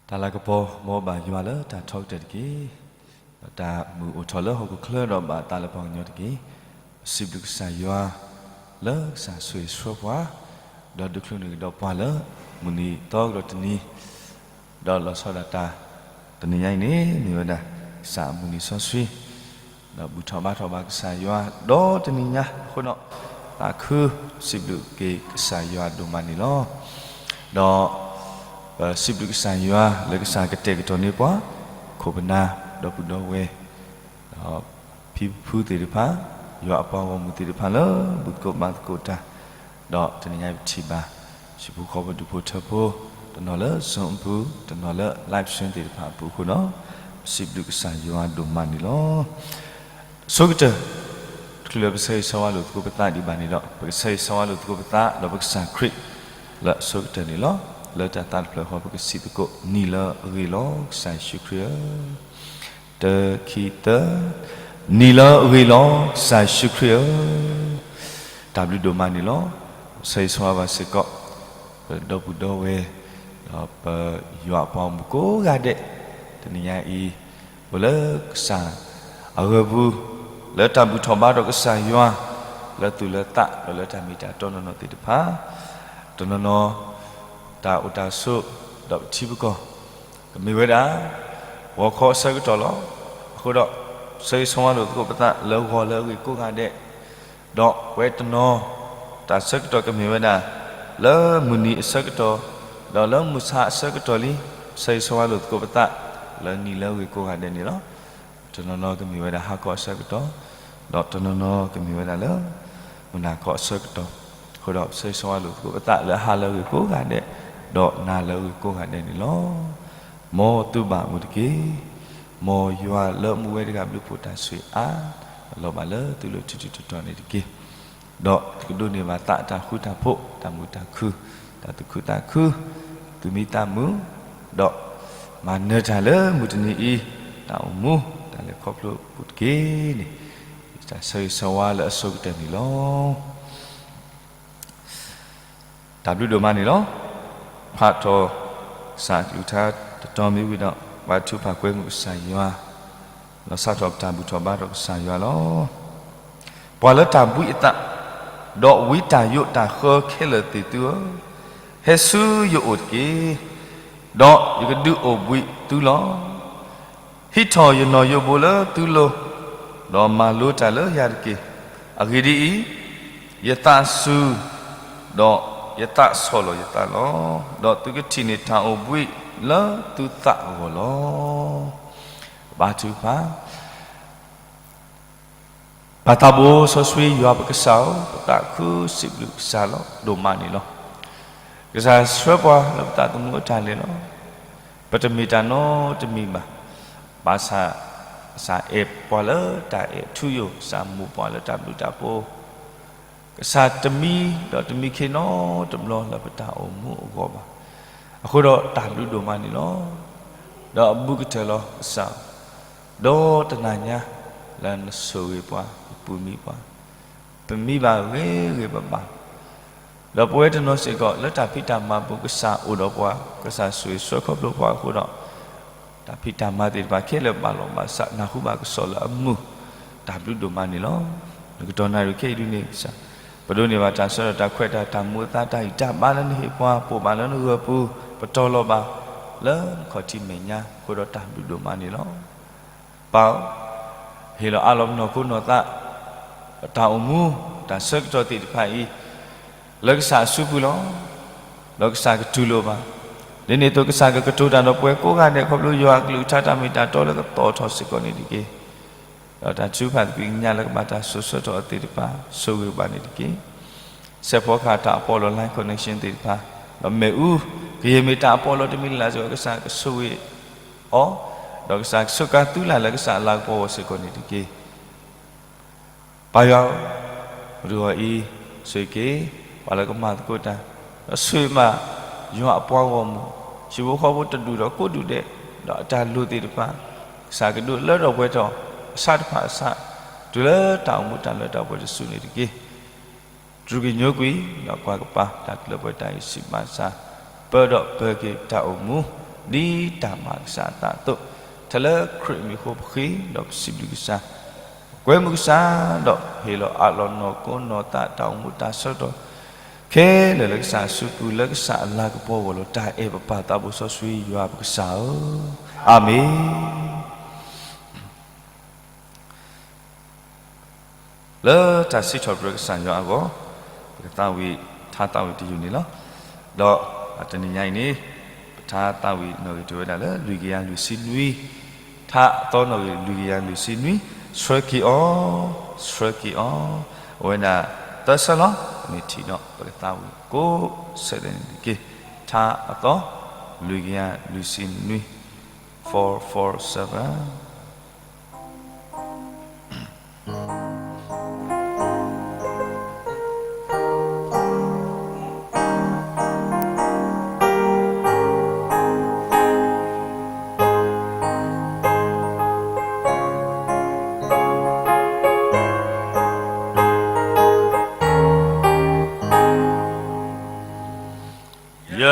တၢ်လၤကပီၤ မ်ဘၣ်ယွၤလၢတၢ်ထီကတၢၢ်တက့ၢ်. ဒီးတၢ်မုာ်အိၣ်ထီၣ်လၢဟီၣ်ခိၣ်ချၢဒီးဘၣ်အသးလၢပှၤကညီတက့ၢ်. ပစံးဘျုးကစၢ်ယွၤ လၢကစၢ်ဆိၣ်ဂ့ၤဆှၢပှၤ, ဒီးဒုးချုးန့ၢ်ကဒီးပှၤလၢ မုၢ်နံၤသီကဒီးတနံၤ ဒီးလီၤဆီဒၣ်တၢ် တနံၤညါအံၤန့ၣ် မ့ၢ်ဝဲဒၣ် ကစၢ်အမုၢ်နံၤစီဆှံ, ဒီးဘူၣ်ထီၣ်ဘါထီၣ်ဘၣ်ကစၢ်ယွၤ ဒီးတနံၤညါအဃိဒီး သးခုစံးဘျုးက့ၤကစၢ်ယွၤဒိၣ်မးန့ၣ်လီၤ. ဒီး ပစံးဘျုးကစၢ်ယွၤလၢကစၢ်ကတဲာ်ကတီၤန့ၢ်ပှၤ ခိၣ်ပနၢ် ဒီပုၢ်ဒီဝဲၢ် ဒီးဖံဖုသ့ၣ်တဖၣ်, ယွၤအပှၤဂီၢ်မုၢ်သ့ၣ်တဖၣ်လၢ ဘူၣ်သကိးဘါသကိးတၢ်, ဒီးတနံၤညါပထံၣ်ဘၣ် ဟံၣ်ဖိဃီဖိဒူၣ်ဖိထၢဖိ, တနီၤလၢ Zoom အပူၤ, တနီၤလၢ live stream သ့ၣ်တဖၣ်အပူၤအဃိဒီး ပစံးဘျုးကစၢ်ယွၤဒိၣ်မးန့ၣ်လီၤ. အဆိကတၢၢ် တချုးလၢပဆၢဂ့ၤဆၢဝါလိာ်သကိးပသးဒံးဘၣ်န့ၣ်ဒီး ပကဆၢဂ့ၤဆၢဝါလိာ်သကိးပသးဒီးပကစၢ်ခရံာ် လၢအဆိကတၢၢ်န့ၣ်လီၤ. လၢတၢ်သးတဖျၢၣ်ဃီ ပကစံးသကိး နံၤလၢအဂ့ၤလီၤ ကစၢ်ယ့ၣ်ၡူးခရံာ်ဧၢ, တၢ ခံ သၢ, နံၤလၢအဂ့ၤလီၤ ကစၢ်ယ့ၣ်ၡူးခရံာ်ဧၢ, တၢ်ဘျုးဒိၣ်မးန့ၣ်လီၤ. ဆၢဂ့ၤဆၢဝါဘၣ်စ့ၢ်ကီး ပဒီပုၢ်ဒီဝဲၢ် ဒီးပယွၤအပှၤဂီၢ်မုၢ်ကိးဂၤဒဲး တနံၤညါအံၤ အိၣ်လၢကစၢ်အဂၢၤပူၤ လၢတၢ်ဘူၣ်ထီၣ်ဘါထီၣ်ကစၢ်ယွၤ လၢသူၣ်လၢသး ဒီးလၢတၢ်မ့ၢ်တၢ်တီနီၢ်နီၢ်သ့ၣ်တဖၣ်, တနီၤနီၤ တၢ်အိၣ်တၢ်ဆိး ဒီးပထံပကီၢ် ကမ့ၢ်ဝဲဒၣ် ဂီၤခီအဆၢကတီၢ်လီၤ. အဃိဒီး ဆၢဂ့ၤဆၢဝါလိာ်သကိးပသးလၢဂီၤလၢအဂ့ၤကိးဂၤဒဲး, ဒီးပဝဲတနီၤ တၢ်ဆၢကတီၢ်ကမ့ၢ်ဝဲဒၣ် လၢမုၢ်နံၤအဆၢကတီၢ်, ဒီးလၢမုၢ်ဆါအဆၢကတီၢ်လံ, ဆၢဂ့ၤဆၢဝါလိာ်သကိးပသး လၢနံၤလၢအဂ့ၤကိးဂၤဒဲးန့ၣ်လီၤ. တနီၤနီၤကမ့ၢ်ဝဲဒၣ်ဟါခီအဆၢကတီၢ်, ဒီးတနီၤနီၤကမ့ၢ်ဝဲဒၣ်လၢ မုၢ်နၤခီအဆၢကတီၢ်, အဃိဒီးပဆၢဂ့ၤဆၢဝါလိာ်သကိးပသးလၢဟါလၢအဂ့ၤကိးဂၤဒဲး, ဒီးနၤလၢအဂ့ၤကိးဂၤဒဲးန့ၣ်လီၤ. မ်သုဘၣ်မုာ်တက့ၢ်. မ်ယွၤလၢမူဝဲတဂၤဘျုးဖှိၣ်တၢ်ဆိၣ်ဂ့ၤအါ လီၤဘၣ်လၢသုလိၤထူးထူးတီၤတီၤန့ၣ်တက့ၢ်. ဒီးသုကဒိးန့ၢ်ဘၣ်သးတၢ်ဃူတၢ်ဖိး တၢ်မုာ်တၢ်ခုၣ် တၢ်သူၣ်ခုသးခု သူၣ်မံသးမုာ် ဒီးမၤနၢၤတၢ်လၢမုၢ်တနံၤအံၤ တၢ်အိၣ်မူ တၢ်လဲၤခီဖျိပူၤတက့ၢ်န့ၣ် တၢ်ဆၢဂ့ၤဆၢဝါလၢအဆိကတၢၢ်န့ၣ်လီၤ. တၢ်ဘျုးဒိၣ်မးန့ၣ်လီၤ. ဖးထီၣ် ကစၢ်အကလုၢ်ကထါတတီၤမ့ၢ်ဝံၤဒီး ပှၤထုကဖၣ်ကွဲမုာ်ကစၢ်ယွၤ, လီၤစးထီၣ်ပတၢ်ဘူၣ်ထီၣ်ဘါထီၣ်ကစၢ်ယွၤလီၤ. ပှၤလၢတၢ်ဘှံးအသး, ဒီးဝံတၢ်ယိးတၢ်ဃၢခဲလၢာ်သ့ၣ်သုဧၢ, ဟဲဆူယအိၣ်တက့ၢ်, ဒီးယကဒုးအိၣ်ဘှံးသုလီၤ. ဟံးထီၣ်ယနီၣ်ယိးဘိလၢသုလိၤ, ဒီးမၤလိတၢ်လၢယၤတက့ၢ်. အဂ့ၢ်ဒ်အံၤ, ယသးစူၤ, ဒီးယသးဆီၣ်လီၤယသးလီၤ. ဒီးသုကထံၣ်န့ၢ်တၢ်အိၣ်ဘှံးလၢသုသးအဂီၢ်လီၤ. ဘါထုကဖၣ် ပၢ်သးဘိစီဆှံယွၤပကစၢ်ဧၢ, ပသးခုစံးဘျုးကစၢ်လီၤဒိၣ်မးန့ၣ်လီၤ. ကစၢ်ဆှၢပှၤလၢပသးသမူအတၢ်လဲၤလီၤ. ပတမ့ၢ်တၢ်နီတမံၤဘၣ်. ဘၣ်ဆၣ် ကစၢ်အဲၣ်ပှၤလၢတၢ်အဲၣ်ထူယိာ်, ကစၢ်မိၣ်ပှၤလၢတၢ်ဘျုးတၢ်ဖှိၣ်, ကစၢ်တမံဒီးတမံခ့နီတဘျီလၢပတၢ်အိၣ်မူအဂီၢ်ဘၣ်. အဃိဒီးတၢ်ဘျုးဒိၣ်မးန့ၣ်လီၤ. ဒီးအဘူးကတၢၢ်လီၤကစၢ်, ဒီးတနၤညါ လၢနဆိၣ်ဂ့ၤပှၤ နပူၤမံပှၤ, ပမံဘၣ်ဂ့ၤဂ့ၤဘၣ်ဘၣ်, ဒီးပဝဲတနီၤစ့ၢ်ကီး လၢတၢ်ဖံးတၢ်မၤပူၤကစၢ်အိၣ်ဒီးပှၤ, ကစၢ်ဆိၣ်ဂ့ၤဆှၢခီဖျိပှၤအဃိဒီး တၢ်ဖံးတၢ်မၤသ့ၣ်တဖၣ်ခဲလၢာ်ဘၣ်လီၤဘၣ်စး နၢ်ဟူဘၣ်ကစီၣ်လၢအမုာ်, တၢ်ဘျုးဒိၣ်မးန့ၣ်လီၤ. နကတီၢ်နၣ်ရံၣ်ခဲအံၤဒုန့ၣ်ကစၢ်, ပဒိးန့ၢ်ဘၣ်တၢ်ဆၢဒီးတၢ်ခွဲးတၢ်ယာ် တၢ်မူအသါ တၢ်ဂံၢ်တၢ်ဘါလၢနဟ့ၣ်ပှၤ, ပိာ်ဘၣ်လၢနဂၢၤပူၤ, ပတီၤလီၤဘၣ် လၢနခီၣ်ထံးမဲာ်ညါအဃိဒီးတၢ်ဘျုးဒိၣ်မးန့ၣ်လီၤ. ပၢ်ဧၢ, ဟ့ၣ်လီၤအးလီၤပနီၢ်ခိနီၢ်သး, ပတၢ်အိၣ်မူ, တၢ်ဆၢကတီၢ်သ့ၣ်တဖၣ်အံၤ, လၢကစၢ်အစုပူၤလီၤ. ဒီးကစၢ်ကတူၢ်လိာ်ဘၣ်. ဒ်န့ၣ်အသိးကစၢ်ကကတိၤတၢ်ဒီးပှၤကိးဂၤဒဲး ခီဖျိယွၤအကလုၢ်ကထါတၢ်မ့ၢ်တၢ်တီလၢကသီၣ်ထီၣ်စ့ၢ်ကီးန့ၣ်တက့ၢ်. ဒီးတၢ်ထုကဖၣ်သကွံာ်ကညးလၢကဘၣ်တၢ်စိာ်ဆှၢထီၣ်အသ့ၣ်တဖၣ် ဆိၣ်ဂ့ၤဘၣ်န့ၣ်တက့ၢ်. စဲးဖီကဟၣ်တၢ်အပီးလီၤ line connection သ့ၣ်တဖၣ်, ဒီးမ့ၣ်အူ, ကယဲၢ်မ့ၢ်တၢ်အပီးလီၤတမံၤလၢ်လၢ်စ့ၢ်ကီး ကစၢ်ကဆိၣ်ဂ့ၤအီၤ, ဒီးကစၢ်ကဆိၣ်ကါသုလၢ်လၢကစၢ်အလၤကပီၤအဂီၢ်စ့ၢ်ကီးန့ၣ်တက့ၢ်. ပၢ်ယွၤဧၢ, မုၢ်တဂီၤအံၤ, ဆိၣ်ဂ့ၤက့ၤ ပှၤလၢကမၤသကိးတၢ်, ဒီးဆိၣ်ဂ့ၤဘၣ် ယွၤအပှၤဂီၢ်မုၢ်, ဟံၣ်ဖိဃီဖိတဒူၣ်ဒီးကိးဒူၣ်ဒဲး, ဒီးအတၢ်လိၣ်သ့ၣ်တဖၣ်, ကစၢ်ကဒုးလၢထီၣ်ပှဲၤထီၣ် အဆၣ်တဖၣ်အဆၣ်, တုၤလၢတၢ်အိၣ်မူတၢ်လၢတၢ်ပှဲၤတစုန့ၣ်တက့ၢ်. တြူာ်က့ၤညိကွံာ် ဒီးကွၢ်ကပၤ တၢ်လၢပှဲၤတၢ်အံၤစံးဘၣ်ဆၣ်, ပၢဒီးပၢၤက့ၤတၢ်အိၣ်မူ, ဒ်တၢ်မၤကစၢ်အသးအသိး, ထဲလၢခရံာ်အမံၤအဃိပဃ့ဒီးပစံးဘျုးကစၢ်, ပကွဲမုာ်ကစၢ်, ဒီးဟ့ၣ်လီၤအးလီၤနီၢ်ကိနီၢ်သးတၢ်အိၣ်မူတၢ်ဆၢကတီၢ်ခဲလၢာ်လၢကစၢ်အစုပူၤ လၢကစၢ်အလၤကပီၤဂီၢ်လီၤ တၢ်အဲၣ်ပပၢ်သးဘိစီဆှံယွၤပကစၢ်ဧၢ, အၤမ့ၣ်. လၢတၢ်စံးထီၣ်ပတြၢၤကစၢ်ယွၤအဂီၢ်, ပကသးဝံၣ်ထါသးဝံၣ်တယုၢ်န့ၣ်လီၤ. ဒီးတနံၤညါအံၤန့ၣ်, ပထါသးဝံၣ်နီၣ်ဂံၢ်တ့ၢ်ဝဲဒၣ်လၢလွံၢ်ကယၤလွံၢ်ဆံနွံ, ထါအသီနီၣ်ဂံၢ်လွံၢ်ကယၤလွံၢ်ဆံနွံ, ဆှၢက့ၤအီၤ, ဆှၢက့ၤအီၤ, အဝဲဒၣ်သၢဆၢလီၤ. ပမ့ၢ်ထံၣ်ဒီး ပကသးဝံၣ်ကိးဆၢဒဲးန့ၣ်တက့ၢ်. ထါအသီလွံၢ်ကယၤလွံၢ်ဆံနွံ, four four seven. ယ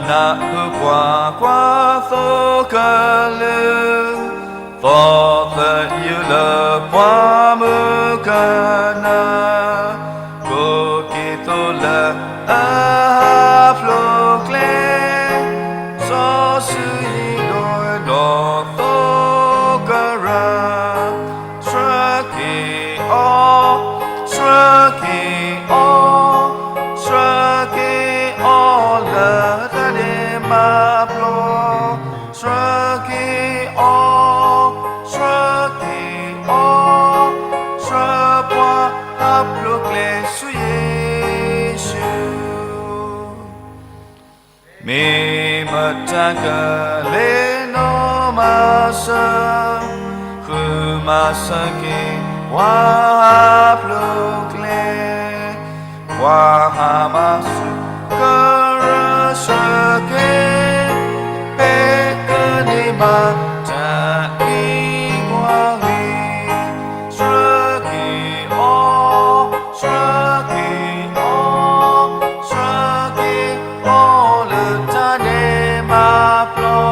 နၢ်ဟူပှၤကွၢ်သိကလုာ်, သီသယုၢ်လၢပှၤမုၢ်ကနၢ, ကိးက့ၤသိးလၢအဟးဖျိးကျဲ, စီၤစုၤယံၤဒိၣ်ဒီးသိကရၢ, ဆှၢက့ၤအီၤ, ဆှၢက့ၤအီၤ, ဆှၢက့ၤအီၤလၢတၢ်န့ၣ်မၤပျီ, ဆှၢက့ၤအီၤ, ဆှၢက့ၤအီၤ, ဆှၢပှၤဟးဖျိးကျဲဆူယ့ၣ်ၡူး မ့ၢ်မတၤကလဲၤနီၢ်မၤစၢၤ, ဃုမၤစၢၤက့ၤပှၤဟးဖျိးကျဲ, ပှၤဟးမၤဆူၣ်ကရၢဆှၢက့ၤ, ဖဲကန့ၢ်ဘၣ်တၢ်အံၤကွၢ်ဂ့ၤ, ဆှၢက့ၤအီၤ, ဆှၢက့ၤအီၤ, ဆှၢက့ၤ အီၤလၢတၢ်န့ၣ်မၤပျီ,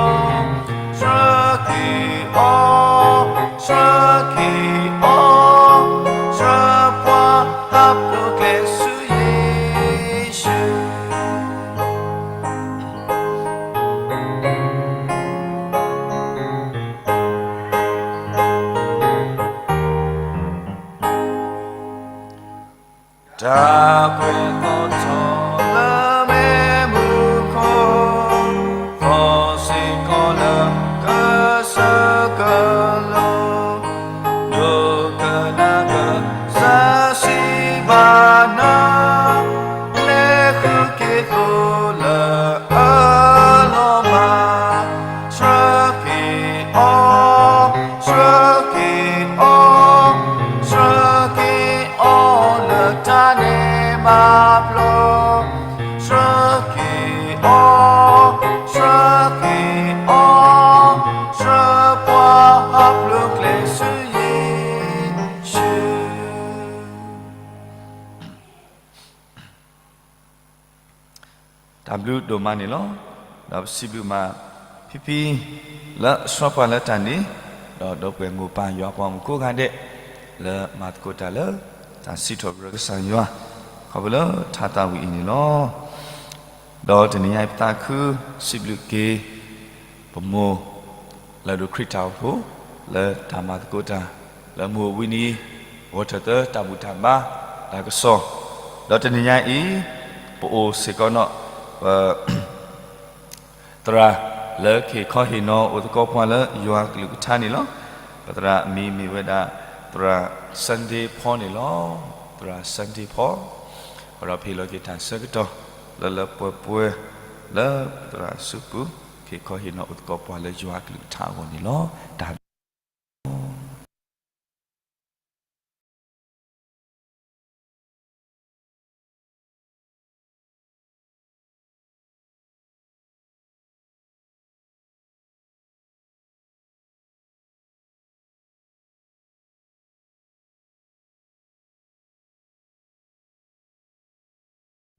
ဆှၢက့ၤအီၤ, ဆှၢက့ၤအီၤ, ဆှၢပှၤဟးဖျိးကျဲဆူယ့ၣ်ၡူး တၢ်ကွဲးသီထီၣ်လၢမ့ၢ်မူခိၣ်, သီစ့ၢ်ကီးလၢကစၢၢ်ကလိၤ, ဒိကနၣ်ကစၢ်စံးဘၣ်နၤ, လဲၤဃုက့ၤသိးလၢအလီၢ်မး, ဆှၢက့ၤအီၤ, ဆှၢက့ၤအီၤ, ဆှၢက့ၤအီၤလၢတၢ်န့ၣ်မၤပျီ, ဆှၢက့ၤအီၤ, ဆှၢက့ၤအီၤ, ဆှၢပှၤဟးဖျိးကျဲဆူယ့ၣ်ၡူး တၢ်ဘျုးဒိၣ်မးန့ၣ်လီၤ. ဒီးပစံးဘျုးမးဖံဖံ လၢအဆှၢပှၤလၢတၢ်န့ၣ်, ဒီးဒီပုၢ်ဝဲၢ်မိၢ်ပၢ်ယွၤပှၤမုၣ်ကိးဂၤဒဲး လၢမၤသကိးတၢ်လၢ တၢ်စံးထီၣ်ပတြၢၤကစၢ်ယွၤ ခီဖျိလၢထါသးဝံၣ်အံၤန့ၣ်လီၤ. ဒီးတနံၤညါအံၤပသးခုစံးဘျုးက့ၤ ပမိၢ် လၢဒိၣ်ခရံာ်တၢ်အိၣ်ဖှိၣ် လၢတၢ်မၤသကိးတၢ် လၢမုၢ်အိၣ်ဘှံးနံၤ ဂီၤထၢၣ်သၢတၢ်ဘူၣ်တၢ်ဘါ တၢ်ကစီၣ်, ဒီးတနံၤညါအံၤ ပအိၣ်စ့ၢ်ကီးနီၣ် ပ သရၣ်လၢကဟ့ၣ်ခီဟ့ၣ်နီၤအိၣ်သကိးပှၤလၢယွၤကလုၢ်ကထါန့ၣ်လီၤ. ပသရၣ်အမံၤမ့ၢ်ဝဲဒၣ် သရၣ် Sunday Paul န့ၣ်လီၤ. သရၣ် Sunday Paul ဒီးပဟ့ၣ်လီၤက့ၤတၢ်ဆၢကတီၢ် လၢလၢပှဲၤပှဲၤ လၢပသရၣ်စုပူၤ ကဟ့ၣ်ခီဟ့ၣ်နီၤအိၣ်သကိးပှၤလၢယွၤကလုၢ်ကထါအဂီၢ်န့ၣ်လီၤ. တၢ်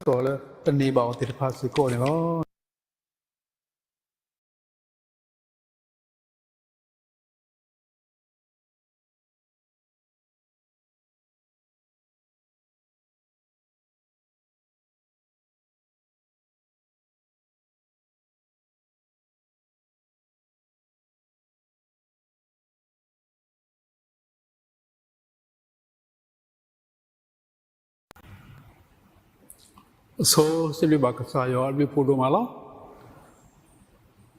ဘျုး ကီၢ်လၢတန့ၢ်ဘၣ်အီၤသ့ၣ်တဖၣ်စ့ၢ်ကီးန့ၣ်လီၤ. အဆိစံးဘျုးဘၣ်ကစၢ်ယွၤအဘျုးဖးဒိၣ်မးလီၤ.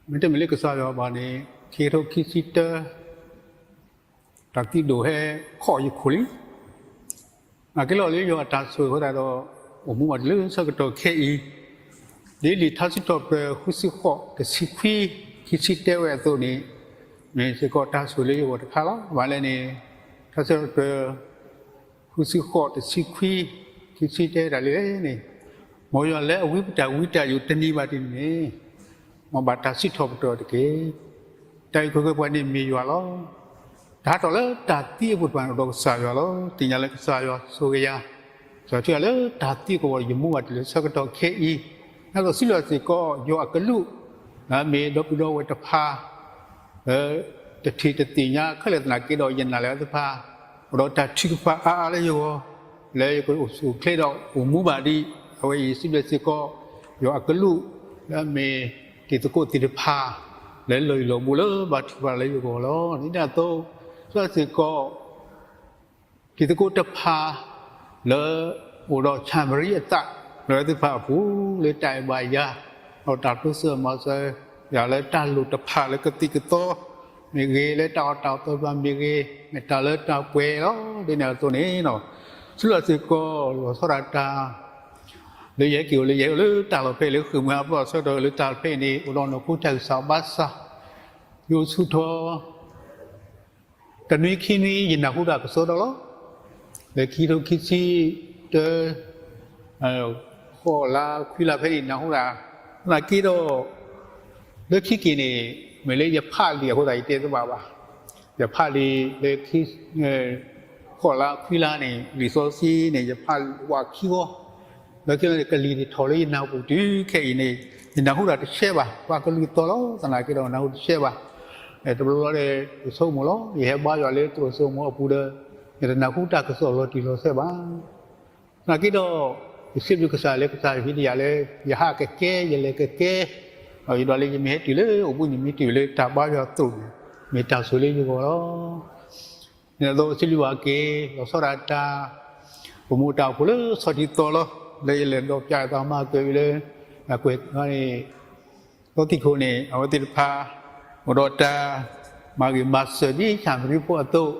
မ့တမ့ၢ်လၢကစၢ်ယွၤဘၣ်န့ၣ် ခံကထိခံဆံတၢ တၢ်သံဒိၣ်ဟဲခီယခိၣ်လံ. နာ်က့လီၤလၢယွၤအတၢ်ဆိၣ်ဂ့ၤအဃိသတးဒီး အိၣ်မူဘၣ်တုၤလၢဆၢကတီၢ်ခဲအံၤ, ဒ်လံာ်ထါစံးထီၣ်ပတြၢၤ ဃုဆံဃိး တဆံခွံ, ခံဆံတဲဝဲအသိးန့ၣ်, မ့ၢ်စ့ၢ်ကီးတၢ်ဆိၣ်ဂ့ၤလၢယဂီၢ်တခါလီၤ. ဘၣ်လဲၣ်န့ၣ်, ထါစံးထီၣ်ပတြၢၤ ဃုဆံဃိး တဆံခွံ, ခံဆံတဲဝဲဒၣ်လံန့ၣ်, မ်ယွၤလၢအဝံပတၢ်ဝံတၢ်ယိာ်တနံၤဘၣ်တနံၤန့ၣ်, မ်ဘၣ်တၢ်စံးထီၣ်ပတြၢၤအီၤတက့ၢ်. တၢ်အုၣ်က့ၤခီၣ်က့ၤပှၤန့ၣ်မ့ၢ်ယွၤလီၤ. တၢ်ဟးထီၣ်လၢတၢ်သံအပူၤတဖၣ်န့ၣ် အိၣ်ဒီးကစၢ်ယွၤလီၤ. သ့ၣ်ညါလၢကစၢ်ယွၤဆိၣ်ဂ့ၤယၤ, ကစၢ်ယွၤထံၣ်ယၤလၢတၢ်သံအကဝီၤ ယမူဘၣ်တုၤလၢဆၢကတီၢ်ခဲအံၤ, ဒ်သိးစံးဘျုးစ့ၢ်ကီး ယွၤအကလူး, မ့ၢ်ဒီပုၢ်ဒီဝဲၢ်တဖၣ် လၢ တထံၣ်တသ့ၣ်ညါခဲလၢာ်သနာ်က့ဒီး ယနာ်လၢအဝဲသ့ၣ်တဖၣ် အိၣ်ဒီးတၢ်ထုကဖၣ်အါအါလၢယဂီၢ်, လၢယကအိၣ်ဆူၣ်အိၣ်ချ့ဒီးအိၣ်မူဘၣ်ဒံး, အဝဲအံၤစံးဘျုးစ့ၢ်ကီး ယွၤအကလူး လၢအမ့ၢ်တံၤသကိးသ့ၣ်တဖၣ် လၢလီၢ်ယံၤလီၢ်ဘူးလၢဘါထုကဖၣ်လၢယဂီၢ်လီၤ. ဒ်န့ၣ်အသိး စံးဘျုးစ့ၢ်ကီး တံၤသကိးတဖၣ် လၢအိၣ်ဒီးဆၣ်မရံအသး လၢအဝဲသ့ၣ်တဖၣ်အပူၤ လၢတၢ်အဲၣ်ဘၣ်ယၤ, ဒီးတၢ်တိစၢၤမၤစၢၤယၤလၢတၢ်လိၣ်တဖၣ်လၢကသံၣ်ကသီမ့ၢ်ဂ့ၤ, လၢတၢ်အီၣ်တၢ်အီသ့ၣ်တဖၣ်မ့ၢ်ဂ့ၤ, မ့ၢ်တၢ်လၢတၢ်ပှဲၤလီၤ. ဒ်န့ၣ်အသိးန့ၣ် စံးဘျုးစ့ၢ်ကီး လီၤဆီဒၣ်တၢ် လၢယဟဲက့ၤအိၣ်လၢယဟဲအိၣ်လၢတၢ်လီၢ်ဖဲအံၤလၢဃ့ၢ်မှံဟးဖျိးအဆၢကတီၢ်လၢတၢ်ဖဲအံၤန့ၣ် အိၣ်ဒီးနီၢ်ခိတၢ်ဂံၢ်စၢ်ဘါစၢ်, ယအိၣ်ဆူၣ်ထီၣ် တနွံခံနွံ ယနၢ်ဟူတၢ်ကစီဒီလီၤ. လၢခံကထိခံဆံတၢ ဃိးလါခွံလါဖဲန့ၣ် နၢ်ဟူတၢ်, သနာ်က့ဒီး လၢခံက့ၤန့ၣ် မ့ၢ်လၢယဖးလံာ်အဃိသတး ယတဲတဘၣ်ဘၣ်. ယဖးလံာ်လၢ ဃိးလါခွံလါန့ၣ် လံာ်စီဆှံန့ၣ် ယဖးဝးခံဂီၢ်, လၢခံလၢကလံၤထီၣ်လၢယနၢ်ဟူပူၤတုၤခဲအံၤန့ၣ် ယနၢ်ဟူတၢ်တဆဲးဘၣ်, ပှၤကလုၢ်သီလီၤ. သနာ်က့ဒီးနၢ်ဟူတဆဲးဘၣ်. တဘျီဘျီဒီး ယဆိကမိၣ်လီၤ. ယဟဲဘါယွၤလၢတၢ်အိၣ်ဆိကမိၣ်အပူၤဒီး ယတနၢ်ဟူတၢ်ကစီၣ်လီၤတံၢ်လီၤဆဲးဘၣ်. သနာ်က့ဒီး ယစံးဘျုးကစၢ်လၢကစၢ်ယွၤဟ့ၣ်ယၤလၢ ယဟးကကဲ ယလဲၤကကဲ, ဒီးယဒွးလၢယမ့ၢ်ဟဲတုၤလၢအိၣ်ဘှံးနံၤမ့ၢ်တုၤလၢတၢ်ဘါယွၤအသိးန့ၣ် မ့ၢ်တၢ်ဆိၣ်လၢယဂီၢ်လီၤ. န့ၣ်အသိးစံးဘျုးဘၣ်က့ၤ လီၤဆီဒၣ်တၢ် ပမိၢ်တၢ်အိၣ်ဖှိၣ်လၢဆီထံသီလီၤ. လၢယလဲၤဒီးပၠးအသးမၤကၢၤအံၤလၢ အကွဲးန့ၣ် ဒီးသံၣ်ခိၣ်န့ၣ် အဝဲသ့ၣ်တဖၣ် အိၣ်ဒီးတၢ်မၤဂ့ၤမၤစၢၤဒ်ဆၣ်မရံဖိအသိး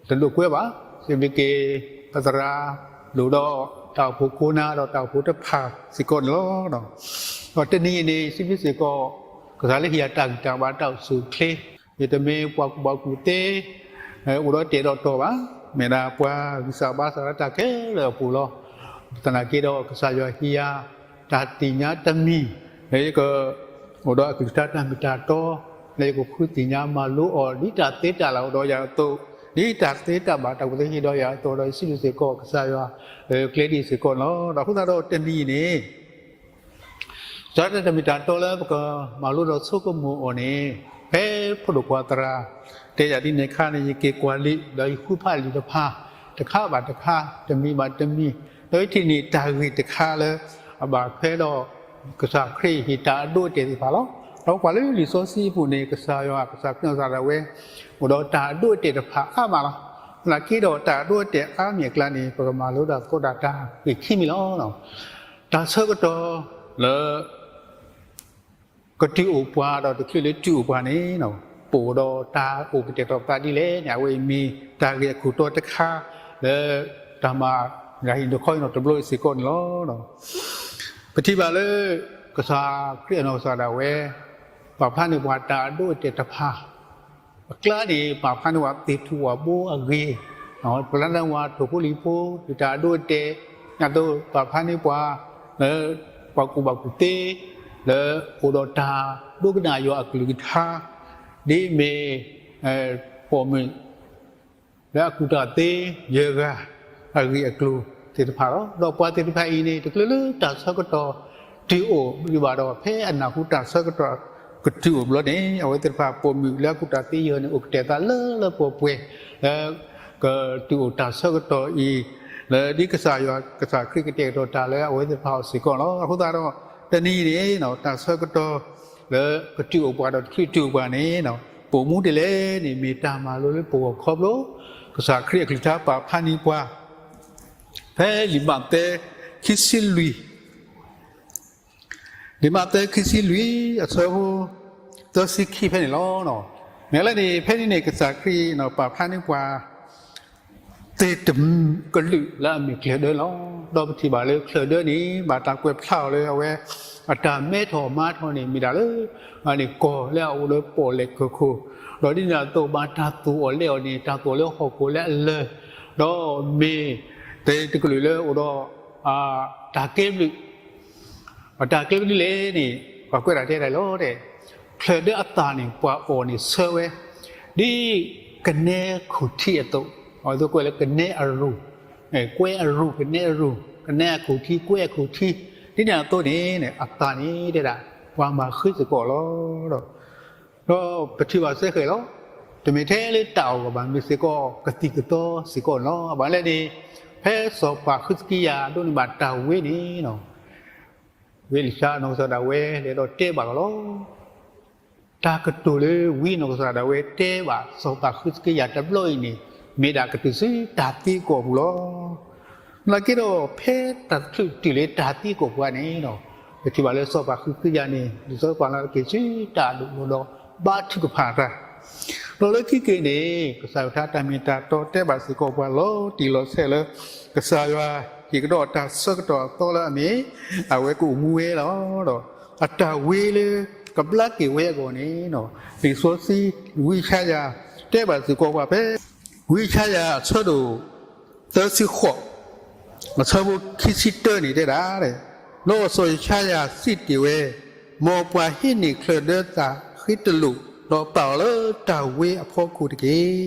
တဒိးကွဲဘၣ်. စံးဘျုးက့ၤ ပသရၣ် လိၣ်ဒီးတၢ်အိၣ်ဖှိၣ်ခိၣ်နၢ်ဒီးတၢ်အိၣ်ဖှိၣ်တဖၣ်စ့ၢ်ကီးန့ၣ်လီၤ. ဒီးတနံၤအံၤန့ၣ် စံးဘျုးစ့ၢ်ကီး ကစၢ်လၢဟ့ၣ်ယၤတၢ်ဂံၢ်တၢ်ဘါတၢ်အိၣ်ဆူၣ်အိၣ်ချ့, ယတမ့ၢ်ပှၤကူၣ်ဘၣ်ကူၣ်သ့ အိၣ်ဒီးတဲာ်ဒီးတီၤဘၣ်, မ့ၢ်ဒၣ်ပှၤဂံၢ်စၢ်ဘါစၢ်လၢတၢ်ခဲလၢာ်အပူၤလီၤ. သနာ်က့ဒီးကစၢ်ယွၤဟ့ၣ်ယၤ တၢ်သ့ၣ်ညါတမံၤ လၢယက အိၣ်ဒီးအကလုၢ်ကထါတၢ်မ့ၢ်တၢ်တီ, လၢယကဃုသ့ၣ်ညါမၤလိအီၤ ဒ်တၢ်သ့တၢ်ဘၣ်အိၣ်ဒီးယၤအသိး, ဒ်တၢ်သ့တၢ်ဘၣ်တၢ်ကူၣ်သ့ဟ့ၣ်ဒီးယၤအသိးဒီး ယစံးဘျုးစ့ၢ်ကီးကစၢ်ယွၤ လၢကျဲဒ်စ့ၢ်ကီးန့ၣ်လီၤ. ဒီးအဃိသတးဒီးတနံၤအံၤန့ၣ် တၢ်တၢ်မ့ၢ်တၢ်တီလၢပကမၤလိဒီးဆိကမိၣ်အီၤန့ၣ် ဖဲဖိဒိၣ်ခွါသရၣ် တဲယၤဒ်န့ၣ်အခါန့ၣ် ယက့ၤကွၢ်လံာ် ဒီးယဃုဖးလံာ်တဖၣ် တခါဘၣ်တခါ တမံၤဘၣ်တမံၤ, ဒီးယထံၣ်န့ၢ်တၢ်ဂ့ၢ်တခါလၢ အဘၣ်ထွဲဒီး ကစၢ်ခရံာ်ဟ့ၣ်တၢ်အဒိအတဲာ်သ့ၣ်တဖၣ်လီၤ. ဒီးကွၢ်လၢလံာ်စီဆှံအပူၤန့ၣ် ကစၢ်ယွၤ ကစၢ်ခရံာ်အသးဒၣ်ဝဲ အိၣ်ဒီးတၢ်အဒိအတဲာ်တဖၣ်အါမးလီၤ. သနာ်က့ဒီးတၢ်အဒိအတဲာ်အါမံၤအကျါန့ၣ် ပကမၤလိဒီးသကိးတၢ်တၢ်ဂ့ၢ်ခံမံၤလီၤ. တၢ်ဆၢကတီၢ်လၢ ကတုၤအိၣ်ပှၤဒီးတချုးလၢတုၤအိၣ်ပှၤန့ၣ် ပအိၣ်ဒီးတၢ်အိၣ်ကတဲာ်ကတီၤပသးဒ်လဲၣ်န့ၣ် အဝဲအံၤမ့ၢ်တၢ်ဂ့ၢ်အခိၣ်တီတခါ လၢတၢ်မၤဂၤဟံၣ်နီၤခီဟံၣ်နီၤတဘျီအံၤစ့ၢ်ကီးန့ၣ်လီၤ. ပထံၣ်ဘၣ်လၢ ကစၢ်ခရံာ်အနီၢ်ကစၢ်ဒၣ်ဝဲ ပာ်ဖျါန့ၢ်ပှၤတၢ်အဒိအတဲာ်တဖၣ် အကျါန့ၣ် ပာ်ဖျါန့ၢ်ပှၤသ့ၣ်ထူၣ်ဝၣ်ဘိအဂ့ၢ်, ပာ်ဖျါန့ၢ်ပှၤထိၣ်ဖိလံၤဖိ ဒ်တၢ်အဒိအတဲာ်, ဒ်သိးပာ်ဖျါန့ၢ်ပှၤ လၢ ပှၤကူၣ်ဘၣ်ကူၣ်သ့ လၢအိၣ်ဒီးတၢ်ဒိကနၣ်ယွၤအကလုၢ်ကထါ ဒ်မ့ၢ် ပိာ်မုၣ် လၢအကူၣ်တၢ်သ့ယဲၢ်ဂၤ အဂ့ၢ်အကျိၤသ့ၣ်တဖၣ်လီၤ. ဒီးပှၤသ့ၣ်တဖၣ်အံၤန့ၣ် တချုးလၢတၢ်ဆၢကတီၢ်တုၤအိၣ်ဘၣ်ဒီး ဖဲအနၢ်ဟူတၢ်ဆၢကတီၢ်ကတုၤအိၣ်ဘျီန့ၣ် အဝဲသ့ၣ်တဖၣ်ပိာ်မုၣ်လၢအကူၣ်တၢ်သ့ယဲၢ်ဂၤန့ၣ် အိၣ်ကတဲာ်သးလၢလၢပှဲၤပှဲၤ လၢ ကတုၤအိၣ်တၢ်ဆၢကတီၢ်အံၤ လၢဒ်ကစၢ်ယွၤကစၢ်ခရံာ်ကတဲာ်ကတီၤတၢ်လၢအဝဲသ့ၣ်တဖၣ်အအိၣ်စ့ၢ်ကီးလီၤ. အဃိသတးဒီး တနံၤအံၤန့ၣ် တၢ်ဆၢကတီၢ် လၢကတုၤအိၣ်ပှၤဒီးတချုးတုၤအိၣ်ပှၤန့ၣ် ပိာ်မူဒ်လဲၣ်န့ၣ် မ့ၢ်တၢ်မၤလိလၢပဂီၢ်ခီဖျိ ကစၢ်ခရံာ်အကလုၢ်ကထါပာ်ဖျါန့ၢ်ပှၤ ဖဲလံာ်မးသဲ ခံဆံလွံၢ် လံာ်မးသဲခံဆံလွံၢ်အဆၢဖိ သၢဆံခံဖဲန့ၣ်လီၤ. မ့ၢ်လၢန့ၣ် ဖဲန့ၣ်န့ၣ် ကစၢ်ခရံာ်န့ၣ် ပာ်ဖျါန့ၢ်ပှၤ သ့ၣ်တကလုာ်လၢအမ့ၢ်ချၢၣ်ဒၢလီၤ. ဒီးပထံၣ်ဘၣ်လၢချၢၣ်ဒၢန့ၣ် ဘၣ်တၢ်ကွဲးဖျါအီၤလၢအဝဲ အတၢ်မဲထီၣ်မၤထီၣ်န့ၣ် မ့ၢ်ဒၣ်လၢ န့ၣ်ကီၢ်လၢအအိၣ်လၢပီၣ်လဲၣ်ကၢၢ်ခိၣ်, ဒီးဒ်န့ၣ်အသိးဘၣ်တၢ်သိၣ်အီၤလဲအီၤန့ၣ် တၢ်သိၣ်လၢဟီၣ်ခိၣ်လၢအလၢၢ်, ဒီးမ့ၢ်သ့ၣ်တကလုာ်လၢအိၣ်ဒီး တၢ်ကဲဘျုး တၢ်ကဲဘျုးလဲၣ်န့ၣ် ပှၤကွဲးတၢ်တဲတၢ်လီၤတဲ, ချၢၣ်ဒၢအသၣ်န့ၣ် ပှၤအီၣ်န့ၣ်ဆၢဝဲ ဒ်ကနဲခူၣ်ထံအသိး, အဝဲသ့ၣ်ကွဲးလၢကနဲအရူၢ်, ကွဲအရူၢ် ကနဲအရူၢ် ကနဲအခူၣ်ထံ ကွဲအခူၣ်ထံ, ဒ်န့ၣ်အသိးန့ၣ် အသၣ်န့ၣ်တဲဒၣ် ပှၤမၤဃံစ့ၢ်ကီးလီၤ. ဒီးပထံၣ်ဘၣ်စ့ၢ်ကီးလီၤ. တမ့ၢ်ထဲလၢတၢ်အီၣ်အဂီၢ်ဘၣ် မ့ၢ်စ့ၢ်ကီးကသံၣ်ကသီစ့ၢ်ကီးန့ၣ်လီၤ. ဘၣ်လဲၣ်န့ၣ် ဖဲစီၤပၤဃံးစကံယၤဒိးန့ၢ်ဘၣ်တၢ်ဝံန့ၣ် ဝံလံာ်စံးထီၣ်ပတြၢၤနီၢ်ကစၢ်ဒၣ်ဝဲ လဲၤဒီးတဲဘၣ်အီၤလီၤ. တၢ်ကတိၤလၢဝံနီၢ်ကစၢ်ဒၣ်ဝဲတဲဘၣ်စီၤပၤဃံးစကံယၤတဘျီအံၤန့ၣ် မ့ၢ်ဒၣ်ကတုၤဆူတၢ်သံအကီၢ်ပူၤလီၤ. နာ်က့ဒီး ဖဲတၢ်တချုးတုၤလၢတၢ်သံအကီၢ်ပူၤန့ၣ် ပထံၣ်ဘၣ်လၢစီၤပၤဃံးစကံယၤန့ၣ် လံာ်စီဆှံပာ်လီၤက့ၤဆူတၢ်ဒိၣ်လီၤဒီး ဘါထုကဖၣ်တၢ် ဒီးလၢခံက့ၤန့ၣ် ကစၢ်ယွၤတၢ်မ့ၢ်တၢ်တီတဲဘၣ်စ့ၢ်ကီးပှၤလီၤတံၢ်လီၤဆဲးလၢ ကစၢ်ယွၤဟ့ၣ်ကဒီးတၢ်ဆၢကတီၢ်အသီလၢအမ့ၢ် အဝဲကအိၣ်မူဝဲလီၤ. ဒီးအတၢ်ဝံလၢကဘျါက့ၤဝဲအဂီၢ်န့ၣ် လံာ်စီဆှံ ဝံယၡါယၤ တဲဘၣ်စ့ၢ်ကီးပှၤဖဲ ဝံယၡါယၤအဆၢဒိၣ် သၢဆံဃိး အဆၢဖိခံဆံတၢန့ၣ်တဲဒၣ်, ဒီးစီၤယၡါယၤစံးတ့ၢ်ဝဲ, မ်ပှၤဟံးန့ၢ်ချၢၣ်ဒၢသၣ်ဃံတလိာ်, ဒီးပာ်အီၤလၢတၢ်ဝံအဖီခိၣ်တက့ၢ်,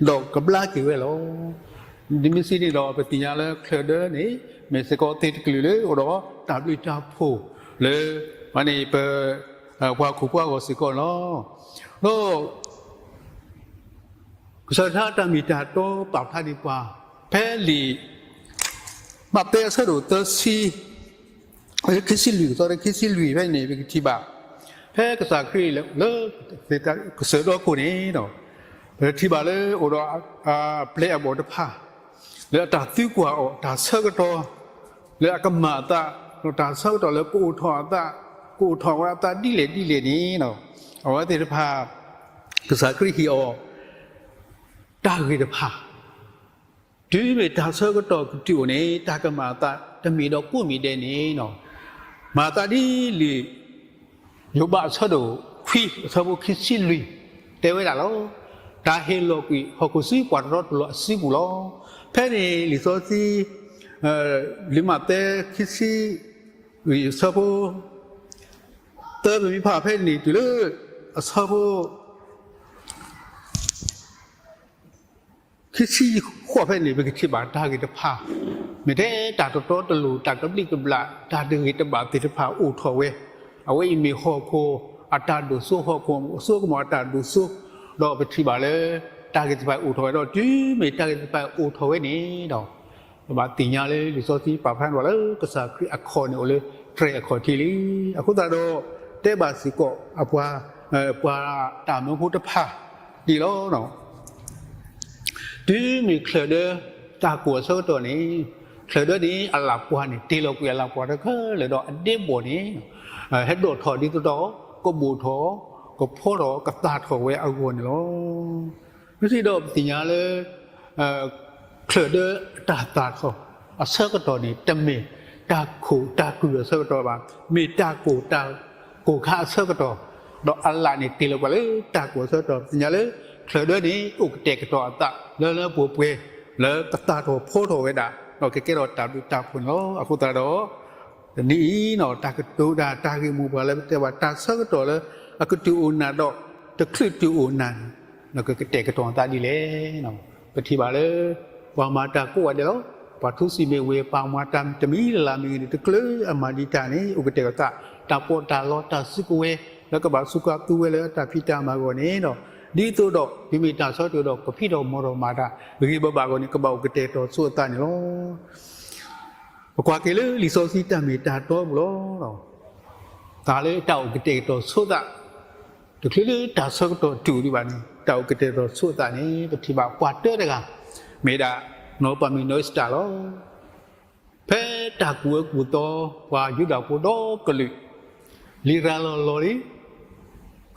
ဒီးကဘျါက့ၤဝဲလီၤ. ဒ်မ့ၢ်စံးန့ၣ်ဒီး ပသ့ၣ်ညါလၢချၢၣ်ဒၢန့ၣ် မ့ၢ်စ့ၢ်ကီးသ့ၣ်တကလုာ်လၢအိၣ်ဒီးတၢ်ဘျုးတၢ်ဖှိၣ်လၢ ပှၤန့ၣ်ပ ပှၤခိၣ်ပှၤဂီၢ်စ့ၢ်ကီးန့ၣ်လီၤ. ဒီး ကစၢ်ယွၤတၢ်မ့ၢ်တၢ်တီပာ်ဖျါန့ၢ်ပှၤ ဖဲလံာ် မးသဲအဆၢဒိၣ်သၢဆံ ခံဆံလွံၢ် ကသီခံဆံလွံၢ်ဖဲန့ၣ် ပကထံၣ်ဘၣ် ဖဲကစၢ်ခရံာ်လၢ ကစၢၢ်ဒီခိၣ်န့ၣ် ပထံၣ်ဘၣ်လၢအိၣ်ဒီး အပျဲၢ်အဘီၣ်တဖၣ် လၢအတၢ်သံကွၢ်အီၤ တၢ်ဆၢကတီၢ် လၢအကမၤအသး ဒီးတၢ်ဆၢကတီၢ်လၢကအိၣ်ထီၣ်အသး ကအိၣ်ထီၣ်ဝဲအသးဒ်လဲၣ်ဒ်လဲၣ်န့ၣ် အဝဲသ့ၣ်တဖၣ် ကစၢ်ခရံာ်ဟ့ၣ်အီၤ တၢ်ဂ့ၢ်တဖၣ် တုၤမ့ၢ်တၢ်ဆၢကတီၢ်ကတုၤအိၣ်န့ၣ် တၢ်ကမၤအသးတမ့ၢ်ဒီးကိးမံၤဒဲးန့ၣ် မၤအသးဒ်လံာ် ယိၤဘးအဆၢဒိၣ်ခွံ အဆၢဖိခံဆံလွံၢ် တဲဝဲဒၣ်လီၤ. တၢ်ဟ့ၣ်လီၤကွံာ်ဟီၣ်ခိၣ်ဆူပှၤတရီတလီၤအစုပူၤလီၤ. ဖဲန့ၣ်လံာ်စီဆှံ လံာ်မးသဲခံဆံလွံၢ်အဆၢဖိ သၢ ပမ့ၢ်ဖးဖဲန့ၣ်တုၤလၢ အဆၢဖိ ခံဆံဃိးဖဲန့ၣ် ပကထံၣ်ဘၣ်တၢ်ဂ့ၢ်တဖၣ် မ့ၢ်ထဲတၢ်တတီတလိၤ တၢ်ကဘျံးကဘျၣ် တၢ်တဂ့ၤတဘၣ်သ့ၣ်တဖၣ်အိၣ်ထီၣ်ဝဲ အဝဲအံၤမ့ၢ်ဟီၣ်ခိၣ်အတၢ်ဒိၣ်စိ ဟီၣ်ခိၣ်အစိကမီၤအတၢ်ဒိၣ်စိ ဒီးပထံၣ်ဘၣ်လၢ တၢ်ဂ့ၢ်တဖၣ်အိၣ်ထီၣ်ဝဲဒီး တုၤမ့ၢ်တၢ်ဂ့ၢ်တဖၣ်အိၣ်ထီၣ်ဝဲန့ၣ်ဒီး ပဘၣ်သ့ၣ်ညါလၢလံာ်စီဆှံပာ်ဖျါန့ၢ်ပှၤလၢ ကစၢ်ခရံာ်အခီၣ်န့ၣ်အိၣ်လၢတြဲၤအခီၣ်ထံးလံ. အဃိသတးဒီး တဲဘၣ်စ့ၢ်ကီးအပှၤ ပှၤတၢ်မၢဖိတဖၣ်န့ၣ်လီၤ. တုၤမ့ၢ်ချၢၣ်ဒၢ တၢ်ကိၢ်အဆၢကတီၢ်န့ၣ် ချၢၣ်ဒၢန့ၣ် အလၣ်ပှၤန့ၣ် တ့လီၤကွံာ်အလၣ်ပှၤတခဲလၢာ်ဒီးအဒ့ဘီၣ်န့ၣ် ဟဲဒိၣ်ထီၣ်ဒ်သိးဒီး ကဘိၣ်ထီၣ် ကဖီထီၣ် ကသၣ်ထီၣ်ဝဲအဂီၢ်န့ၣ်လီၤ. မ့ၢ်စံးဒီးပသ့ၣ်ညါလၢ ချၢၣ်ဒၢတၢ်သၣ်ထီၣ်အဆၢကတီၢ်န့ၣ် တမ့ၢ်တၢ်ခိၣ်တၢ်ကုၢ်အဆၢကတီၢ်ဘၣ်. မ့ၢ်တၢ်ကိၢ်တၢ်ကိၢ်ခါအဆၢကတီၢ်, ဒီးအလၣ်န့ၣ်တ့လီၤကွံာ်လၢတၢ်ကိၢ်အဆၢကတီၢ်. ပသ့ၣ်ညါလၢ ချၢၣ်ဒၢန့ၣ် အိၣ်ကတဲာ်ကတီၤအသးလၢလၢပှဲၤပှဲၤ လၢကသၣ်ထီၣ်ဖီထီၣ်ဝဲဒၣ် ဒီးကကဲထီၣ်တၢ်ဘျုးတၢ်ဖှိၣ်န့ၣ်လီၤ. အဃိသတးဒီး တနံၤအံၤန့ၣ် တၢ်ကတိၤတၢ် တၢ်ဂ့ၢ်မိၢ်ပှၢ်လၢပတဲဘၣ်တၢ်ဆၢကတီၢ်လၢ အကတုၤအိၣ်နၢ်ဒီး တချုးတုၤအိၣ်နၢ်န့ၣ် နကကတဲာ်ကတီၤအသးဒ်လဲၣ်. ပထံၣ်ဘၣ်လၢ ပှၤမၤတၢ်ကိးဂၤဒဲးလီၤ. ပှၤထူစံးမ့ၢ်ဝ့ၤ ပှၤမၤတၢ်တမံၤလၢ်လၢ်မ့ၢ်ဂ့ၤန့ၣ် တချုးအမၤဒံးတၢ်န့ၣ် အိၣ်ကတဲာ်ကတီၤသး တၢ်ပီးတၢ်လီတၢ်စုကဝဲၤ လၢကဘၣ်စူးကါသူဝဲလၢတၢ်ဖံးတၢ်မၤအဂီၢ်န့ၣ်ဒီး ဒ်သိးဒီး တုၤမ့ၢ်တၢ်ဆၢကတီၢ်ဒီး ကဖံးထီၣ်မၤထီၣ်မၤတၢ် ဂ့ၤဘၣ်ဘၣ်အဂီၢ်န့ၣ် ကဘၣ်အိၣ်ကတဲာ်ကတီၤဆိအသးန့ၣ်လီၤ. ပကွၢ်က့ၤလၢလံာ်စီဆှံတၢ်မ့ၢ်တၢ်တီပူၤလီၤ. တၢ်လၢတၢ်အိၣ်ကတဲာ်ကတီၤဆိသး တချုးလၢတၢ်ဆၢကတီၢ်တုၤဒံးဘၣ်န့ၣ် တၢ်အိၣ်ကတဲာ်ကတီၤဆိအသးန့ၣ် ပထံၣ်ဘၣ်ပှၤတၢတဂၤ မ့ၢ်ဒၣ် နီၢ်ပၤမုၣ်နီၢ်အ့ၤစတၢ်လီၤ. ဖဲတၢ်ကူၣ်အၢကူၣ်သီ ပှၤယူဒၤဖိဒီကလုာ် လံာ်ရၤလီၤလီၤလံ.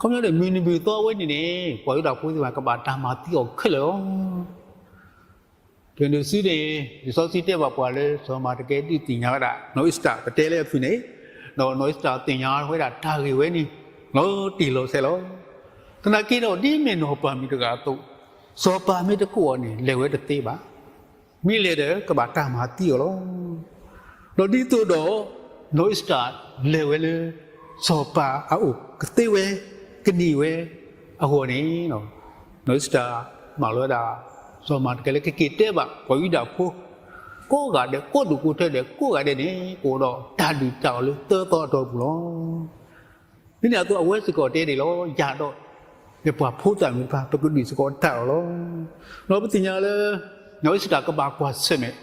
ခီပညီန့ၣ် မုၢ်နံၤမုၢ်သီဝဲန့ၣ်န့ၣ် ပှၤယူဒၤဖိသ့ၣ်တဖၣ် ကဘၣ်တၢ်မၤသံအီၤခဲလၢာ်လီၤ. ပနုၤစုန့ၣ် လံာ်စီဆှံတဲဘၣ်ပှၤလၢ စီၤမၤဒကဲဒုးသ့ၣ်ညါဝဲဒၣ် နီၢ်အ့ၤစတၢၣ် ပတဲလၢအဖုၣ်န့ၣ်, ဒီးနီၢ်အ့ၤစတၢၣ်သ့ၣ်ညါဝဲဒၣ်တၢ်ဂ့ၢ်ဝဲန့ၣ် လီၤတံၢ်လီၤဆဲးလီၤ. သနာ်က့ဒီး ဒ်မ့ၢ်နီၢ်ပၤမုၣ်တဂၤအသိး, စီၤပၤမ့ၢ်တကိးအီၤန့ၣ် လဲၤဝဲတသ့ဘၣ်. မ့ၢ်လဲၤဒီး ကဘၣ်တၢ်မၤသံအီၤလီၤ. ဒီးဒ်သိးဒီး နီၢ်အ့ၤစတၢၣ်လဲၤဝဲလၢ စီၤပၤအအိၣ်ကသ့ဝဲ ကနံၣ်ဝဲအဂီၢ်န့ၣ်, နီၢ်အ့ၤစတၢၣ်မၤလိဝဲဒၣ် စီၤမၤဒကဲလၢကက့ၤတဲဘၣ်ပှၤယူဒၤဖိ ကိးဂၤဒဲး ကိးဒူၣ်ကိးထၢဒဲး ကိးဂၤဒဲးန့ၣ် ကအိၣ်ဒီးတၢ်ဒုၣ်တၢ်အီၣ်လၢသၢသီအတီၢ်ပူၤလီၤ. ဒ်န့ၣ်အသိး အဝဲစ့ၢ်ကီးတဲဒ်အံၤလီၤ, ယၤဒီး ယပှၤဖိသၣ်မုၣ်တဖၣ် ပကဒုၣ်စ့ၢ်ကီးတၢ်အီၣ်လီၤ. ဒီးပသ့ၣ်ညါလၢ နီၢ်အ့ၤစတၢၣ်ကဘၣ်ကွၢ်ဆၢၣ်မဲာ်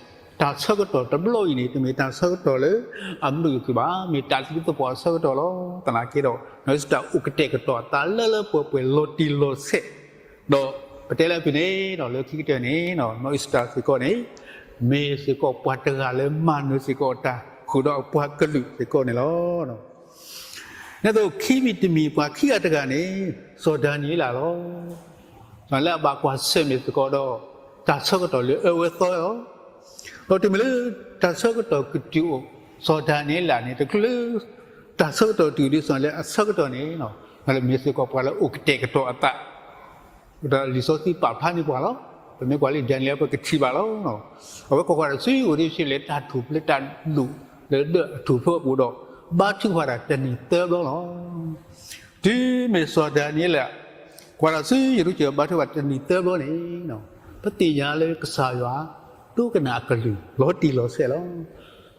တၢ်ဆၢကတီၢ်တဘျီအံၤန့ၣ် တမ့ၢ်တၢ်ဆၢကတီၢ်လၢအဘျုးအဖှိၣ်ဘၣ်, မ့ၢ်တၢ်သံသပှၢ်အဆၢကတီၢ်လီၤ. သနာ်က့ဒီး နီၢ်အ့ၤစတၢၣ်အိၣ်ကတဲာ်ကတီၤအသးလၢလၢပှဲၤပှဲၤ လီၤတံၢ်လီၤဆဲး, ဒီးပတဲလၢအဖုၣ်န့ၣ်ဒီး လၢခံကတၢၢ်န့ၣ် နီၢ်အ့ၤစတၢၣ်စ့ၢ်ကီးန့ၣ် မ့ၢ်စ့ၢ်ကီးပှၤတဂၤလၢမၤနၢၤစ့ၢ်ကီးအတၢ် ဃုာ်ဒီးအပှၤကလုာ်စ့ၢ်ကီးန့ၣ်လီၤ. န့ၣ်အသိး ခံမံၤတမံၤ ပှၤခံဂၤတဂၤန့ၣ် စီၤဒၤနံးယ့လးလီၤ. လၢအဘၣ်ကွၢ်ဆၢၣ်မဲာ်စ့ၢ်ကီးဒီး တၢ်ဆၢကတီၢ်လၢအအၢဝဲသီဝဲလီၤ. ဒီးတုၤမ့ၢ်လၢတၢ်ဆၢကတီၢ်ကတုၤအိၣ် စီၤဒၤနံးယ့လးန့ၣ် တချုးလၢ တၢ်ဆၢကတီၢ်တုၤဒ်သိးလၢအဆၢကတီၢ်န့ၣ်, မ့ၢ်စ့ၢ်ကီးပှၤလၢအိၣ်ကတဲာ်ကတီၤအသး ဒီးလံာ်စီဆှံပာ်ဖျါန့ၢ်ပှၤလီၤ. ပမ့ၢ်ကွၢ်လၢဒၤနံးယ့လး ပကထံၣ်ဘၣ်လီၤ. အဝဲကွၢ်ကွၢ်တၢ်ဆူယရူၤၡလ့ၣ် တၢ်ထူၣ်ဖျဲးတၢ်ဒူၣ်လၢဒၢးအထူၣ်ဖျဲးအပူၤဒီး ဘါထုကဖၣ်တၢ်တနံၤသၢဘျီလီၤ. တုၤမ့ၢ်စီၤဒၤနံးယ့လး ကွၢ်တၢ်ဆူယရူၤၡလ့ၣ်ဘါထုကဖၣ်တၢ်တနံၤသၢဘျီန့ၣ်, ပသ့ၣ်ညါလၢကစၢ်ယွၤ ဒိကနၣ်အကလုၢ် လီၤတံၢ်လီၤဆဲးလီၤ.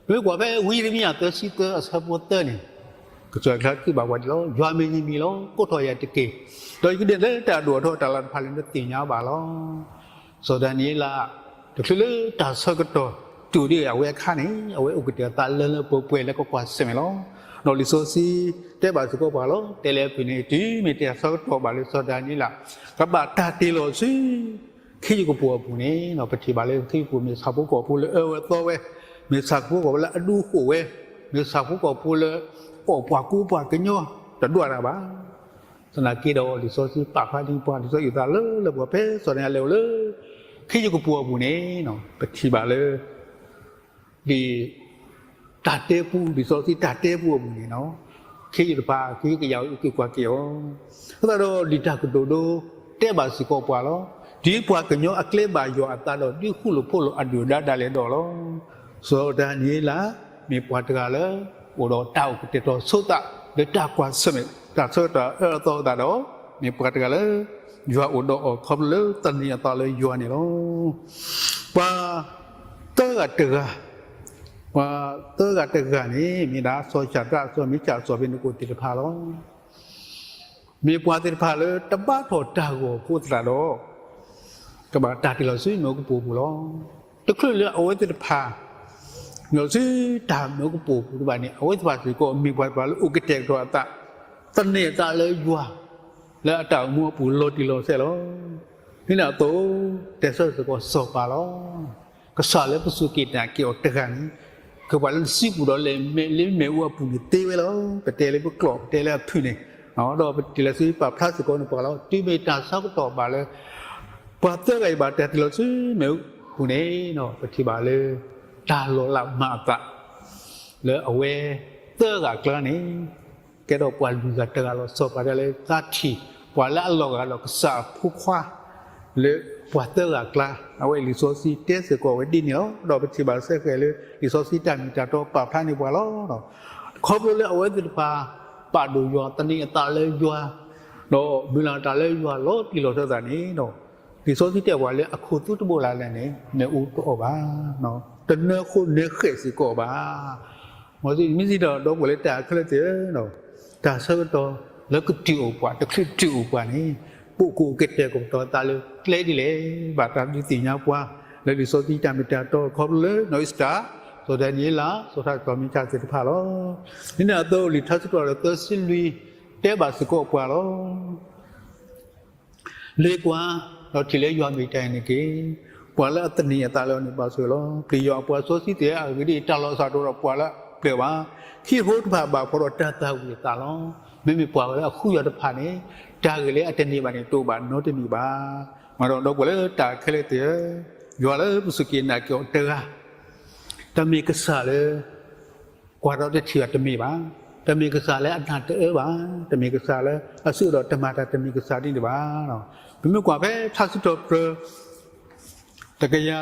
ပမ့ၢ်ကွၢ်ဖဲဝံယံးရမံယၤသၢဆံသၢအဆၢဖိသၢန့ၣ်, ကစၢ်ယွၤအကလုၢ်ဘၣ်ပှၤဒ်အံၤလီၤ, ယွၤမ့ၢ်ယမံၤလီၤ, ကိးထီၣ်ယၤတက့ၢ်. ဒီးယကဒုးနဲၣ်လၢတၢ်အဒိၣ်အထီတၢ်လၤတဖၣ်လၢနသ့ၣ်ညါဘၣ်လီၤ. စီၤဒၤနံးယ့လး တချုးလၢတၢ်ဆၢကတီၢ်တုၤဒ်အဝဲအခါန့ၣ်, အဝဲအိၣ်ကတဲာ်အသးလၢလၢပှဲၤပှဲၤလၢကကွၢ်ဆၢၣ်မဲာ်လီၤ. ဒီးလံာ်စီဆှံတဲဘၣ်စ့ၢ်ကီးပှၤလီၤ. တဲလၢအဖုၣ်န့ၣ် တုၤမ့ၢ်တၢ်ဆၢကတီၢ်ဘၣ်လၢစီၤဒၤနံးယ့လး ကဘၣ်တၢ်တ့ၢ်လီၤဆူ ခ့ယုၢ်ကပိာ်အပူၤန့ၣ်, ပထံၣ်ဘၣ်လၢခ့ယုၢ်ကပိာ်မ့ၢ်ဆၣ်ဖိကီၢ်ဖိလၢအၢဝဲသီဝဲ, မ့ၢ်ဆၣ်ဖိကီၢ်ဖိလၢအဒူဃိၣ်ဝဲ, မ့ၢ်ဆၣ်ဖိကီၢ်ဖိလၢ အီၣ်ပှၤကူပှၤကညီတဒွးတၢ်ဘၣ်. သနာ်က့ဒီး လံာ်စီဆှံပာ်ဖျါန့ၢ်ပှၤ လံာ်စီဆှံအုၣ်သးလၢလၢပှဲၤပှဲၤ ဖဲစီၤဒၤနံးယ့လးလဲၤအိၣ်လၢ ခ့ယုၢ်ကပိာ်အပူၤန့ၣ်, ပထံၣ်ဘၣ်လၢ လံာ်တၢ်တဲပူ လံာ်စီဆှံတၢ်တဲပူအပူၤန့ၣ်, ခ့ယုၢ်တဖၣ် ခ့ယုၢ်ကယၤအံၤ အုၣ်က့ၤကွၢ်က့ၤအီၤ, အဃိသတးဒီး လံာ်တၢ်ကတိၤဒိ တဲဘၣ်စ့ၢ်ကီးပှၤလီၤ. ဒ်ပှၤကညီအကျဲဘၣ်ယွၤအသးဒီး ဒုးဃူလိာ်ဖိးလိာ်အဒုၣ်အဒါဒၣ်လဲာ်ဒီးလီၤ. စီၤဒၤနံးယ့လး မ့ၢ်ပှၤတဂၤလၢ အိၣ်ဒီးတၢ်အိၣ်ကတဲာ်ကတီၤဆိသး လၢတၢ်ကွၢ်ဆၢၣ်မဲာ် တၢ်ဆၢကတီၢ်အအၢအသီအသးဒီး မ့ၢ်ပှၤတဂၤလၢ ယွၤအိၣ်ဒီးအီၤ ခီဖျိလၢသန့ၤအသးလၢယွၤန့ၣ်လီၤ. ပှၤသၢဂၤတဂၤ, ပှၤသၢဂၤတဂၤန့ၣ် မ့ၢ်ဒၣ်စီၤၡၤဒြး စီၤမ့ၣ်ကၠး စီၤအဘ့းနကိၣ်သ့ၣ်တဖၣ်လီၤ. မ့ၢ်ပှၤသ့ၣ်တဖၣ်လၢ တဘါထီၣ်တၢ်ဂီၤအဃိသတးဒီး ကဘၣ်တၢ်တ့ၢ်လီၤဆူမုၢ်ကပိာ်ပူၤလီၤ. တချုးလၢအဝဲသ့ၣ်တဖၣ် နုာ်လီၤဆူတၢ်မုၢ်ကပိာ်ပူၤတဖၣ်န့ၣ် အဝဲသ့ၣ်တဖၣ်စ့ၢ်ကီး မ့ၢ်ပှၤတဖၣ်လၢအိၣ်ကတဲာ်ကတီၤအသး, သန့ၤအသးလၢယွၤ လၢအတၢ်အိၣ်မူအပူၤလီၤတံၢ်လီၤဆဲးလီၤ. ဒ်န့ၣ်အသိး တဲဆၢစ့ၢ်ကီးစီၤပၤလီၤ. ကစၢ်လၢပစူၢ်က့ၤနာ်က့ၤအီၤတဂၤန့ၣ် ကပှၤလၢနစုပူၤဒီးလဲၤမ့ၢ်လၢမ့ၣ်အူအပူၤန့ၣ်သ့ဝဲလီၤ. ပတဲလၢပကျိာ် ပတဲလၢအဖုၣ်န့ၣ်, ဒီးပတဲလၢစုပာ်ဖျါစ့ၢ်ကီးန့ၣ်ပှၤလီၤ. တုၤမ့ၢ်တၢ်ဆၢကတီၢ်ဘၣ်လၢ ပှၤသၢဂၤအံၤဘၣ်တၢ်တ့ၢ်လီၤဆူမ့ၣ်အူပူၤန့ၣ်, ပထံၣ်ဘၣ်လၢ တၢ်လီၤလးမၤအသး လၢအဝဲသၢဂၤအကျါန့ၣ် ကဲထီၣ်ပှၤလွံၢ်ဂၤတဂၤလီၤ. စီၤပၤတဲလၢသးထံၣ် ပှၤလၢအလီၤဂာ်ဒီးကစၢ်အဖိခွါ လၢပှၤသၢဂၤအကျါ, အဝဲလံာ်စီဆှံတဲစ့ၢ်ကီးဝဲဒ်န့ၣ်လီၤ. ဒီးပထံၣ်ဘၣ်စ့ၢ်ကီးလၢ လံာ်စီဆှံတၢ်မ့ၢ်တၢ်တီပာ်ဖျါန့ၢ်ပှၤလီၤ. ခီဖျိလၢအဝဲသ့ၣ်တဖၣ် ပာ်ဒိၣ်ယွၤ သန့ၤအသးလၢယွၤ, ဒီးမုၢ်လၢ်တၢ်လၢယွၤလီၤတံၢ်လီၤဆဲးအသးန့ၣ်ဒီး လံာ်စီဆှံတဲပှၤလၢ အခိၣ်သူတဘိလၢ်လၢ်န့ၣ် မ့ၣ်အူတအီၣ်ဘၣ်, တနၢဃိးနၢဃဲးစ့ၢ်ကီးဘၣ်. မ်မ့ၢ်စံးဒီး ဒီပုၢ်ဝဲၢ်လၢတၢ်ခဲလၢာ်သ့ၣ်ဧၢ, တၢ်ဆၢကတီၢ်လၢကတုၤအိၣ်ပှၤ တချုးတုၤအိၣ်ပှၤန့ၣ် ပအိၣ်ကတဲာ်ကတီၤသးလၢကျဲဒ်လဲၣ်, ဘၣ်တၢ်ဒုးသ့ၣ်ညါပှၤ လၢလံာ်စီဆှံတၢ်မ့ၢ်တၢ်တီ ခီဖျိလၢနီၢ်အ့ၤစတၢၣ်, စီၤဒၤနံးယ့လး, စီၤထါ စီၤမ့ၣ်ကၠးသ့ၣ်တဖၣ်လီၤ. ဒ်န့ၣ်အသိး လံာ်ထါစံးထီၣ်ပတြၢၤသၢဆံလွံၢ် တဲဘၣ်စ့ၢ်ကီးပှၤလီၤ. လ့ၤကွၢ်, ဒီးထံၣ်လၢယွၤမ့ၢ်တၢ်အံၤန့ၣ်တက့ၢ်. ပှၤလၢအသန့ၤအသးလၢအီၤန့ၣ်ဘၣ်ဆိၣ်ဂ့ၤလီၤ. ပျံၤယွၤအပှၤစီဆှံသ့ၣ်ဧၢ, အဂ့ၢ်ဒ်အံၤ, တၢ်လီၤစၢ်တအိၣ်ဒီးပှၤလၢ ကျၢၤဘၣ်. ခံဖိတဖၣ်ဘၣ်ဖှီၣ်ဒီးတၢ်သၣ်ဝံၤအသးလီၤ. မ့မ့ၢ်ပှၤဝဲလၢအဃုယွၤတဖၣ်န့ၣ် တၢ်ဂ့ၢ်လၢအတန့ၢ်ဘၣ်န့ၣ် တအိၣ်ဘၣ်နီတမံၤဘၣ်. မ့ၢ်ဒီးဒီပုၢ်ဝဲၢ်လၢတၢ်ခဲလၢာ်သ့ၣ်ဧၢ, ယွၤလၢပစူၢ်က့ၤနာ်က့ၤအီၤတဂၤ တမ့ၢ်ကစၢ်လၢ ကွၢ်ထီတထံၣ်ဘၣ်တမ့ၢ်ဘၣ်. တမ့ၢ်ကစၢ်လၢအနၢ်တအၢဘၣ်. တမ့ၢ်ကစၢ်လၢအစိဒီးတမၤတၢ် တမ့ၢ်ကစၢ်ဒ်န့ၣ်ဘၣ်. ပမ့ၢ်ကွၢ်ဖဲထါစံးထီၣ်ပတြၢၤ တကယၤ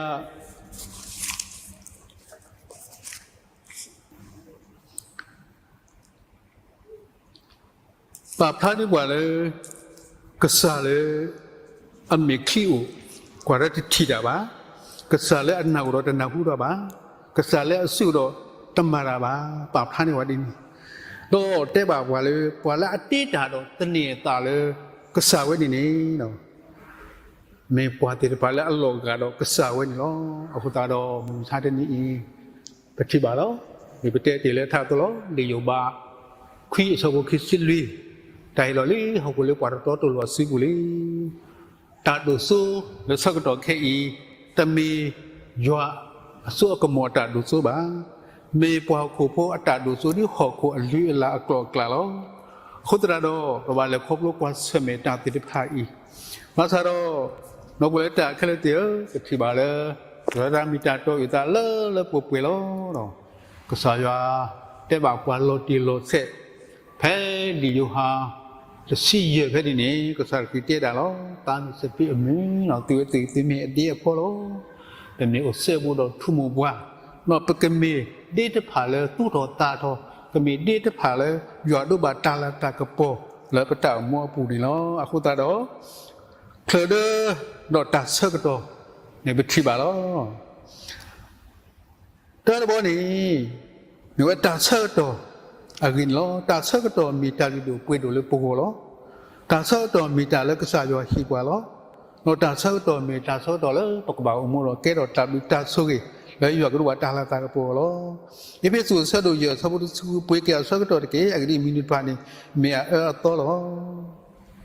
ပာ်ဖျါန့ၢ်ပှၤလၢ ကစၢ်လၢ အမဲာ်ချံအိၣ် ကွၢ်ထီတထံၣ်တၢ်ဘၣ်, ကစၢ်လၢအနၢ်အိၣ်ဒီးတနၢ်ဟူတၢ်ဘၣ်, ကစၢ်လၢအစိဒီးတမၤတၢ်ဘၣ်, ပာ်ဖျါန့ၢ်ပှၤဒ်န့ၣ်, ဒီးတဲဘၣ်ပှၤလၢ ပှၤလၢအတ့တၢ်ဒီးသန့ၤအသးလၢ ကစၢ်ဝဲန့ၣ်န့ၣ် မ့ၢ်ပှၤသ့ၣ်တဖၣ်လၢအလီၤဂာ်ဒီးကစၢ်ဝဲန့ၣ်လီၤ. အဃိသတးဒီး မုၢ်မဆါတနံၤအံၤ ပထံၣ်ဘၣ်လီၤ. မ့ၢ်ပတဲတ့ၢ်လၢထးအသိးလီၤ. လံာ်ယိၤဘး ခွံအဆၢဖိခံဆံလွံၢ်, တၢ်ဟ့ၣ်လီၤလံ ဟီၣ်ခိၣ်လၢပှၤတတီတလိၤအစုပူၤလံ. တၢ်ဒိၣ်စိလၢဆၢကတီၢ်ခဲအံၤ တမ့ၢ်ယွၤအစိအကမီၤအတၢ်ဒိၣ်စိဘၣ်. မ့ၢ်ပှၤဟီၣ်ခိၣ်ဖိအတၢ်ဒိၣ်စိဒ်ဟီၣ်ခိၣ်အလုၢ်အလၢ်အကျိၤအကျဲလီၤ. အဃိသတးဒီး ပဘၣ်လဲၤခီဖျိကွၢ်ဆၢၣ်မဲာ်တၢ်သ့ၣ်တဖၣ်အံၤ, ဘၣ်ဆၣ်ဒီး ဒီပုၢ်ဝဲၢ်လၢတၢ်ခဲလၢာ်သ့ၣ်ဧၢ, ပထံၣ်ဘၣ်လၢ တၢ်မ့ၢ်တၢ်တီအုၣ်သးလၢလၢပှဲၤပှဲၤလီၤ. ကစၢ်ယွၤတဲဘၣ်ပှၤလီၤတံၢ်လီၤဆဲး ဖဲလံာ်ယိၤဟၣ် တဆံယဲၢ်ဖဲန့ၣ်န့ၣ် ကစၢ်ခရံာ်တဲဒၣ်လီၤ. သးမ့ၢ်စပံးအမုၢ်, သုဝဲသုသုမ့ၢ်အဒ့အဖီလီၤ. ပမ့ၢ်အိၣ်စဲဘူးဒီးထူမိၢ်ပှၢ်, ဒီးပကမ့ၢ်ဒ့တဖၣ်လၢသူၣ်ထီၣ်သးထီၣ်, ကမ့ၢ်ဒ့တဖၣ်လၢယွၤဒိးဘၣ်တၢ်လၤတၢ်ကပီၤလၢပတၢ်အိၣ်မူအပူၤန့ၣ်လီၤ. အဃိသတးဒီး ချၢၣ်ဒၢ ဒီးတၢ်ဆၢကတီၢ်န့ၣ် ပထံၣ်ဘၣ်လီၤ. တၢတဘီန့ၣ် မ့ၢ်ဝဲတၢ်ဆၢကတီၢ်အဂ့ၢ်န့ၣ်လီၤ. တၢ်ဆၢကတီၢ်မ့ၢ်တၢ်လုၢ်ဒိၣ်ပှ့ၤဒိၣ်လၢပဂီၢ်လီၤ. တၢ်ဆၢကတီၢ်မ့ၢ်တၢ်လၢကစၢ်ယွၤဟ့ၣ်ပှၤလီၤ. ဒီးတၢ်ဆၢကတီၢ်မ့ၢ်တၢ်ဆၢကတီၢ်လၢပကဘၣ်အိၣ်မူဒီးကဲထီၣ်တၢ်ဘျုးတၢ်ဆိၣ်ဂ့ၤ လၢယွၤကဒိးဘၣ်တၢ်လၤတၢ်ကပီၤလီၤ. အ့းဖ့းစူးအဆၢဒိၣ်ယဲၢ်အဆၢဖိတဆံဃု, ပှ့ၤက့ၤအဆၢကတီၢ်တက့ၢ်. အဂ့ၢ်ဒ်အံၤ, မနုၤတဖၣ်န့ၣ် မ့ၢ်အအၢအသီလီၤ.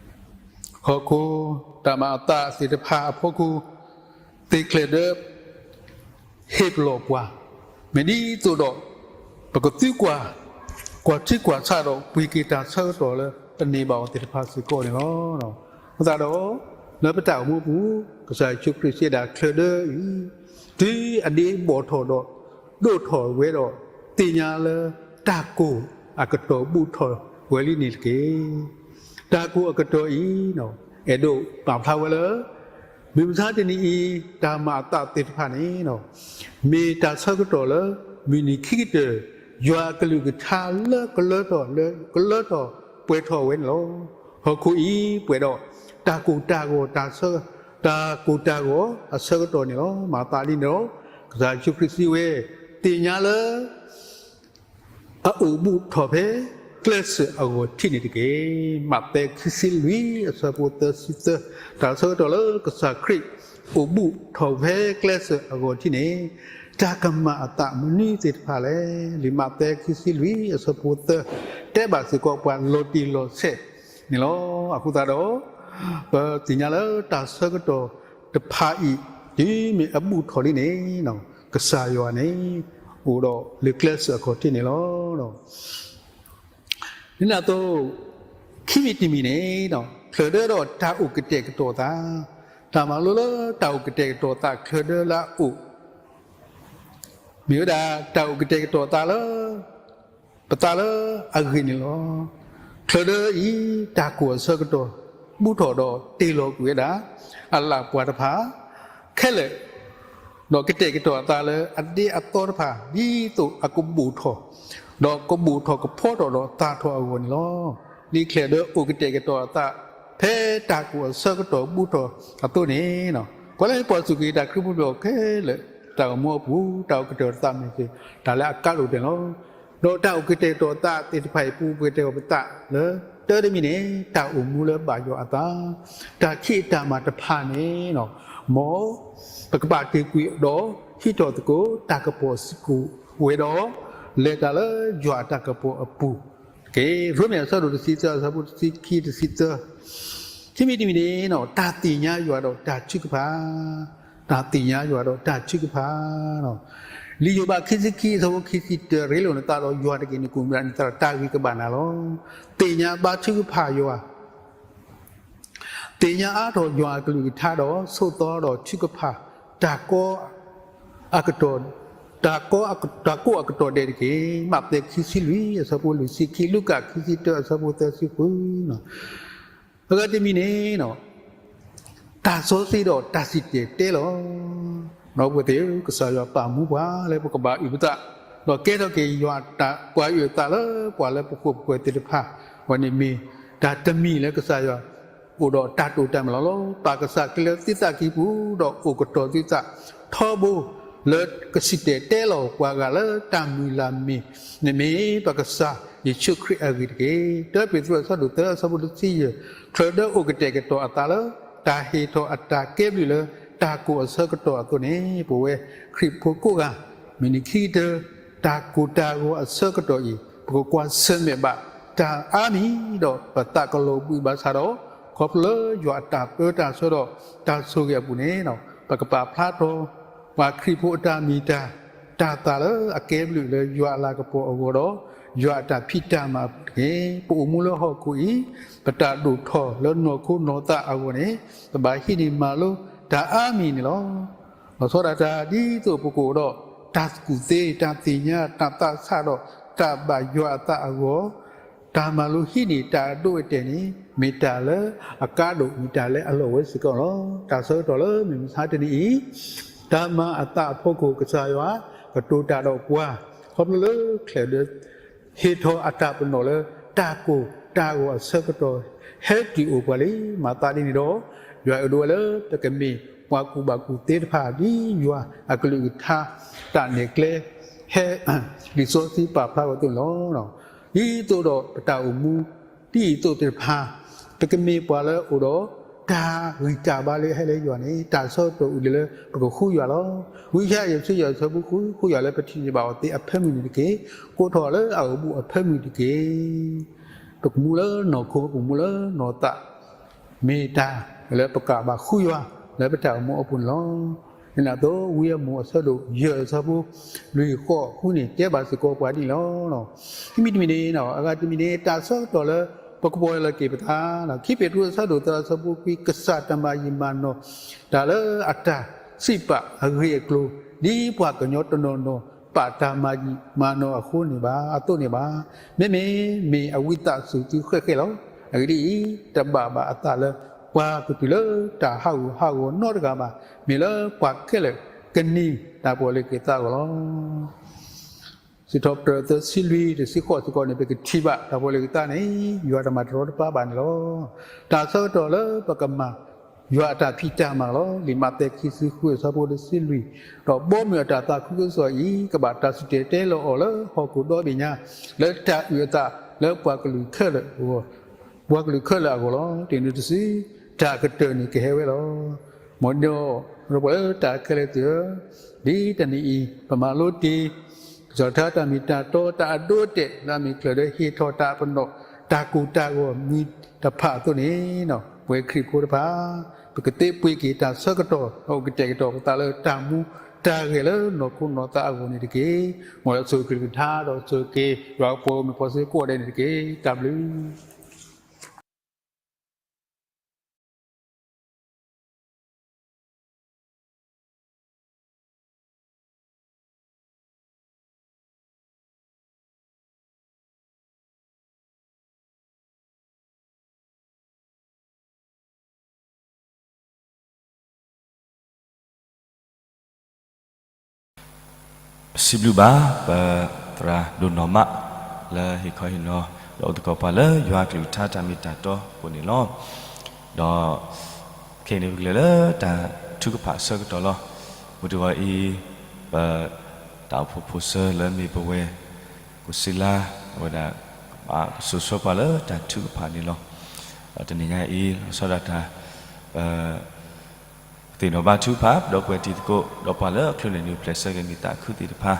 ဟီၣ်ခိၣ်တၢ်မၤအသးသ့ၣ်တဖၣ်အဖီခိၣ် သ့ၣ်ချၢၣ်ဒၢ ဟ့ၣ်ပလီၢ်ပှၤ, မ့ၢ်ဒ်သိးဒီး ပကသံကွၢ်, ကွၢ်ထံကွၢ်ဆးဒီး ပှ့ၤက့ၤတၢ်ဆၢကတီၢ်လၢပန့ၢ်ဘၣ်အီၤသ့ၣ်တဖၣ်စ့ၢ်ကီးန့ၣ်လီၤ. အဃိသတးဒီး လၢပတၢ်အိၣ်မူအပူၤ ကစၢ်ယ့ၣ်ၡူးခရံာ်စံးဒၣ် ချၢၣ်ဒၢအံၤ တုၤအဒ့ဘီၣ်ထီၣ်ဒီး ဒိၣ်ထီၣ်ဝဲဒီး သ့ၣ်ညါလၢတၢ်ကိၢ်အကတီၢ်ဘူးထီၣ်ဝဲလံန့ၣ်တက့ၢ်. တၢ်ကိၢ်အကတီၢ်အံၤ အဲၣ်ဒိးပာ်ဖျါဝဲလၢ မုၢ်မဆါတနံၤအံၤ တၢ်မၤအသးသ့ၣ်တဖၣ်န့ၣ် မ့ၢ်တၢ်ဆၢကတီၢ်လၢ မုၢ်နံၤခံကတၢၢ် ယွၤအကလုၢ်ကထါလၢကလၢထီၣ်လၢကလၢထီၣ်ပှဲၤထီၣ်ဝဲန့ၣ်လီၤ. ဟီၣ်ခိၣ်အံၤပှဲၤဒီး တၢ်ကိၢ်တၢ်ဂီၤတၢ်ဆၢ, တၢ်ကိၢ်တၢ်ဂီၤအဆၢကတီၢ်န့ၣ်လီၤ. မၤသးဒ်န့ၣ်ဒီး ကစၢ်ယ့ၣ်ၡူးခရံာ်စံးဝဲ သ့ၣ်ညါလၢ အအိၣ်ဘူးထီၣ်ဖဲကျဲစၢၤအဂီၢ်ထံးန့ၣ်တက့ၢ်. မးသဲခံဆံလွံၢ်အဆၢဖိသၢဆံသၢ, တၢ်ဆၢကတီၢ်လၢကစၢ်ခရံာ်အိၣ်ဘူးထီၣ်ဖဲကျဲစၢၤအဂီၢ်ထံးန့ၣ် တၢ်ကမၤအသးမနုၤသ့ၣ်တဖၣ်လဲၣ်. လံာ်မးသဲခံဆံလွံၢ်အဆၢဖိသၢ တဲဘၣ်စ့ၢ်ကီးပှၤလီၤတံၢ်လီၤဆဲးန့ၣ်လီၤ. အဃိသတးဒီး ပသ့ၣ်ညါလၢတၢ်ဆၢကတီၢ်တဖၣ်အံၤ တုၤမ့ၢ်အဘူးထီၣ်လံန့ၣ် ကစၢ်ယွၤန့ၣ် အိၣ်ဒီးလၢကျဲစၢၤအဂီၢ်ထံးန့ၣ်လီၤ. ဒ်န့ၣ်အသိး ခံမံၤတမံၤန့ၣ် ချၢၣ်ဒၢဒီးတၢ်အိၣ်ကတဲာ်ကတီၤသး, တၢ်မၤလိလၢတၢ်အိၣ်ကတဲာ်ကတီၤသး ချၢၣ်ဒၢလၢအအိၣ် မ့ၢ်ဝဲဒၣ်တၢ်အိၣ်ကတဲာ်ကတီၤသးလၢ ပသးလၢအဂ့ၤန့ၣ်လီၤ. ချၢၣ်ဒၢအံၤ တၢ်ကိၢ်အဆၢကတီၢ် ဘူးထီၣ်ဒီးတ့ၢ်လီၤကွံာ်ဝဲဒၣ် အလၣ်ပှၤတဖၣ် ခဲလၢာ် ဒီးကတဲာ်ကတီၤအသးလၢအဒ့အသီတဖၣ် ဒ်သိးအကဘူးထီၣ်, ဒီးကဘူးထီၣ်ကဖီထီၣ်ဒီးသၣ်ထီၣ်အဂီၢ်န့ၣ်လီၤ. ဒ်ချၢၣ်ဒၢအိၣ်ကတဲာ်ကတီၤအသး ဖဲတၢ်ကိၢ်အဆၢကတီၢ်ဘူးထီၣ်အသိးန့ၣ်, ပှၤလၢပှၤစူၢ်က့ၤတၢ်ခရံာ်ဖိပျီခဲလၢာ် တၢ်အိၣ်မူအပူၤ တၢ်အိၣ်ကတဲာ်ကတီၤသးမ့ၢ်ဂ့ၤ တၢ်လၢအကါဒိၣ်ဒဲးလီၤ. ဒီးတၢ်အိၣ်ကတဲာ်ကတီၤသးသ့ၣ်တဖၣ်အံၤ ပူၤပှဲၤတဲာ်အီၤပသးလၢ တၢ်တမံၤန့ၣ် တၢ်အိၣ်မူလၢဘၣ်ယွၤအသး, တၢ်ခံးတၢ်မၤတဖၣ်န့ၣ် မ် ပကဘၣ်တ့ၢ်ကွံာ်ဒီး ဟံးထီၣ်သကိးတၢ်ကပီၤစ့ၢ်ကီးဝဲဒီး လဲၤတၢ်လၢယွၤအတၢ်ကပီၤအပူၤတက့ၢ်. ရိမ့ၤအဆၢဒိၣ်တဆံသၢ အဆၢဖိတဆံခံ တဆံသၢ, ခံမံၤတမံၤန့ၣ် တၢ်သ့ၣ်ညါယွၤဒီးတၢ်ထုကဖၣ်, တၢ်သ့ၣ်ညါယွၤဒီးတၢ်ထုကဖၣ် လံာ်ယိၤဘးခံဆံခံအဆၢဖိခံဆံတၢ ရ့လိာ်နသးဒီးယွၤတက့ၢ်, နကူၣ်မုၢ်နသးဒီးတၢ်ဂ့ၤကဘၣ်နၤလီၤ. သ့ၣ်ညါဘါထုကဖၣ်ယွၤ, သ့ၣ်ညါအါထီၣ်ယွၤအကလုၢ်ကထါဒီး ဆိးသီဒီးထုကဖၣ် တၢ်ကီ အကတီၢ်, တၢ်ကီအက, တၢ်ကိးအကတီၢ်ဒဲးတက့ၢ်. မးသဲခံဆံလွံၢ်အဆၢဖိလွံၢ်ဆံခံ, လူၤကၣ်ခံဆံတၢအဆၢဖိသၢဆံဃု. အဂၤတမံၤန့ၣ် တၢ်စီဆှံဒီးတၢ်စံၣ်တဲၤတဲလီၤ. ဒီပုၢ်ဝဲၢ်သ့ၣ်ဧၢ, ကစၢ်ယွၤပာ်မူပှၤလၢပကဘၣ်အုၣ်ပသး, ဒီးကဲထီၣ်က့ၤယွၤအတၢ်, ပှၤအုၣ်အသးလၢပှၤလၢပဃိၣ်ပဃၢၤသ့ၣ်တဖၣ်အဂီၢ်န့ၣ်မ့ၢ် တၢ်တမံၤလၢကစၢ်ယွၤအိၣ်ဒီးတၢ်တိာ်တၢ်မၤလီၤလီၤ. ပၢ်ကစၢ်ကလဲၤသုသးကံၢ်ပူၤ, ဒီးအိၣ်ကတီၤသုသးထီဘိ လၢကစံၣ်တဲၤတဲလီၤပှၤဂၤလၢတၢ်မုၢ်လၢ်မ့ၢ်, န့ၣ်မ့ၢ်ပကစၢ်ယ့ၣ်ၡူးခရံာ်အဂ့ၢ်တက့ၢ်. တၢပ့းတရူးအဆၢဒိၣ်သၢအဆၢဖိတဆံယဲၢ်, ချုးဒီးအိၣ်ကတဲာ်ကတီၤအသးလၢ တၢ်ဟ့ၣ်ထီၣ်အတၢ်ကဲဘျုးလၢတၢ်ကိၢ်အဆၢကတီၢ်အသိးန့ၣ်, ပဝဲခရံာ်ဖိကိးဂၤ မုၢ်နံၤခံကတၢၢ် တၢ်ကိၢ်တၢ်ဂီၤအဆၢကတီၢ်အံၤ ပကကွၢ်ဆၢၣ်မဲာ်ဘၣ်တၢ်အါမံၤဒီး ပသးကလီၤဘှံးဘၣ်ဆၣ်ဒီး, ခီဖျိလၢယွၤအတၢ်ပၢတၢ်ဆှၢဒီးတၢ်ဆိၣ်ဂ့ၤအပူၤန့ၣ်, ပကပာ်ဖျါထီၣ် ပှၤခရံာ်ဖိအတၢ်မံၤတၢ်, တၢ်သးလၢအကဲဘျုးလၢယွၤအလၤကပီၤအဂီၢ်ဒီး ယွၤအတၢ်ဖံးတၢ်မၤအပူၤတက့ၢ်. ပအိၣ်မူလၢဟီၣ်ခိၣ်အံၤ, ပတၢ်ဒိၣ်ထီၣ်လၢနီၢ်ခိနီၢ်သးအဂီၢ်န့ၣ်, ပဘၣ်ဟံးန့ၢ်မၤလိတၢ်အါမံၤန့ၣ်လီၤ. လီၤဆီဒၣ်တၢ် ဒ်သိးပကအိၣ်ဒီးတၢ်ကူၣ်သ့, တၢ်သ့ၣ်ညါ, တၢ်သးဆးဒီးတၢ်ဘၣ်ယွၤအသးအဂီၢ်, တၢ်မၤလိဟံးန့ၢ်တၢ်အဒိအတဲာ်န့ၣ် မ့ၢ်တၢ်လၢအကါဒိၣ်, မ့ၢ်တၢ်လၢအလီၢ်ဝဲစ့ၢ်ကီးလီၤ. တၢ်ဆၢကတီၢ်လၢမုၢ်မဆါတနံၤအံၤ, တၢ်မၤအသးအဖီခိၣ် ကစၢ်ယွၤကတိၤတၢ်ဒီးပှၤ, ခီဖျိလၢချၢၣ်ဒၢ ဟ့ၣ်ထီၣ်အတၢ်ပနီၣ်လၢ တၢ်ကိၢ်တၢ်ဂီၤအဆၢကတီၢ် ဟဲတုၤအိၣ်ပှၤလံ. မၤသးဒ်န့ၣ်ဒီး, ယွၤအဲၣ်ဒိးဝဲလၢပကမ့ၢ်ပှၤကူၣ်ဘၣ်ကူၣ်သ့တဖၣ် ဒ်ယွၤအကလုၢ်ကထါ တၢ်နဲၣ်ကျဲ ဟဲ လံာ်စီဆှံပာ်ဖျါဝဲအသိးန့ၣ်လီၤ. ဒ်သိးဒီးပတၢ်အိၣ်မူ ဒ်အံၤအသိးသ့ၣ်တဖၣ်, ပကမ့ၢ်ပှၤလၢအအိၣ်ဒီး တၢ်ဂံၢ်တၢ်ဘါလၢဟဲလၢယွၤန့ၣ်, တၢ်ဆၢကတီၢ်အိၣ်ဒံးလၢပကဃုယွၤလီၤ. ဝံယၡါယၤ တဆံယဲၢ် အဆၢဖိဃု, ဃုယွၤလၢပထံၣ်န့ၢ်ဘၣ်အီၤသ့အဖၢမုၢ်န့ၣ်တက့ၢ်. ကိးထီၣ်လၢအအိၣ်ဘူးအဖၢမုၢ်တက့ၢ်. ပကမူလၢနီၢ်ခိ, ပကမူလၢနီၢ်သး, မ့ၢ်တၢ်လၢပကဘၣ်ဃုယွၤလၢပတၢ်အိၣ်မူအပူၤန့ၣ်လီၤ. ဒ်န့ၣ်အသိး ဝံယၡါယၤ အဆၢဒိၣ်ယဲၢ် အဆၢဖိလွံၢ်ဃိးဃုန့ၣ် တဲဘၣ်စ့ၢ်ကီးပှၤဒ်န့ၣ်လီၤ. တမံၤတမံၤန့ၣ်, အဂၤတမံၤန့ၣ် တၢ်ဆၢကတီၢ်လၢပကပီၢ်လီၤက့ၤပသး, ခံပ့းတရူး အဆၢဒိၣ်သၢ အဆၢဖိခွံ, ကစၢ်တမၤယံာ်မၤနီၢ်တၢ်လၢအတၢ်စံးပာ်အဂ့ၢ်အကျိၤ, ဒ်ပှၤကညီတနီၤနီၤ ပာ်တၢ်မၤယံာ်မၤနီၢ်အဃိန့ၣ်ဘၣ်, အသိးန့ၣ်ဘၣ်. မ့မ့ၢ်မ့ၢ်အဝံသးစူၤသုဃဲးဃဲးလီၤ. အဂ့ၢ်ဒ်အံၤ, တဘၣ်ဘၣ်အသးလၢပှၤကတုၤလၢတၢ်ဟးဂူာ်ဟးဂီၤနီတဂၤဘၣ်. မ့ၢ်လၢပှၤခဲလၢာ်ကန့ၢ်တၢ်ပီၣ်လဲၣ်က့ၤသးအဂီၢ်လီၤ. စံးထီၣ်ပတြၢၤ သၢဆံလွံၢ် တဆံဃိးစ့ၢ်ကီးန့ၣ် ပကထံၣ်ဘၣ်တၢ်ပီၣ်လဲၣ်က့ၤသးန့ၣ် ယွၤတမၤတရီတပါဘၣ်န့ၣ်လီၤ. တၢ်ဆၢကတီၢ်လၢပကမၤယွၤအတၢ်ဖံးတၢ်မၤလီၤ. လံာ်မးသဲ ခံဆံဃု အဆၢဖိတဆံလွံၢ်, ဒီးဘီမုၢ်အတၢ်သးခုကစီၣ်အံၤ ကဘၣ်တၢ်စံၣ်တဲၤတဲလီၤအီၤလၢဟီၣ်ခိၣ်ဒီဘ့ၣ်ညါ, လၢတၢ်အုၣ်အသးလၢပှၤကလုာ်ခဲလၢာ်အဂီၢ်, ပှၤကလုာ်ခဲလၢာ်အဂီၢ်လီၤ. တနံၤတစု တၢ်ကတၢၢ်န့ၣ်ကဟဲဝဲလီၤ. မ်ဒီး ဒီပုၢ်ဝဲၢ်လၢတၢ်ခဲလၢာ်သ့ၣ်ဧၢ, ဒ်တနံၤအံၤ ပမၤလိတ့ၢ် ကစၢ်ထါတၢ်မ့ၢ်တၢ်တီ တၢ်အဒိအတဲာ်လၢအမ့ၢ်ချၢၣ်ဒၢဟ့ၣ်ထီၣ်တၢ်ပနီၣ် တၢ်ကိၢ်တၢ်ဂီၤမံၤတဖၣ်အသိးန့ၣ်, ပဝဲခရံာ်ဖိတဖၣ် ပကသ့ပှ့ၤက့ၤတၢ်ဆၢကတီၢ် ဒီးအိၣ်ကတဲာ်ကတီၤပသးလၢတၢ်မူတၢ်ဂဲၤလၢနီၢ်ခိနီၢ်သးအဂီၢ်န့ၣ်တက့ၢ်. မ်လၢအဆိၣ်ဂ့ၤကလုၢ်ကထါ ဒီးဆိၣ်ဂ့ၤက့ၤယွၤအပှၤဂီၢ်မုၢ်ဖီစ့ကိးဂၤဒဲးန့ၣ်တက့ၢ်. တၢ်ဘျုးပစံးဘျုးဘၣ် ပသရၣ်ဒိၣ်နီၢ်မး လၢဟ့ၣ်ခီဟ့ၣ်နီၤ ဒီးအိၣ်သကိးပှၤလၢယွၤကလုၢ်ကထါတၢ်မ့ၢ်တၢ်တီအပူၤန့ၣ်လီၤ. ဒီးခဲအံၤန့ၣ် ပကလဲၤလၢတၢ်ထုကဖၣ်အဆၢကတီၢ်လီၤ. မုၢ်တဂီၤအံၤ ပတၢ်အိၣ်ဖှိၣ်ဖိဆၢလၢမ့ၢ်ပဝဲ ကစ့လါ အဝဲဒၣ် ကဘၣ်ကစိာ်ဆှၢပှၤလၢတၢ်ထုကဖၣ်န့ၣ်လီၤ. ဒီးတနံၤညါအံၤ လီၤဆီဒၣ်တၢ် ပ သ့ၣ်နီၣ်ဘါထုကဖၣ် ဒီပုၢ်ဝဲၢ်တံၤသကိး ဒီးပှၤလၢအချုးန့ၢ်နုာ်အိၣ်ဖျဲၣ်ဆၢက့ၤမ့ၢ်သးခုသ့ၣ်တဖၣ်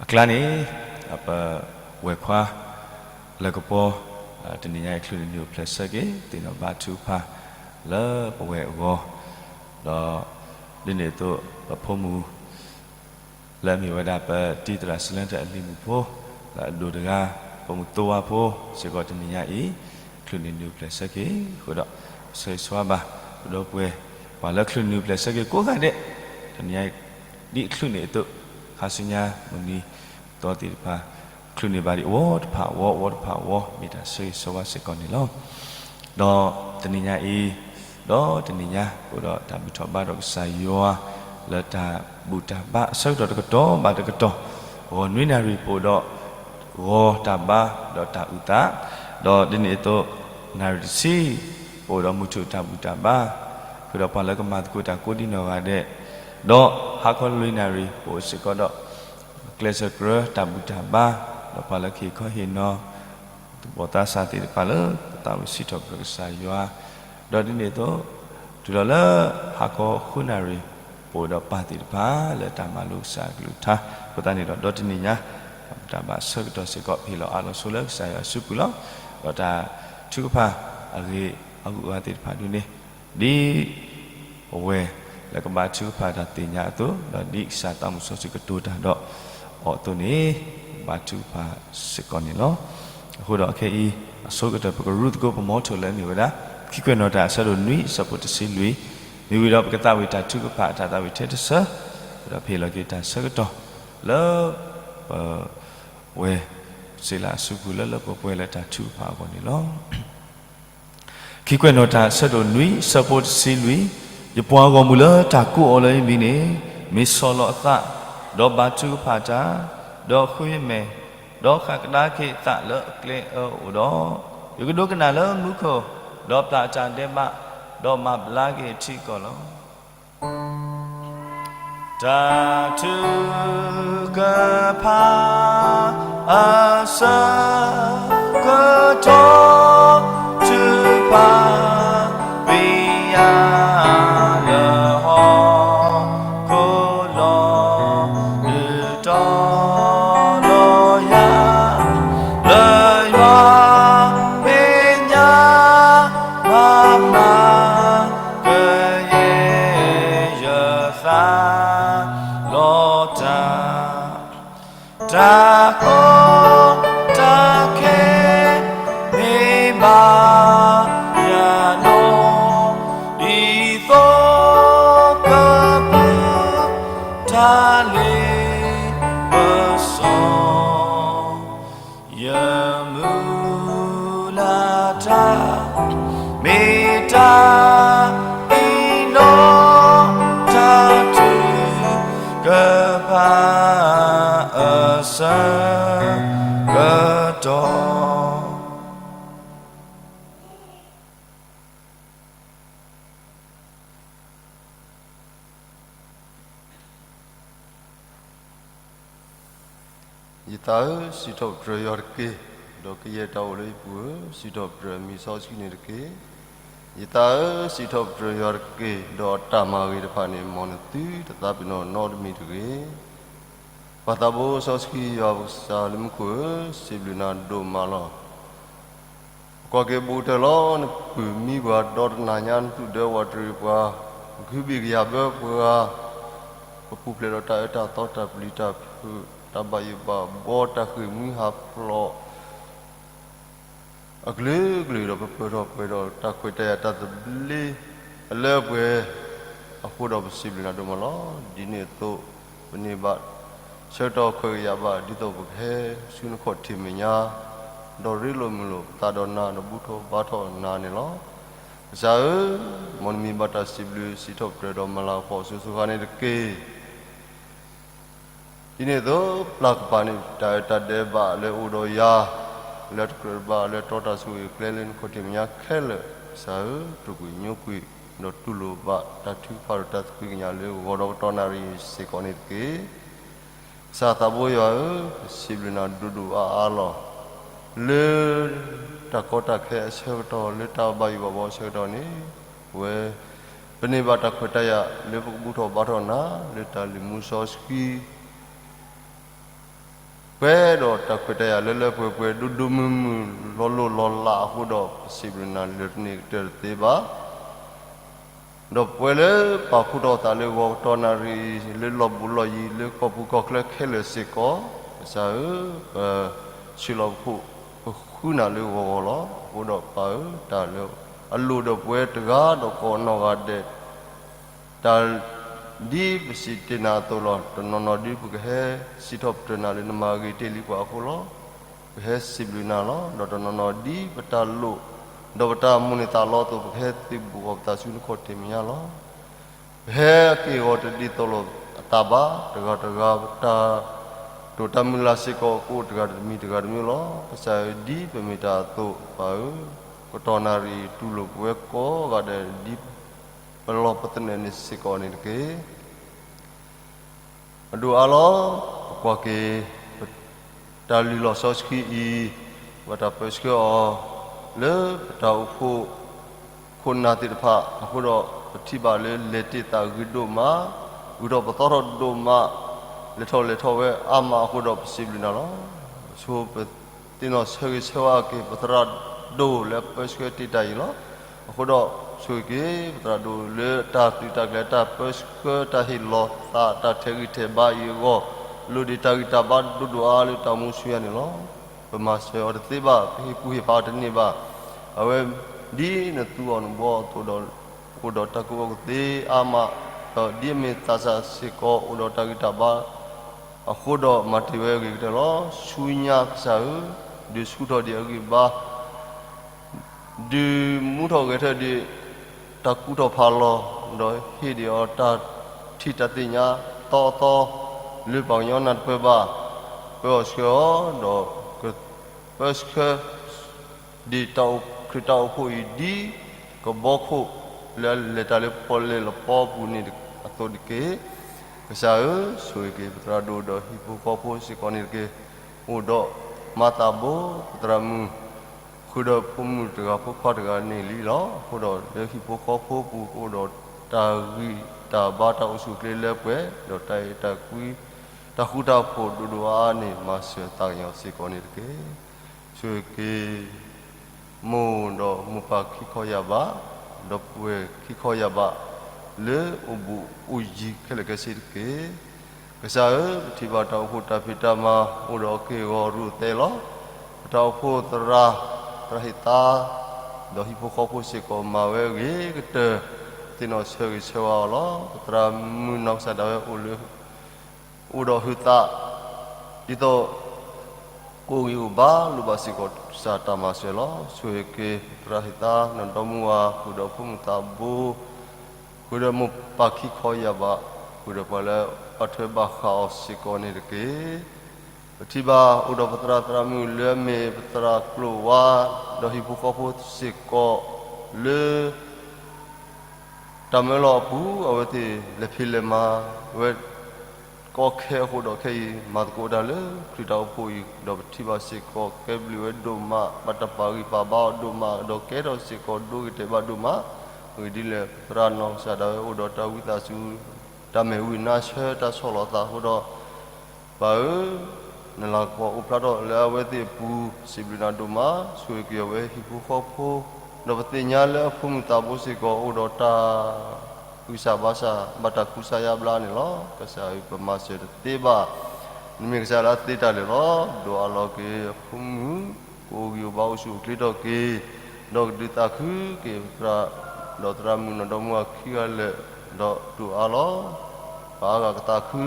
အကျါန့ၣ် ပဝဲၢ်ခွါ လၢကပီၤ တနံၤညါအံၤ ချုးန့ၢ်နုာ်အိၣ်ဖျဲၣ်ဆၢက့ၤ သ့ၣ်နီၣ်ဘါထုကဖၣ် လၢပဝဲၢ်အဂီၢ် ဒီးဒ်န့ၣ်အသိး ပဖိမုၣ် လၢအမ့ၢ်ဝဲဒၣ်ပတံၤသရၣ်စလၢတၢ်အလံၤမုၣ်ဖိ လၢအဒိၣ်တဂၤ ပိာ်မုၣ်သိဝါဖိစ့ၢ်ကီးတနံၤညါအံၤ ချုးန့ၢ်နံၣ်အိၣ်ဖျဲၣ်ဆၢက့ၤအဃိဒီး ပဆၢဂ့ၤဆၢဝါဘၣ် ပဒီပုၢ်ဝဲၢ် ပှၤလၢချုးန့ၢ်နံၣ်အိၣ်ဖျဲၣ်ဆၢက့ၤကိးဂၤဒဲး တနံၤညါအံၤ ဒ်အချုးန့ၢ်အသိး ခါဆူညါမုၢ်နံၤသီသ့ၣ်တဖၣ် ချုးန့ၢ်ဘၣ်ဒံးအဝီတဖၣ်အဝီ အဝီတဖၣ်အဝီ မ့ၢ်တၢ်ဆၢဂ့ၤဆၢဝါစ့ၢ်ကီးန့ၣ်လီၤ. ဒီးတနံၤညါအံၤ ဒီးတနံၤညါ အိၣ်ဒီးတၢ်ဘူၣ်ထီၣ်ဘါထီၣ်ကစၢ်ယွၤ လၢတၢ်ဘူၣ်တၢ်ဘါအဆၢကတီၢ်တကတီၢ်ဘၣ်တကတီၢ်, ဂီၤနွံနၣ်ရံၣ်ပအိၣ်ဒီး ဂီၤတၢ်ဘါဒီးတၢ်အုၣ်သး, ဒီးဒ်န့ၣ်အသိး နၣ်ရံၣ်တဆံ ပအိၣ်ဒီးမုၢ်ထူၣ်တၢ်ဘူၣ်တၢ်ဘါ, ဃုာ်ဒီးပှၤလၢကမၤသကိးတၢ်ကိးဒံနီၢ်ဂၤဒဲး, ဒီးဟါခီလွံၢ်နၣ်ရံၣ် ပအိၣ်စ့ၢ်ကီးဒီး ကျဲးစၢးကြၢးတၢ်ဘူၣ်တၢ်ဘါ, ဒီးပှၤလၢကဟ့ၣ်ခီဟ့ၣ်နီၤ သူၣ်ဘီၣ်သးစၢ်သ့ၣ်တဖၣ်လၢ ပသးဝံၣ်စံးထီၣ်ပတြၢၤကစၢ်ယွၤ, ဒီးဒ်န့ၣ်အသိး တုၤလီၤလၢ ဟါခီဃုနၣ်ရံၣ် ပအိၣ်ဒီးပၢ်သ့ၣ်တဖၣ် လၢတၢ်မၤလိကစၢ်အကလုၢ်ကထါ, အဃိသတးန့ၣ်ဒီး ဒီတနံၤညါ တၢ်ဘူၣ်တၢ်ဘါအဆၢကတီၢ်စ့ၢ်ကီး ပဟ့ၣ်လီၤအးလီၤဆိလၢကစၢ်ယွၤအစုပူၤလီၤ. ဒီးတၢ်ထုကဖၣ်အဂ့ၢ်အဂုၤအဂၤသ့ၣ်တဖၣ်ဒ်န့ၣ် ဒ် ပဝဲလၢကဘါထုကဖၣ်တၢ်သ့ၣ်ညါအသိး, ဒီးဒ်ကစၢ်သးမုၣ်စီဆှံကတိၤတၢ်ဒီးအီၤအသိးန့ၣ် ဘါထုကဖၣ်စ့ၢ်ကီးန့ၣ်လီၤ. အဃိဒီးခဲအံၤ အဆိကတၢၢ် ပကရူၢ်သကိးပမီထိၣ်လၢအမ့ၢ်ဝဲဒၣ် ခံကွဲးနီၣ်တၢ်အဆၢဒိၣ်နွံအဆၢဖိတဆံလွံၢ်, မ့ၢ်ဝံၤဒီးပကသးဝံၣ်တၢ်ထုကဖၣ်အတၢ်သးဝံၣ်ထဲတဆၢ, ဒီးပဟ့ၣ်လီၤက့ၤတၢ်ဆၢကတီၢ်လၢ ပဝဲ စ့လးအစုပူၤလၢလၢပှဲၤပှဲၤလၢတၢ်ထုကဖၣ်အဂီၢ်န့ၣ်လီၤ. ခံကွဲးနီၣ်တၢ်အဆၢဒိၣ်နွံအဆၢဖိတဆံလွံၢ်, ယပှၤဂီၢ်မုၢ်လၢတၢ်ကိးအီၤလၢယမံၤန့ၣ်, မ့ၢ်ဆီၣ်လီၤအသး, ဒီးဘါထုကဖၣ်တၢ်, ဒီးဃုယမဲာ်, ဒီးဃၣ်ကဒါက့ၤအသးလၢအကျဲအၢအိၣ်ဒီး, ယကဒိကနၣ်လၢမူခိၣ်, ဒီးပျၢ်အတၢ်ဒဲးဘး, ဒီးမၤဘျါက့ၤအထံအကီၢ်လီၤ. တၢ်ထုကဖၣ်အဆၢကတီၢ် ထုကဖၣ် ပယီၤလၢဟီၣ်ခိၣ်လီၤ, ဒုးတီၤလီၤယၤ လၢယွၤမဲာ်ညါ မၤမၤ ကယဲၢ်ယသး လီၤတၢ်, တၢ်ကီတၢ်ခဲ မ့ၢ်ဘၣ်ယၤနီၤ, ဒ်သိးကပၢၤ တၢ်လ့ပစီ ယမုၢ်လၢ်တၢ် မ့ၢ်တၢ်အံၤနီၤ, တၢ်ထုကဖၣ်အဆၢကတီၢ် ယသးဧၢ, စံးထီၣ်ပတြၢၤယွၤတက့ၢ်. ဒီးကယဲၢ်တၢ်အိၣ်လၢယပူၤဧၢ, စံးထီၣ်ပတြၢၤအမံၤစီဆှံန့ၣ်တက့ၢ်. ယသးဧၢ, စံးထီၣ်ပတြၢၤယွၤတက့ၢ်. ဒီးအတၢ်မၤဂ့ၤတဖၣ်န့ၣ် မ်နသုတသးပ့ၤနီၣ်နီတမံၤတဂ့ၤ. ပၢ်သးဘိစီဆှံယွၤပကစၢ်လၢမူခိၣ်ဧၢ, စံးဘျုးနၤဒိၣ်မးလီၤ. ပကွၢ်က့ၤဘူးကတၢၢ်လီၤ, နပုၢ်မံပှၤဒီတနၤညါ, နသူၣ်ဒၢဝးတရံးပှၤ, နခုဘံၣ်ကယၤဘၢပှၤ, ပပူၤဖျဲးဒီးတၢ်အၢတၢ်သီ တၢ်ပျံၤတၢ်ဖုး တၢ်ဘၣ်ယိၣ်ဘၣ်ဘှီ တၢ်ဃ့ၢ်မှံဟးဖျိး အကလုာ်ကလုာ်ဒီး ပပၢၢ်ထီၣ်ပှဲၤဒီးတၢ်ခွဲးတၢ်ယာ်တၢ်သဘျ့အလၢအပှဲၤအဃိဒီး ပစံးဘျုးနၤဒိၣ်မးလီၤ. ဒ်န့ၣ်အသိး ပန့ၢ်ဘၣ်ဆၢကတီၢ်ခွဲးကယာ်ဘၣ် ဒ်သိးပကဟဲဆူနခီၣ်ထံးမဲာ်ညါ ဒီးရ့လိာ်မုာ်လိာ်ပသးဒီးနၤ ဒီးဘူၣ်ထီၣ်ဘါထီၣ်နၤန့ၣ်လီၤ. ကစၢ်ဧၢ, မ်နမံၤဘၣ်တၢ်စံးဘျုးစံးထီၣ်ပတြၢၤဒီးမၤလၤကပီၤစိၤစိၤဃၣ်ဃၣ်န့ၣ်တက့ၢ်. ဒ်န့ၣ်အသိး ပျၢ်ကပၤန့ၣ် တၢ်အၢတၢ်ဒဲးဘးလၢအိၣ်ဒီးယၤ လၢတကြၢးဘၣ်လၢတီတၢ်ဆိၣ်ဂ့ၤကျဲလၢနခီၣ်ထံးမဲာ်ညါခဲလၢာ်, ကစၢ်ဧၢ, ပှ့ၤကွံာ်ညိကွံာ် ဒီးတူၢ်လိာ်ဘၣ်တၢ်ထုကဖၣ်ဒီးတၢ်သကွံာ်ကညးလၢဂီၤဒီးကတီၢ်နၣ်ရံၣ်စ့ၢ်ကီးန့ၣ်တက့ၢ်. ကစၢ်သးဘိယွၤဧၢ, ပစံးဘျုးနၤဒိၣ်ဒိၣ်အါအါလီၤ. လၢတၢ်ကီတၢ်ခဲအဆၢကတီၢ် လၢတၢ်ဘၣ်ယိၣ်ဘၣ်ဘှီအဆၢကတီၢ်န့ၣ် ပဝဲ ပန့ၢ်ဘၣ်တၢ်ခွဲးတၢ်ယာ်လၢပကဘူၣ်ထီၣ်ဘါထီၣ်နၤ လၢတၢ်လံၤမူစီဆှံ ပှဲၤဒီးတၢ်ခွဲးတၢ်ယာ်လၢလၢပှဲၤပှဲၤ ဒိၣ်ဒိၣ်မုၢ်မုၢ် လီၤလိၢ်လီၤလးအဃိဒီး ပစံးဘျုးနၤလၢတန့ၢ်ကတၢၢ်တသ့ဘၣ်. ဒီးပဝဲလၢပာ်ဖှိၣ်ထီၣ်သးလၢဂီၤကတီၢ်နၣ်ရံၣ် လၢလီၢ်ဘူးလီၢ်ယံၤ လၢကီၢ်ပူၤကီၢ်ချၢခဲလၢာ်စ့ၢ်ကီး, ကစၢ်ဧၢ, ပဆှၢလီၤပခိၣ် ပဃုနၤလၢဂီၤဂီၤလီၤ. အဃိဒီးပၢ်ဧၢ, တၢ်လၢအလိၣ်ဒီးပဝဲတဂၤဒီးကိးနီၢ်ဂၤဒဲး တၢ်ဒ်ပစံးတ့ၢ်နၤအသိးလီၤ. တနီၤနီၤဒ်ပကဟဲစံးထီၣ်ပတြၢၤနၤလၢနမၤဂ့ၤတ့ၢ်လံပှၤအဃိလီၤ. ပဟဲစံးဘျုးနၤလီၤ. ဒီးတနီၤနီၤဒ်ပတၢ်လိၣ်, ဒီးပတၢ်မိၣ်န့ၢ်သးလီအသိး ပကဟဲသုးဘူးအီၤပသးဆူနခီၣ်ထံးမဲာ်ညါလီၤ. ပဟဲက့ၢ်ဂီၤတဒ်သိးလိာ်အသးဘၣ်. တဂၤတဂၤပတၢ်တိာ်တၢ်မုၢ်လၢ်စ့ၢ်ကီး ကအိၣ်တဂၤတမံၤတဂၤတမံၤလီၤ. ကစၢ်ဧၢ, ဒ်ပမ့ၢ်တၢ်အသိး ပၢ်ဧၢ, ကတီၢ်နၣ်ရံၣ်တူၢ်လိာ်ပဝဲကိးဂၤဒဲး ဒ်ပလီၢ်ပသနၢၣ်န့ၣ်စ့ၢ်ကီးန့ၣ်တက့ၢ်. အဒိၣ်အါလီၤ. ပကွၢ်က့ၤ တၢ်လုၢ်လီၢ်စီဆှံအံၤ ဘၣ်တၢ်ပၢဆှၢအီၤ လၢပတၢ်အိၣ်ဖှိၣ်ခိၣ်နၢ်သ့ၣ်တဖၣ်အဃိဒီး ပထံၣ်ဘၣ်လၢလဲၤတ့ၢ်သးဂ့ၤဒိၣ်မး, ဂုၤထီၣ်ပသီထီၣ်ဒိၣ်မး, လဲၤထီၣ်လဲၤထီၣ်ဝဲအါမးအဃိဒီး ပစံးဘျုးနၤလီၤ. ဆိပသ့ၣ်နီၣ်ဆၢဂ့ၤဆၢဝါက့ၤ ပသရၣ်ဒိၣ်လၢအပၢဆှၢတ့ၢ်တၢ်အံၤလီၤ. အဃိဒီးဆိၣ်ဂ့ၤက့ၤ ပသရၣ်ဒိၣ်လၢတၢ်သုးတၢ်ကျဲၤ တၢ်ပၢဆှၢ တၢ်ဟ့ၣ်လီၤသးတၢ်ထဲးဂံၢ်ထဲးဘါအံၤအဂီၢ် လိၣ်ဒံးတၢ်ဂံၢ်တၢ်ဘါဒိၣ်ဒိၣ်အါလၢတၢ်အိၣ်မူဆူညါန့ၣ်လီၤ. ပမၤစၢၤအီၤတသ့ဘၣ်, ပဟ့ၣ်ကူၣ်ဟ့ၣ်ဖးအီၤတန့ၢ်ဘၣ်. အဝဲဒ်နသူအီၤနဘှီအသိးဒီး အိၣ်ဒီးတၢ်ကူၣ်ဘၣ်ကူၣ်သ့အါမး, ဒီးဒ်အမ့ၢ်သးစၢ်စ့ၢ်ကီး အိၣ်ဒီးတၢ်ဂံၢ်တၢ်ဘါအဃိဒီး မၤတ့ၢ်ဝဲအဂ့ၤကတၢၢ်လီၤ. ဆူညါကစၢ်ဧၢ, ဒုးဆူၣ်ထီၣ်ဒံးအဂံၢ်အဘါ ဒုးမူထီၣ်ဂဲၤထၢၣ်ဒံး တၢ်ကူထီၣ်ဖးလီၤ, ဒီးဟ့ၣ်ဒံးအီၤတၢ်ထံၣ်တၢ်သ့ၣ်ညါသီသီ လၢပှၤကညီနၢ်တပၢၢ်ဘၣ်, ပၢအီၤဆှၢအီၤ, ဒီးကပၢဆှၢ ဒ်တၢ်အိၣ်ခရံာ်တၢ်အိၣ်ဖှိၣ်အံၤ ဒ်ကဘီခိၣ်လၢအလဲၤတၢ်လၢပီၣ်လဲၣ်လီၤပီပူၤန့ၣ်အသိးတက့ၢ်. ကစၢ်ဧၢ, ဆိၣ်ဂ့ၤက့ၤပသရၣ်ဒိၣ်ဒီးဟံၣ်ဖိဃီဖိစ့ၢ်ကီးန့ၣ်တက့ၢ်. အိၣ်ဒီးမၤသးဘိပသရၣ်မုၣ် ဃုာ်ဒီးဖိမုၣ်တဂၤဖိခွါတဂၤန့ၣ်လံလီၤ. အဃိဒီးလၢဟံၣ်ဖိဃီဖိပူၤ ကအိၣ်ဒီးတၢ်ဂံၢ်တၢ်ဘါတၢ်အိၣ်ဆူၣ်အိၣ်ချ့လၢပှဲၤ, ဒီးတၢ်အဲၣ်တၢ်ကွံ တၢ်ဃူတၢ်ဖိးဒိၣ်ဒိၣ်အါအါန့ၣ် မၤစၢၤသးကညီၤစ့ၢ်ကီးန့ၣ်တက့ၢ်. ဆိၣ်ဂ့ၤက့ၤ မိၢ်ဒီးမိၢ်ပၢ်ခံခီယၢ်ဘး, ဒီပုၢ်ဝဲၢ်ခံခီယၢ်ဘး လၢအိၣ်ဘူးအိၣ်ယံၤခဲလၢာ်ခဲဆ့တက့ၢ်. ကစၢ်ဧၢ, ပထံၣ်ဘၣ်တၢ်အိၣ်ဖှိၣ်တၢ်ဖံးတၢ်မၤ အိၣ်ဒီးအက့ၢ်အဂီၤရူၢ်သဲလီၤ. ပတၢ်အိၣ်ဖှိၣ်သရၣ်, သရၣ်ဟ့ၣ်သါ, ဒီးဟံၣ်ဖိဃီဖိစ့ၢ်ကီး မၤဝဲအဂ့ၤကတၢၢ်, သ့ၣ်နီၣ်ဆၢဂ့ၤဆၢဝါအီၤလီၤ. ပသရၣ်မုၣ်နီၢ်ကစၢ်ဒၣ်ဝဲအိၣ်လၢ အိၣ်ဒီးဟုးသး ဒ်သိး ကအိၣ်ဂံၢ်အိၣ်ဘါလိၣ်ဘၣ်စ့ၢ်ကီးကစၢ်တၢ်မၤစၢၤလီၤ. ဆိၣ်ဂ့ၤက့ၤ သရၣ်ဟ့ၣ်သါ နီၢ်ဒီမါဝၤ ဃုာ်ဒီးဖိမုၣ်သးဘိ, ဃုာ်ဒီးမိၢ်ပၢ်ခံခီယၢ်ဘး, ဃုာ်ဒီးပှၤလၢအဘၣ်ထွဲဘၣ်ဃးအီၤစ့ၢ်ကီးန့ၣ်တက့ၢ်. ပထံၣ်ဘၣ်အိၣ်ဒီးပသရၣ်သရၣ်မုၣ်လၢအမ့ၢ်ပသရၣ်ကျိာ်ဝါ, ဒီးဟံၣ်ဖိဃီဖိစ့ၢ်ကီး လၢ တၢ်မၢလီၤအပူၤ အဝဲသ့ၣ်လဲၤဖံးလဲၤမၤဝဲ ကီခဲအဃိဒီးခဲအံၤ မၤသကိးတၢ်လၢခရံာ်တၢ်အိၣ်ဖှိၣ်အံၤ, ဒီးပထံၣ်ဘၣ်စ့ၢ်ကီး ကဲဘျုးဝဲဒိၣ်မး, ဘၣ်တၢ်ပာ်ဂံၢ်ပာ်ဘါအီၤဒိၣ်မး, ဒီးကဲထီၣ်စ့ၢ်ကီးဒိဂ့ၤတဲာ်ဘၣ်ဒိၣ်မး, အဂ့ၢ်ဒ်လဲၣ် ပသရၣ်နီၢ်ကစၢ်ဒၣ်ဝဲအိၣ်ဒီးတၢ်ဝံသးစူၤ, တၢ်မဲာ်ဝံၤနါဆၢတၢ်ဆီၣ်လီၤသးအဃိဒီး ပၢ်ဧၢ, နလၤကပီၤအိၣ်ဖျါထီၣ်လၢအဝဲသ့ၣ်အပူၤ, စံးဘျုးနၤဒိၣ်မး, ဆိၣ်ဂ့ၤက့ၤအဝဲဟံၣ်ဖိဃီဖိ, ဒီးပသ့ၣ်ညါလၢအဖိမုၣ်သးဘိစ့ၢ်ကီး အိၣ်ဒီးတၢ်ဂံၢ်စၢ်ဘါစၢ် ဘၣ်တၢ်ကူစါယါဘျါန့ၣ်လီၤ. ကစၢ်ဧၢ, ပမၤစၢၤတသ့ဘၣ်, နမ့ၢ်ကစၢ်လၢအသ့တၢ်လၢာ်လီၤ. ဒိးအးလီၤက့ၤအဖိမုၣ်, ကအိၣ်ဂံၢ်အိၣ်ဘါအိၣ်ဆူၣ်အိၣ်ချ့ထီၣ်က့ၤ, ဒီးကဒုးသးခုက့ၤပသရၣ်, ဒီးသရၣ်မုၣ်နီၢ်ဒီမါဝၤခံဂၤလၢာ်, ဒီးဒိးအးလီၤ ပှၤအါဂၤကသးခု,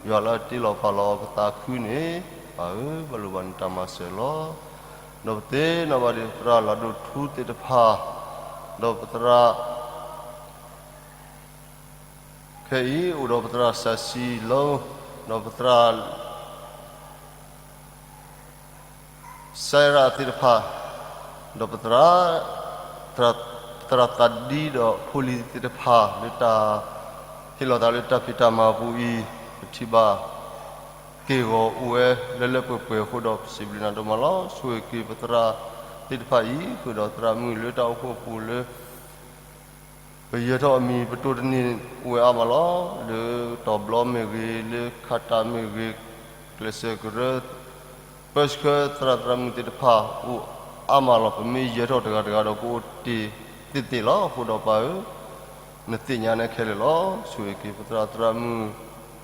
ယွၤလၢအတ့လီၤပာ်လီၤအီၤကသးခုန့ၣ်, ပၢ်ဧၢ, ပလိၣ်ဘၣ်နတၢ်မၤစၢၤလီၤ. ဒီးပသ့ၣ်နီၣ်ဘၣ်ဒံးပသရၣ်လၤဒိၣ်ထူသ့ၣ်တဖၣ်, ဒီးပသရၣ် ခဲအံၤ အိၣ်ဒီးပသရၣ်စၤစံလီၤ, ဒီးပသရၣ် စဲရၣ်သ့ၣ်တဖၣ်, ဒီးပသရၣ်, သရၣ်သးဒံဒီးဖိလံၤသ့ၣ်တဖၣ် လၢတၢ်ဟ့ၣ်လီၤသးလၢတၢ်ဖံးတၢ်မၤအပူၤအံၤ, ပထံၣ်ဘၣ်က့ၢ်ဂီၤအိၣ်ဝဲလၢလၢပှဲၤပှဲၤအဃိဒီး ပစံးဘျုးနၤဒိၣ်မးလီၤ. ဆိၣ်ဂ့ၤက့ၤပသရၣ်သ့ၣ်တဖၣ်အံၤ ဃုာ်ဒီးသရၣ်မုၣ်လၢတၢ်အိၣ်ဖှိၣ်အပူၤလၢ ပယၢၤထီၣ်အမံၤပတိၢ်တန့ၢ်အိၣ်ဝဲအါမးလီၤ. လၢတီၤဘျီမ့ၢ်ဂ့ၤ, လၢခးတးမ့ၢ်ဂ့ၤ, ကျဲးစၢးကရၢ ပၢဆှၢသရၣ်သရၣ်မုၣ်သ့ၣ်တဖၣ်အိၣ်အါမးလီၤ. ပမ့ၢ်ယၢၤထီၣ်တဂၤတဂၤဒီးကအိၣ်တ့ၢ်သ့ၣ်သ့ၣ်လီၤ. အဃိဒီးပၢ်ဧၢ, နသ့ၣ်ညါန့ၣ်ခဲလၢာ်လီၤ. ဆိၣ်ဂ့ၤက့ၤပသရၣ်သရၣ်မုၣ်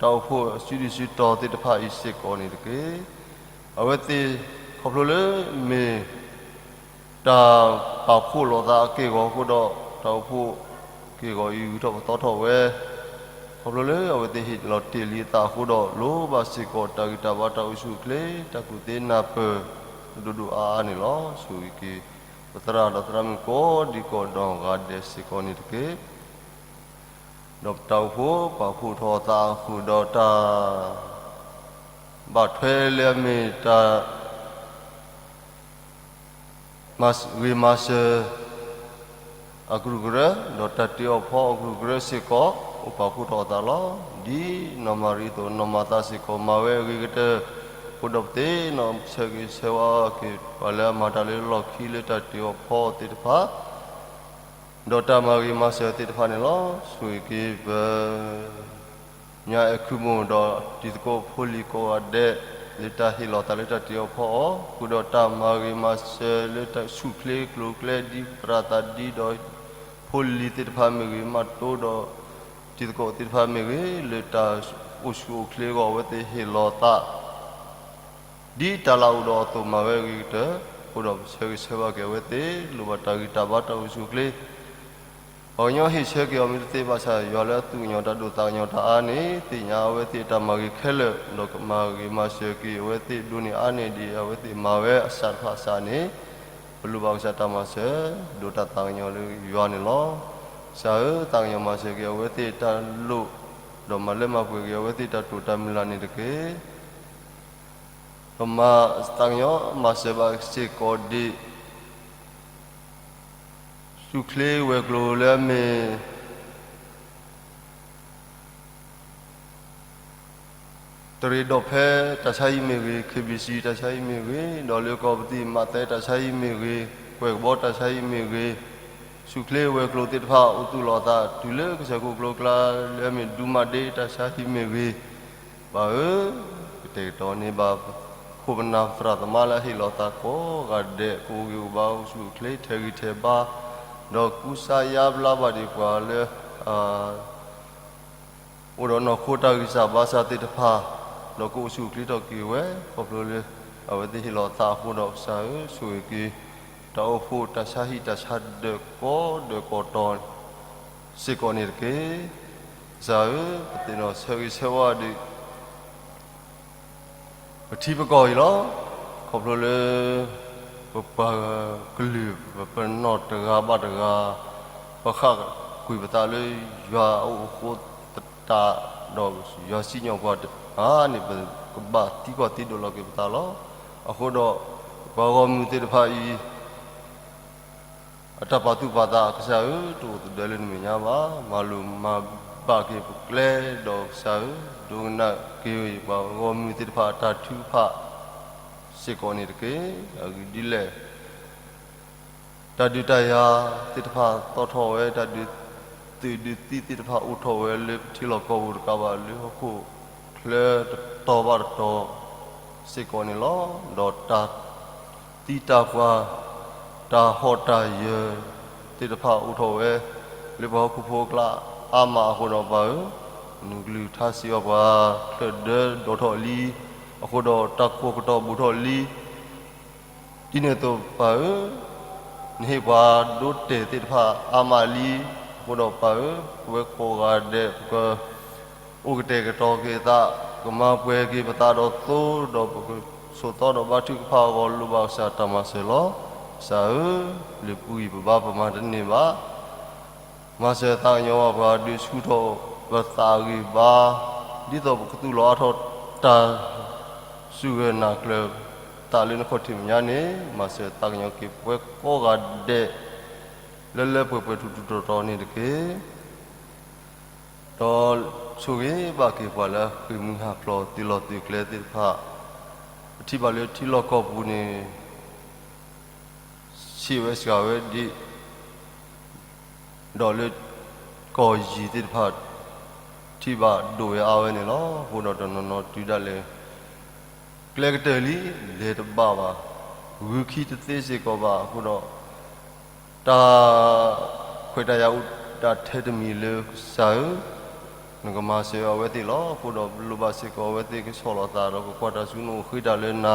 တၢ်အိၣ်ဖှိၣ်အစုဒုၣ်စုတီၤသ့ၣ်တဖၣ်အံၤစ့ၢ်ကီးန့ၣ်တက့ၢ်. အဝဲသ့ၣ် ခီဖျိလၢမ့ၢ်တၢ်ပာ်ဖှိၣ်လိာ်သးအက့ၢ်အဂီၤအဃိဒီး တၢ်အိၣ်ဖှိၣ်က့ၢ်အဂီၤအံၤ ဂုၤထီၣ်ပသီထီၣ်ဝဲ, ခီဖျိလၢအဝဲသ့ၣ်ဟ့ၣ်လီၤတ့ၢ်လံအသးအဃိဒီး လိၣ်ဘၣ်စ့ၢ်ကီးတၢ်ဂံၢ်တၢ်ဘါ တၢ်အိၣ်ဆူၣ်အိၣ်ချ့ တၢ်ကူၣ်သ့နၢ်ပၢၢ် ဒိၣ်ဒိၣ်အါအါန့ၣ်လီၤ. ဆိၣ်ဂ့ၤက့ၤ ပသရၣ်ဒီးသရၣ်မုၣ်ကိးဒံကိးဒီဂၤဒဲးစ့ၢ်ကီးန့ၣ်တက့ၢ်. ဒီးပတၢ်အိၣ်ဖှိၣ်ပာ်ဖှိၣ်ထီၣ်အသးအဃိဒီးတၢ် ဘၣ်ထွဲလၢအမ့ၢ်တၢ် ဂ့ၤမၤစၢၤအကရူၢ်ကရၢ ဒီးတၢ်တ့အီၣ်ဖီအကရူၢ်ကရၢစ့ၢ်ကီး အိၣ်ပာ်ဖှိၣ်ထီၣ်အသးလီၤ. ဒ်နီၢ်မၤရံအသိး နီၢ်မၤသးစ့ၢ်ကီး မၤဝဲအဂ့ၤကတၢၢ်အဃိဒီး ပသ့ၣ်နီၣ်ဆၢဂ့ၤဆၢဝါက့ၤ ပှၤလၢအမၤတၢ်လၢလီၢ်ခံလၢတၢ်တ့အီၣ်ဖီသ့ၣ်တဖၣ် ဒီးတၢ်မၤဂ့ၤမၤစၢၤသ့ၣ်တဖၣ်န့ၣ်လီၤ. ဆိၣ်ဂ့ၤက့ၤပ ညါအဲၤခုမိၣ်ဒီးတံၤသကိးဖိလံၤကိးဂၤဒဲး လၢတၢ်ဟ့ၣ်လီၤသးလၢတၢ်တ့အီၣ်ဖီအီၤ ဃုာ်ဒီးတၢ်မၤဂ့ၤမၤစၢၤလၢတၢ်ဆူၣ်ချ့ကျိၤကျဲ ဒ်ပသရၣ်သးဒ်ဒီး ဖိလံၤသ့ၣ်တဖၣ်မ့ၢ်ဂ့ၤ မးတိဒီး တံၤသကိးသ့ၣ်တဖၣ်မ့ၢ်ဂ့ၤ လၢတၢ်အိၣ်ဆူၣ်အိၣ်ချ့အဂီၢ် အဝဲသ့ၣ်ဟ့ၣ်လီၤသး ဒ်တၢ်လၢအိၣ်ဒီးအသိးမၤဝဲအဂ့ၤကတၢၢ် အဃိဒီးပဆၢဂ့ၤဆၢဝါက့ၤအဝဲသ့ၣ် လိၣ်ဘၣ်တၢ်ဂံၢ်တၢ်ဘါတၢ်အိၣ်ဆူၣ်အိၣ်ချ့ ပှၤကညီဟ့ၣ်ဆၢက့ၤအီၤမ့ၢ်တသ့ဘၣ်ဆၣ် ယွၤလၢအသူၣ်ကညီၤတၢ်ဒိၣ်သးကညီၤတၢ်အါန့ၣ် သ့ၣ်ညါအဝဲသ့ၣ်အတၢ်မၤဂ့ၤခဲလၢာ် ဒီးကမၤဂ့ၤမၤစၢၤက့ၤအဝဲသ့ၣ်ဒိၣ်န့ၢ်အါန့ၢ်ဒ်အဝဲသ့ၣ်မၤဝဲအစးတဖၣ်အစးန့ၣ် ပလိၣ်ဘၣ်ကစၢ်တၢ်မၤစၢၤ ဒိးတၢ်သးကညီၤလၢယွၤန့ၣ်လီၤ. ကစၢ်ဧၢ, သးကညီၤမၤစၢၤက့ၤအဝဲသ့ၣ်တၢ်လိၣ်, ဒီးမၤလၢမၤပှဲၤက့ၤအဝဲသ့ၣ်တၢ်တိာ်တၢ်မုၢ်လၢ်န့ၣ်တက့ၢ်. ဒီးမၤသးကညီၤမၤစၢၤဘၣ်စ့ၢ်ကီးဒံး ဆူၣ်ချ့ဝဲၤကျိၤလၢအမ့ၢ် တရံးဒီးဖဲတၢ်ဆါဟံၣ်မ့ၢ်ဂ့ၤ, ခ့ဘံၣ်စံတၢ်ဆါဟံၣ်မ့ၢ်ဂ့ၤ, ဒီးလၢကီၢ်ပသံၣ်မးသဲ တၢ်ဆါဟံၣ်မ့ၢ်ဂ့ၤ, ကွဲၢ်ကဘီတၢ်ဆါဟံၣ်မ့ၢ်ဂ့ၤ, ဆူၣ်ချ့ဝဲၤကျိၤသ့ၣ်တဖၣ် အိၣ်သူၣ်လီၤအသးတုၤလၢကစၢၢ်ခိၣ်ကျိၤကျါ လၢအမ့ၢ်ဒူမးဒ့တၢ်ဆါဟံၣ်မ့ၢ်ဂ့ၤ, ပၢ်ဧၢ, ကတဲာ်ကတီၤန့ၢ်ဘၣ် ခိၣ်ပနၢ်သရၣ်သမါလၢအဟ့ၣ်လီၤသးကိးဂၤဒဲး ကအိၣ်ဂံၢ်အိၣ်ဘါအိၣ်ဆူၣ်အိၣ်ချ့ထဲးဂံၢ်ထဲးဘါ, ဒီးကူစါယါဘျါဘၣ်ဒံးပှၤလၢ အိၣ်ဒီးနီၢ်ခိတၢ်ဂံၢ်စၢ်ဘါစၢ်သ့ၣ်တဖၣ်, ဒီးကအိၣ်ဆူၣ်အိၣ်ချ့ထီၣ်က့ၤဝဲ ခီဖျိလၢ အဝဲသ့ၣ်ဟ့ၣ်လီၤသးအဃိဒီး ကစၢ်ဧၢ, ဆိၣ်ဂ့ၤက့ၤ တၢ်အိၣ်ဖှိၣ်တၢ်ဆါဟံၣ်တၢ်ဆါဒၢးကိးဒၢးကိးတီၤ စ့ၢ်ကီးန့ၣ်တက့ၢ်. ကစၢ်ဧၢ, ပသ့ၣ်နီၣ်ဆၢဂ့ၤဆၢဝါဒံး ပထံပကီၢ်အံၤလီၤ. ခီဖျိလၢ ပပှၤကလုာ် ပပနီၣ်တဂၤဘၣ်တဂၤ ပဃၣ်ကွံာ်ပသးလၢယွၤအအိၣ်အဃိသတးဒီး ယွၤစံၣ်ညီၣ်ပှၤတဂၤန့ၣ် ပကဘၣ်သံကွၢ်သံဒိးလီၤက့ၤပသးလီၤ. အဃိဒီး ပှၤဂီၢ်မုၢ်သ့ၣ်တဖၣ်အံၤ အတၢ်ပာ်သူၣ်ပာ်သး ကစၢ်ဧၢ, တအိၣ်သဒၢလၢနမဲာ်ညါဘၣ်. မၤလိာ်မၤဘၣ်က့ၤပကျဲဒီးကစၢ်ဧၢ, ဒိကနၣ်က့ၤပှၤဂီၢ်မုၢ်သ့ၣ်တဖၣ်အတၢ်ထုကဖၣ်စ့ၢ်ကီးန့ၣ်တက့ၢ်. အဂ့ၢ်ဒ်လဲၣ် တၢ်ဒုးတၢ်ယၤသ့ၣ်တဖၣ်သီၣ်ထီၣ်ဝဲ, တၢ်ဒုးသုးဒုးသံသ့ၣ်တဖၣ်အိၣ်ထီၣ်ဝဲလၢပထံလီၢ်ကီၢ်ပူၤတကးဘၣ် လၢဟီၣ်ခိၣ်ချၢတတီၤဘၣ်တတီၤစ့ၢ်ကီးန့ၣ်လီၤ. ဒီးတၢ်သံတၢ်ပှၢ် တၢ်ဟီၣ်တၢ်ယၢၤသ့ၣ်တဖၣ်အိၣ်ထီၣ်ဝဲ လၢပှၤဟီၣ်ခိၣ်ဖိအကျါအါမးအဃိဒီး ပၢ်ဧၢ, နကလုၢ်ကထါစံးဘၣ်ပှၤ ချၢၣ်ဒၢဒိးထီၣ်လံ, အဃိဒီးတၢ်ကိးကတီၤဘူးထီၣ်လံ ဒ်န့ၣ်အသိးပၢ်ဧၢ, နဟ့ၣ်ပှၤဒိတဲာ်သ့ၣ်တဖၣ်အါမးလံ, အဃိဒီးပၢ်ဧၢ, ပဝဲကိးဂၤဒဲး ပက အိၣ်ကတဲာ်ကတီၤက့ၤသး, ကမၤပှဲၤက့ၤပသးဒီးသိ, ဒီးပကဆိးသီဒီးဘါထုကဖၣ်အဂီၢ် လိၣ်ဘၣ်ကစၢ်တၢ်မၤစၢၤလီၤ. ကစၢ်ဧၢ, လၢပူၤအံၤပဘါပမၤတန့ၢ်ဘၣ်. မၤစၢၤသးကညီၤဘၣ်ပှၤ ဒုးဆူၣ်ထီၣ်ပသးအဂံၢ်ဘါ, ဒ်သိးပကသူၣ်လီၤအါထီၣ်တၢ်စူၢ်ဂၢၢ်နာ်ကျၢၤသးလၢနခီၣ်ထံးမဲာ်ညါန့ၣ်, မၤစၢၤသးကညီၤက့ၤပဝဲကိးဂၤဒဲး လၢလၢပှဲၤပှဲၤထူးထူးတီၤတီၤန့ၣ်တက့ၢ်. ဒီးဆိၣ်ဂ့ၤဘၣ်က့ၤပှၤလၢအဃ့ၢ်မှံဟးဖျိး သုးလီၢ်သုးကျဲသ့ၣ်တဖၣ်, ပထံၣ်ဘၣ်လၢထံလီၢ်ကီၢ်ပူၤန့ၣ် ဆံးဝဲစှၤဝဲဒံး, ဒီးလၢကီၢ်ယံၤသ့ၣ်တဖၣ် ထံၣ်ဘၣ်ဒိၣ်ဝဲအါဝဲန့ၣ်လီၤ. အဃိဒီးတနီၤနီၤတုၤဒၣ်လဲာ် ကျဲကတၢၢ်လံ လဲၤတဘၣ်ဘၣ်, ဂုာ်ခံတသ့စ့ၢ်ကီးဘၣ်. အဃိဒီး တၢ်ခွဲးတၢ်ယာ်အိၣ် တၢ်ထဲတမံၤလၢကစၢ်ဧၢ, နကမၤစၢၤအဝဲသ့ၣ်လီၤ. အဃိဒီးလိၣ်ဘၣ်စ့ၢ်ကီးအဝဲသ့ၣ်ကဆီၣ်လီၤသးဒီးကကွၢ်တၢ်ဆူနအိၣ်ဃ့တၢ်လၢန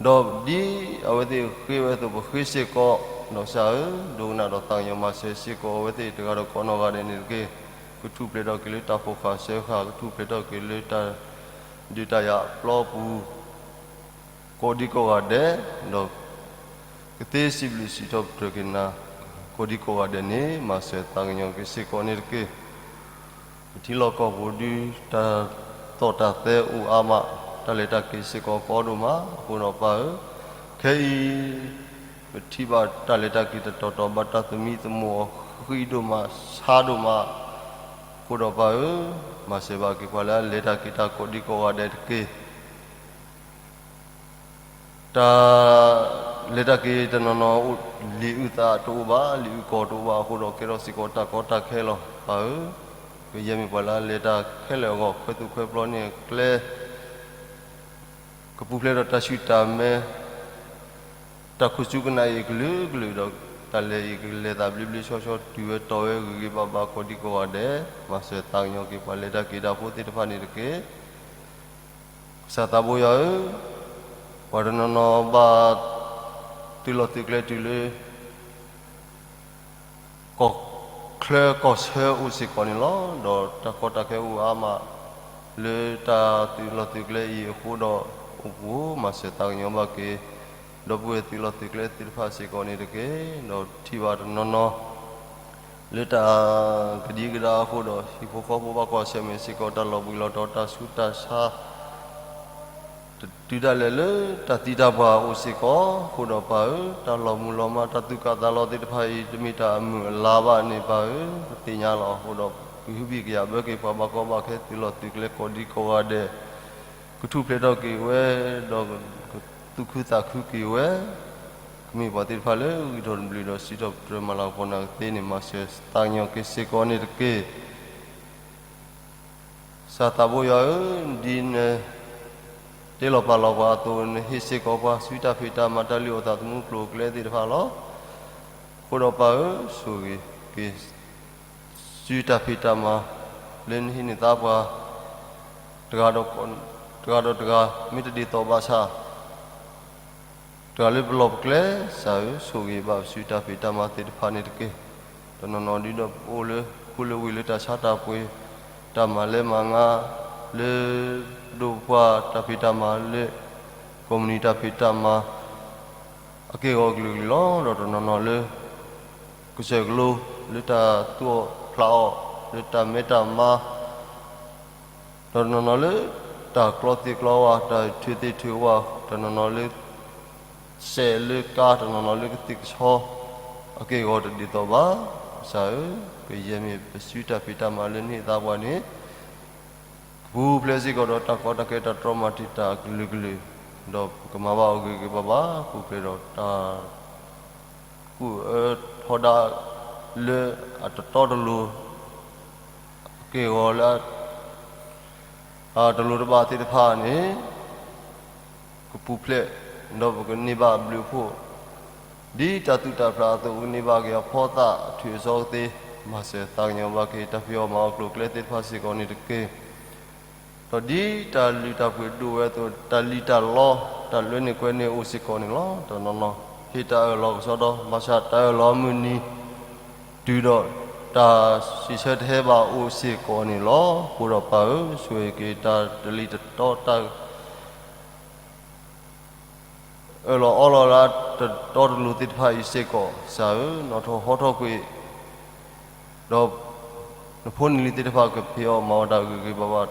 ၤ, ဒီးဒ်အဝဲသ့ၣ်ဃ့ဝဲအသိးပဃ့စ့ၢ်ကီး, ဒီးကစၢ်ဧၢ, ဒိကနၣ်ဒီးသးကညီၤမၤစၢၤစ့ၢ်ကီးအဝဲသ့ၣ်တဂၤဒီးကိးနီၢ်ဂၤဒဲးန့ၣ်တက့ၢ်. ကထူၣ်ဖျဲးထီၣ်က့ၤလၢတၢ်ဖိဃာ်စၢဃာ်, ကထူၣ်ဖျဲးထီၣ်က့ၤလၢတၢ်ဒုးတၢ်ယၤအပျီပူၤ ကိးဒံကိးဂၤဒဲး, ဒီးကသ့စံးဘျုးစံးထီၣ်ပတြၢၤက့ၤနၤ ကိးဒံကိးဂၤဒဲးန့ၣ် မၤစၢၤသးကညီၤက့ၤစ့ၢ်ကီးန့ၣ်တက့ၢ်. ပထံလီၢ်ကီၢ်ပူၤဒုးတၢ်သီၣ်တၢ်သဲအိၣ်အါမး, တၢ်လဲၤတၢ်က့ၤစ့ၢ်ကီးကီဒိၣ်မး, အဃိဒီးပၢ်ဧၢ, ခဲအံၤ ပထံၣ်ဘၣ်တၢ်လဲၤတၢ်က့ၤတတီၤတီၤ ဘၣ်တၢ်သမံသမိးအဃံဒိၣ်မး, ဆါဒိၣ်မး, အဃိဒီးပၢ်ဧၢ, မၤစၢၤဘၣ်က့ၤပှၤလၢအလဲၤတၢ်က့ၤတၢ်ကိးဒံကိးဂၤဒဲးတက့ၢ်. တၢ်လဲၤတၢ်က့ၤတနီၤနီၤ လံာ်အုၣ်သးတအိၣ်ဘၣ်, လံာ်အုၣ်ကီၤတအိၣ်ဘၣ်, အဃိဒီးကဲထီၣ်စ့ၢ်ကီးတၢ်ကီတၢ်ခဲလီၤ. ပၢ်ဧၢ, ကယဲၢ်မ့ၢ်ပှၤလၢအလဲၤတၢ်ခဲလၢာ်အဂီၢ် ခွဲးသူၣ်ခွဲးပျီန့ၢ်အကျဲ ကပူၤဖျဲးဒီးတၢ်ဆူၣ်တၢ်မဲ တၢ်ခိၣ်ဆူကနၣ်အံၤကလုာ်ကလုာ်ဒီး တၢ်လဲၤအံၤကလဲၤသးဘျ့ဘျ့ဆှီဆှီ တုၤဝဲတီၤဝဲဂ့ၤဂ့ၤဘၣ်ဘၣ်ကိးဒံကိးဂၤဒဲး, မၤစၢၤသးကညီၤက့ၤပှၤလဲၤတၢ်က့ၤတၢ်ဖိသ့ၣ်တဖၣ်န့ၣ်တက့ၢ်. ကစၢ်သးဘိယွၤဧၢ, ပှၤတနီၤနီၤဘၣ်သုးလီၢ်သုးကျဲတုၤလၢ ကီၢ်ချၢကီၢ်ဆၢအိၣ်စ့ၢ်ကီးန့ၣ်လီၤ. ဒီးတၢ်ကီတၢ်ခဲအိၣ်အါမး လၢတၢ်သုးလီၢ်သုးကျဲအံၤအဃိဒီး အိၣ်ပူၤမၤစၢၤသးကညီၤဘၣ်က့ၤ ဒီပုၢ်ဝဲၢ်သုးလီၢ်သုးကျဲသ့ၣ်တဖၣ်စ့ၢ်ကီးန့ၣ်တက့ၢ်. ဒီးထံၣ်ဘၣ်တနီၤနီၤ လၢတၢ်ကဒံကဒါအဃိဒီး ဟံၣ်ဖိဃီဖိဘၣ်ကွၢ်ဆၢၣ်မဲာ်စ့ၢ်ကီး တၢ်လီၤဘှံးလီၤတီၤ တၢ်ဆူးတၢ်ဆါ တတုၤဒၣ်လဲာ်လၢတၢ်သံတၢ်ပှၢ်အိၣ်စ့ၢ်ကီး, အဃိဒီးပၢ်ဧၢ, တၢ်လီၤမုၢ်လီၤမၢ် တၢ်သူၣ်ကၢ်သးလီၤသ့ၣ်တဖၣ်အံၤ တမ့ၢ်တၢ်အမုာ်အလၤဘၣ်န့ၣ် ပၢ်ဧၢ, ပသ့ၣ်ညါလီၤ. အဃိဒီး ပဟ့ၣ်ဘံၣ်ကယာ်ဘၢက့ၤပှၤဘၣ်ကီဘၣ်ခဲ သုးလီၢ်သုးကျဲကိးဒံကိးဂၤဒဲး, ကထူၣ်ဖျဲးထီၣ်က့ၤဝဲ, ဒီးကသူၣ်ခုသးခုက့ၤဝဲ, ကမ့ၢ်ပှၤသ့ၣ်တဖၣ်လၢဂံၢ်ထီၣ်တဘျုးဒီး စံးထီၣ်ပတြၢၤမၤလၤကပီၤနၤကသ့န့ၣ် မၤစၢၤသးကညီၤက့ၤစ့ၢ်ကီးန့ၣ်တက့ၢ်. ကစၢ်သးဘိယွၤဧၢ, ဒ်နတ့လီၤပာ်လီၤပှၤအသိး နဟ့ၣ်စ့ၢ်ကီးပှၤ စုတၢ်ဖံးတၢ်မၤ တၢ်လုၢ်အီၣ်သးသမူကျိၤအကျဲသ့ၣ်တဖၣ်လီၤ. အဃိဒီးပၢ်ဧၢ, ဆိၣ်ဂ့ၤက့ၤ စုတၢ်ဖံးတၢ်မၤ လၢနဟ့ၣ်န့ၢ်သါပှၤ တဂၤဒီးတဂၤ မ့ၢ်တဒ်သိးဘၣ်ဆၣ် တဂၤလၢပလီၢ်ပကျဲ, ကစၢ်ဧၢ, ဆိၣ်ဂ့ၤဘၣ်ပစုတၢ်ဖံးတၢ်မၤသ့ၣ်တဖၣ်န့ၣ်တက့ၢ်. တနီၤနီၤဒုဒီးပအိၣ်လၢ ဃူလၢဝ့ၢ်လၢတၢ်ဆါတၢ်ပှ့ၤ, တၢ်မၤလဲမၤငါ, လၢပဒိၣ်ပပှၢ်တၢ်ဖံးတၢ်မၤလၢ ကိးမုၢ်နံၤတၢ်ဖံးတၢ်မၤ အက့ၢ်အဂီၤကလုာ်ကလုာ်လီၤ. ဒီးတနီၤနီၤလၢ ကစၢၢ်ကလိ လၢတၢ်သူၣ်အီၣ်ဖျးအီၣ် လၢတၢ်မဲတၢ်မါ ဒီးတနီၤနီၤလၢ တၢ်ကျီသ့ကျီဝါ, တၢ်ထုးသ့ထုးဝါ, တနီၤနီၤလၢ စဲးလၢကါ, တနီၤနီၤလၢကသ့ၣ်ကဆီ အက့ၢ်အဂီၤတဒ်သိးဘၣ်. ကစၢ်ဧၢ, ကယဲၢ်မ့ၢ်ပစုတၢ်ဖံးတၢ်မၤလၢနဟ့ၣ်သါပှၤန့ၣ် ကပူၤဖျဲးစ့ၢ်ကီးဒီးတၢ်ကီတၢ်ခဲတၢ်တြီမၤတံာ်တာ်ကလုာ်ကလုာ်, ဒီးပကမၤဘၣ်အီၤဂ့ၤဂ့ၤဘၣ်ဘၣ်, ပူၤဖျဲးဒီးတၢ် ကူၣ်အၢထီဒါ လၢအတတီတလိၤ အက့ၢ်အဂီၤလၢ အတလိၤတဘၣ်သ့ၣ်တဖၣ်န့ၣ် ကပူၤဖျဲး ဒီးပကန့ၢ်ဘၣ်အဘျုးအဖှိၣ် ဒ်တၢ်သူၣ်တၢ်ဖျးအသိး ကန့ၢ်ဘၣ်က့ၤအဖီသၣ်အထုးအစီကသ့, မၤစၢၤသးကညီၤဘၣ်က့ၤ တၢ်ဖံးအီၣ်မၤအီၣ်ကျိၤကျဲသ့ၣ်တဖၣ်စ့ၢ်ကီးန့ၣ်တက့ၢ်. ဒီးဒ်တၢ်လုၢ်တၢ်ပှ့ၤဒိၣ်ဝဲအသိး တၢ်လံၣ်တၢ်လီ တၢ်လွဲန့ၢ်ကွဲန့ၢ်အိၣ်စ့ၢ်ကီးန့ၣ်လီၤ. တနီၤနီၤ ဟ့ၣ်တၢ်အၢၣ်လီၤကစီဒီ ဘၣ်ဆၣ်တၢ်အၢၣ်လီၤမုၢ်နံၤ တုၤဒီးတၢ်စံးဆၢတဟဲဘၣ်အိၣ်စ့ၢ်ကီးန့ၣ်လီၤ. အဃိဒီးပၢ်ဧၢ, ဆိၣ်ဂ့ၤက့ၤတၢ်တလံၤတတီ တၢ် အၢၣ်လီၤအီလီၤလၢတတီတလိၤသ့ၣ်တဖၣ်အံၤစ့ၢ်ကီး, ကစၢ်ဧၢ, နီၣ်ထီၣ်ဟီထီၣ်ကွံာ်, ဒီးနဖိနလံၤသ့ၣ်တဖၣ်ကဖံးအီၣ်မၤအီၣ်တၢ်ဂ့ၤဂ့ၤဘၣ်ဘၣ်,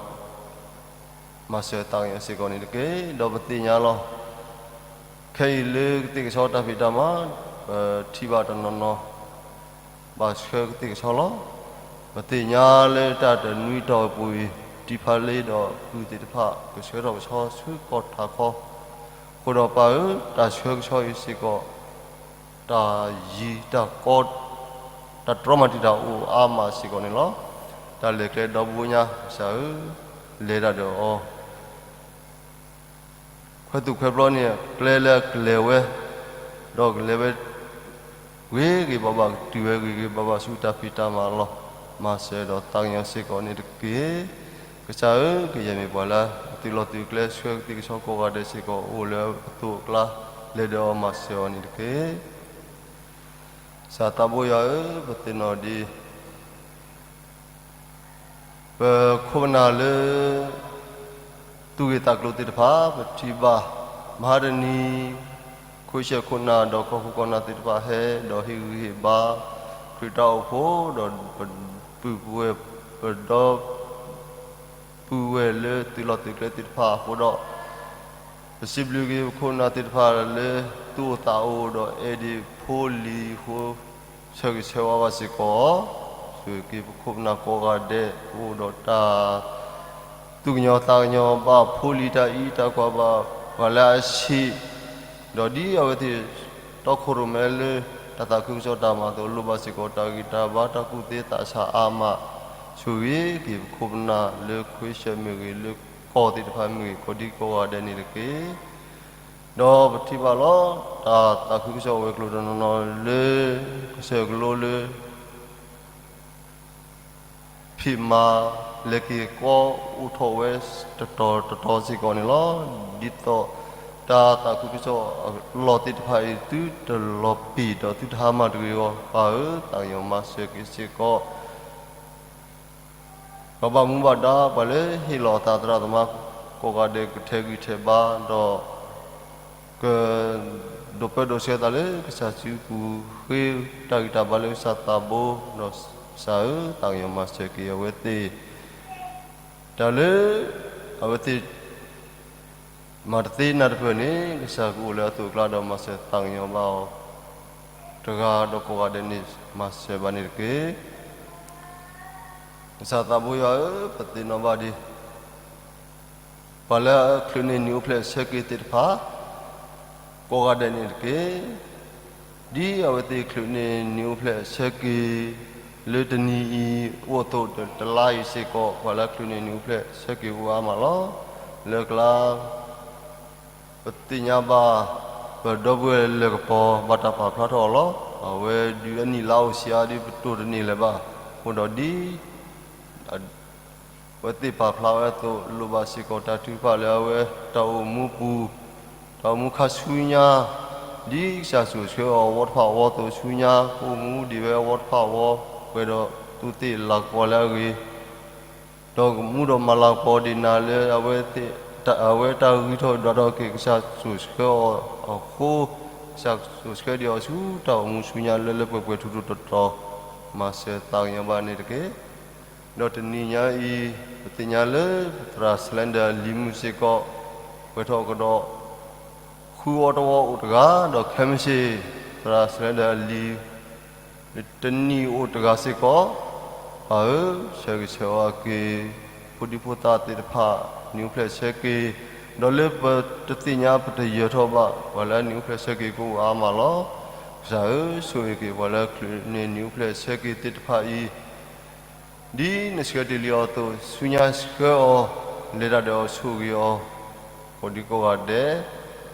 မၤစၢၤသးကညီၤစ့ၢ်ကီးန့ၣ်တက့ၢ်. ဒီးပသ့ၣ်ညါလီၤ. ခဲအံၤလၢကသ့ၣ်ကဆီတၢ်ဖံးတၢ်မၤ, ပထံၣ်ဘၣ်တနီၤနီၤ ဘၣ်ဆှၢကသ့ၣ်ကဆီလီၤ. ပသ့ၣ်ညါလၢတၢ်တနွံတီၢ်ပူၤအံၤ တံၤဖးလ့ဒီးပုၢ်သ့ၣ်တဖၣ် ကဆှၢထီၣ်ကဆီဆူကီၢ်ထးခီ, အဃိဒီးပၢ်ဧၢ, တၢ်ဆှၢကဆီအံၤစ့ၢ်ကီး တၢ်ယံၤတၢ်ကီ တၢ်တြီမၤတံာ်တာ်အိၣ်အါမးစ့ၢ်ကီးန့ၣ်လီၤ. တၢ်လဲၤကျဲဒီဘိညါ ကစၢ်ဧၢ, လဲၤတၢ်ဒီးအီၤ ခွဲးသူၣ်ခွဲးပျီန့ၣ် ကျဲလၢအကလဲၤဝဲ, ဒီးကလဲၤဝဲ ဂ့ၤဂ့ၤဘၣ်ဘၣ် ကတုၤဝဲဂ့ၤဂ့ၤဘၣ်ဘၣ်ဆူတၢ်ဖံးတၢ်မၤလီၤ. မၤစၢၤဒီးသးကညီၤစ့ၢ်ကီးန့ၣ်တက့ၢ်. ကစၢ်ဧၢ, ကယဲၢ်မ့ၢ်ပှၤလၢအသုးလီၢ်သုးကျဲ ဆှၢကသံၣ်ကသီကိးဂၤဒဲးစ့ၢ်ကီး အိၣ်လၢအသိးအကျါ လဲၤဒီးအီၤမၤစၢၤအီၤန့ၣ်တက့ၢ်. ကစၢ်သးဘိယွၤဧၢ, ပသ့ၣ်နီၣ်ဒ် ပခိၣ်ပနၢ်လၢ သူၣ်ဂ့ၢ်သးကျိၤသ့ၣ်တဖၣ် ပထံၣ်ဘၣ် မဟါတနံၤ ခိၣ်ဆၢၣ်ခိၣ်နၢ် ဒီးကီၢ်ခိၣ်ကီၢ်နၢ်သ့ၣ်တဖၣ်ဟဲ ဒီးဟ့ၣ်ဂံၢ်ဟ့ၣ်ဘါ ခရံာ်တၢ်အိၣ်ဖှိၣ် ဒီးပပုၢ်ဝဲၢ် ပဒီပုၢ်ဝဲၢ်လၢသုးလီၢ်သုးကျဲသ့ၣ်တဖၣ်အဃိဒီး ပစံးဘျုးက့ၤပခိၣ်ပနၢ်သ့ၣ်တဖၣ်လၢ သူၣ်အိၣ်သးအိၣ်ဒီးအဲၣ်ဒိးဖိလံၤအဃိ ဆၢဂ့ၤဆၢဝါဘၣ်စ့ၢ်ကီး, ဆိၣ်ဂ့ၤက့ၤပခိၣ်ပနၢ်ကိးဂၤဒဲး ကအိၣ်ဒီးတၢ် သူၣ်ကညီၤသးကညီၤဘၣ်ဖိလံၤ တၢ်အံးတၢ်ကွၢ်ဘၣ်ပှၤလၢအဆံး, ဒီးဒ်အဝဲသ့ၣ် တီခိၣ်ရိၣ်မဲလၢ တၢ်သးခုကစီၣ်တၢ်မၤအသိး လိၣ်ဘၣ်စ့ၢ်ကီး တၢ်ဂံၢ်တၢ်ဘါတၢ်ကူၣ်သ့သးဆးအါမး, ဆိၣ်ဂ့ၤက့ၤပခိၣ်ပနၢ်လၢ ခွ့ၡၢၣ်မ့ၢ်ဂ့ၤ လၢကီၢ်သ့ၣ်တဖၣ်မ့ၢ်ဂ့ၤ ကိးဒံကိးဂၤဒဲးန့ၣ်တက့ၢ်. ဒီးပထံၣ်ဘၣ်လီၤ တၢ်သးခုကစီၣ်ဝဲၤကျိၤတနီၤနီၤလၢ ကစၢၢ်ကလိလၢ ဖံးမၤလဲၤက့ၤကီအိၣ်ထီၣ်ဝဲတတီၤတတီၤစ့ၢ်ကီးန့ၣ်လီၤ. ဒ်သိးတၢ်သးခုကစီၣ်အလီၢ်သ့ၣ်တဖၣ်အံၤ သုတလီၤပံာ်ဒီးသုတဟါမၢ်တဂ့ၤအဂီၢ် ပၢ်ဧၢ သးကညီၤမၤစၢၤက့ၤစ့ၢ်ကီး ပှၤဘၣ်မူဘၣ်ဒါ ပှၤလၢဟ့ၣ်လီၤအသးသရၣ်သမါ ကိးဂၤဒဲးကထဲးဂံၢ်ထဲးဘါ ဒီး က ဒိးပၢဒိးဆှၢသးလၢကစၢ်စုပူၤ ဃ့တၢ်ဂံၢ်တၢ်ဘါလၢကစၢ်သးဘိ ဒီးကစၢ်ဧၢ သးကညီၤမၤစၢၤက့ၤအဝဲသ့ၣ် တၢ်လၢ အဝဲသ့ၣ် မၤတသ့နၢ်တပၢၢ်န့ၣ် ကစၢ်ကအိၣ်လၢအသိးအကျါဒီးမၤစၢၤသးကညီၤဘၣ်အီၤ တဂၤဒီးကိးဂၤဒဲးန့ၣ် မၤစၢၤဘၣ်န့ၣ်တက့ၢ်. ကစၢ်သးဘိယွၤဧၢ, ပသ့ၣ်နီၣ်ဘၣ်ဒ် ပှၤလၢအချုးန့ၢ်နံၤအိၣ်ဖျဲၣ်ဆၢက့ၤသ့ၣ်တဖၣ် ကိးဂၤဒဲးန့ၣ်တက့ၢ်. ဒ်အဝဲသ့ၣ်ချုးန့ၢ်နံၤအိၣ်ဖျဲၣ်ဆၢက့ၤ လၢတနံၤအံၤ အိၣ်အသိးတလါအံၤစ့ၢ်ကီး ပှၤလၢချုးန့ၢ်နံၤအိၣ်ဖျဲၣ်ဆၢက့ၤအိၣ်အါမးလီၤ. လၢကျါ ပသ့ၣ်ညါဘၣ် ပဒီပုၢ်ဝဲၢ်လၢကပီၤ ဘၣ်တၢ်ပာ်ဖျါထီၣ်အီၤလီၤ. အဝဲဒုးအနံၣ်လါအိၣ်ဆံးအါဒ်ပတိၢ်တန့ၢ်လၢၤဘၣ်. အဃိဒီးဒ် အဝဲသ့ၣ်ပာ်ဖျါဝဲအသိး လိၣ်ဘၣ်စ့ၢ်ကီးတၢ်ထုကဖၣ်လၢအဝဲတၢ်အိၣ်မူပူၤ တၢ်အိၣ်မူခါဆူညါ ဒ်ကစၢ်စိာ်ဆှၢအီၤအဝီတဖၣ်အဝီအသိး ဆူညါကအိၣ်မူဒံးဝဲအဝီတဖၣ်အဝီ ပှဲၤဒီးသူးသ့ၣ်လၤကပီၤလၢအဂ့ၤ ဒီးကမူဒီးမၤလၤကပီၤဒံးနၤလၢ အဝဲတၢ်ဂံၢ်ထီၣ်ဒွးထီၣ်က့ၤ ကစၢ်စိာ်ဆှၢအီၤအဃိ ကစၢ်စိာ်ဆှၢဒံးအီၤဆူတၢ်အိၣ်မူဆူညါလၢလၢပှဲၤပှဲၤထူထူတီတီ မၤစၢၤသးကညီၤဘၣ်န့ၣ်တက့ၢ်. ဒီးတနံၤညါအံၤ ပသ့ၣ်ညါလၢပသရၣ် Slender အလံၤမုၣ်စ့ၢ်ကီး ပှဲၤထီၣ်ကဒီး ဃုဝီတဝီအိၣ်တဂၤ ဒီးခဲမုၢ်ဆ့ၣ် သရၣ် Slender အလံၤ တနံၣ်အိၣ်တဂၤစ့ၢ်ကီး ပၢ်ဧၢ, ဆၢဂ့ၤဆၢဝါက့ၤ ဖိဒံဖိသၣ်သ့ၣ်တဖၣ် နံၤအိၣ်ဖျဲၣ်ဆၢက့ၤ, ဒီးလၢပတသ့ၣ်ညါပတယၢၤထီၣ်ဘၣ် ပှၤလၢအနံၤအိၣ်ဖျဲၣ်ဆၢက့ၤကအိၣ်အါမးလီၤ. ကစၢ်ဧၢ, ဆိၣ်ဂ့ၤက့ၤပှၤလၢချုးန့ၢ်နံၤအိၣ်ဖျဲၣ်ဆၢက့ၤသ့ၣ်တဖၣ်အံၤ ဒ်နဆှၢတ့ၢ်လံအီၤအသိး ဆူညါဆှၢအီၤ လဲၤတၢ်ဒီးအီၤဆိၣ်ဂ့ၤအီၤ ကိးဒံကိးဂၤဒဲး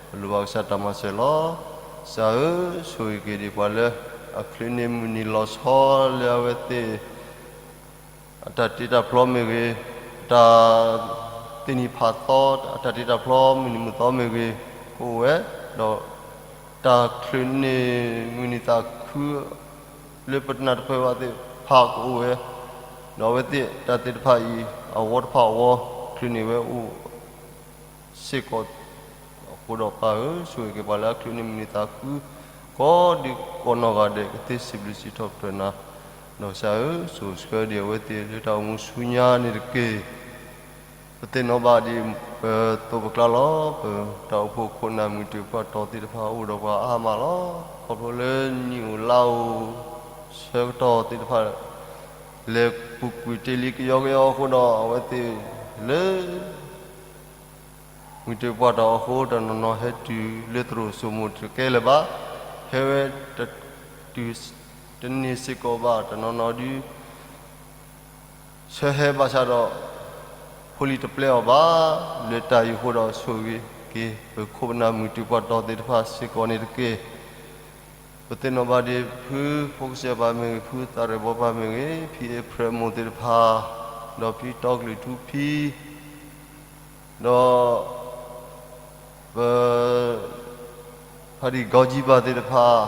ပလိၣ်ဘၣ်ကစၢ်တၢ်မၤစၢၤလီၤ. ကစၢ်ဧၢ, ဆိၣ်ဂ့ၤက့ၤဒံးပှၤလၢ အချုးန့ၢ်မုၢ်နံၤလီၤဆီလၢအဝဲသ့ၣ် အတၢ်တ့တၢ်ဖျီမ့ၢ်ဂ့ၤ, တၢ်သ့ၣ်နံၤဖးသီ အတၢ်တ့တၢ်ဖျီမုၢ်နံၤမုၢ်သီမ့ၢ်ဂ့ၤ ကအိၣ်ဝဲ, ဒီးတၢ်ချုးန့ၢ်မုၢ်နံၤသးခု လၢပတနၢ်တပၢၢ်ဘၣ်သ့ၣ်တဖၣ်ကအိၣ်ဝဲ, ဒီးအဝဲသ့ၣ်တၢ်သ့ၣ်တဖၣ်အံၤ အဝီတဖၣ်အဝီ ချုးန့ၢ်ဝဲအိၣ် စ့ၢ်ကီးအဃိဒီးပၢ်ဧၢ, ဆိၣ်ဂ့ၤက့ၤပှၤလၢအချုးန့ၢ်မုၢ်နံၤသးခု ကိးဒံကိးနီၢ်ဂၤဒဲး ကသ့စံးဘျုးစံးထီၣ်ပတြၢၤနၤ, ဒီးကစၢ်ဧၢဆိၣ်ဂ့ၤဆှၢဒံးအဝဲသ့ၣ်လၢတၢ်အိၣ်မူဆူညါန့ၣ်တက့ၢ်. ပသ့ၣ်နီၣ်ဘၣ်ဒံး ပသိးပကျါလီၤ, ပတၢ်အိၣ်ဖှိၣ်ခိၣ်နၢ်မုၢ်တ့ၢ်ပှၢ်တီၤသ့ၣ်တဖၣ်အိၣ်ဒီးပှၤအါမးလီၤ. ခီဖျိလၢနံၣ်အိၣ်လါအိၣ် ဆၢကတီၢ်သ့ၣ်တဖၣ် လဲၤပူၤကွံာ်တ့ၢ်လံကယီကယီအဃိဒီး အဝဲသ့ၣ်လၢ မုၢ်တ့ၢ်ပှၢ်တီၤအဃိ တနီၤနီၤဟဲတုၤလၢသရိာ်စိမိၤတကဲလၢၤဘၣ်, ဟဲဝဲတတုၤတန့ၢ်စ့ၢ်ကီးဘၣ်, တနီၤနီၤဒုး ဆၢဟဲဘၣ်ဆၣ်ဒီး ဖိလံၤတပျဲအီၤဘၣ်, လၢတၢ်အံၤအဃိဒီးဆိၣ်ဂ့ၤက့ၤ ပခိၣ်ပနၢ်မုၢ်တ့ၢ်ပှၢ်တီၤသ့ၣ်တဖၣ်စ့ၢ်ကီးန့ၣ်တက့ၢ်. ပသ့ၣ်နီၣ်ဘၣ်ဒံးဖုဖိကစၢၢ်ပၢ်မ့ၢ်ဂ့ၤ, ဖုသးရဲၣ်ဘီပၢ်မ့ၢ်ဂ့ၤ, ဖံအ့ဖြၢမိၢ်သ့ၣ်တဖၣ်, ဒီးဖံတီကလုာ်ထူဖံ, ဒီး ပ ဖါတံၢ်ကီကၠံဘၣ်သ့ၣ်တဖၣ်,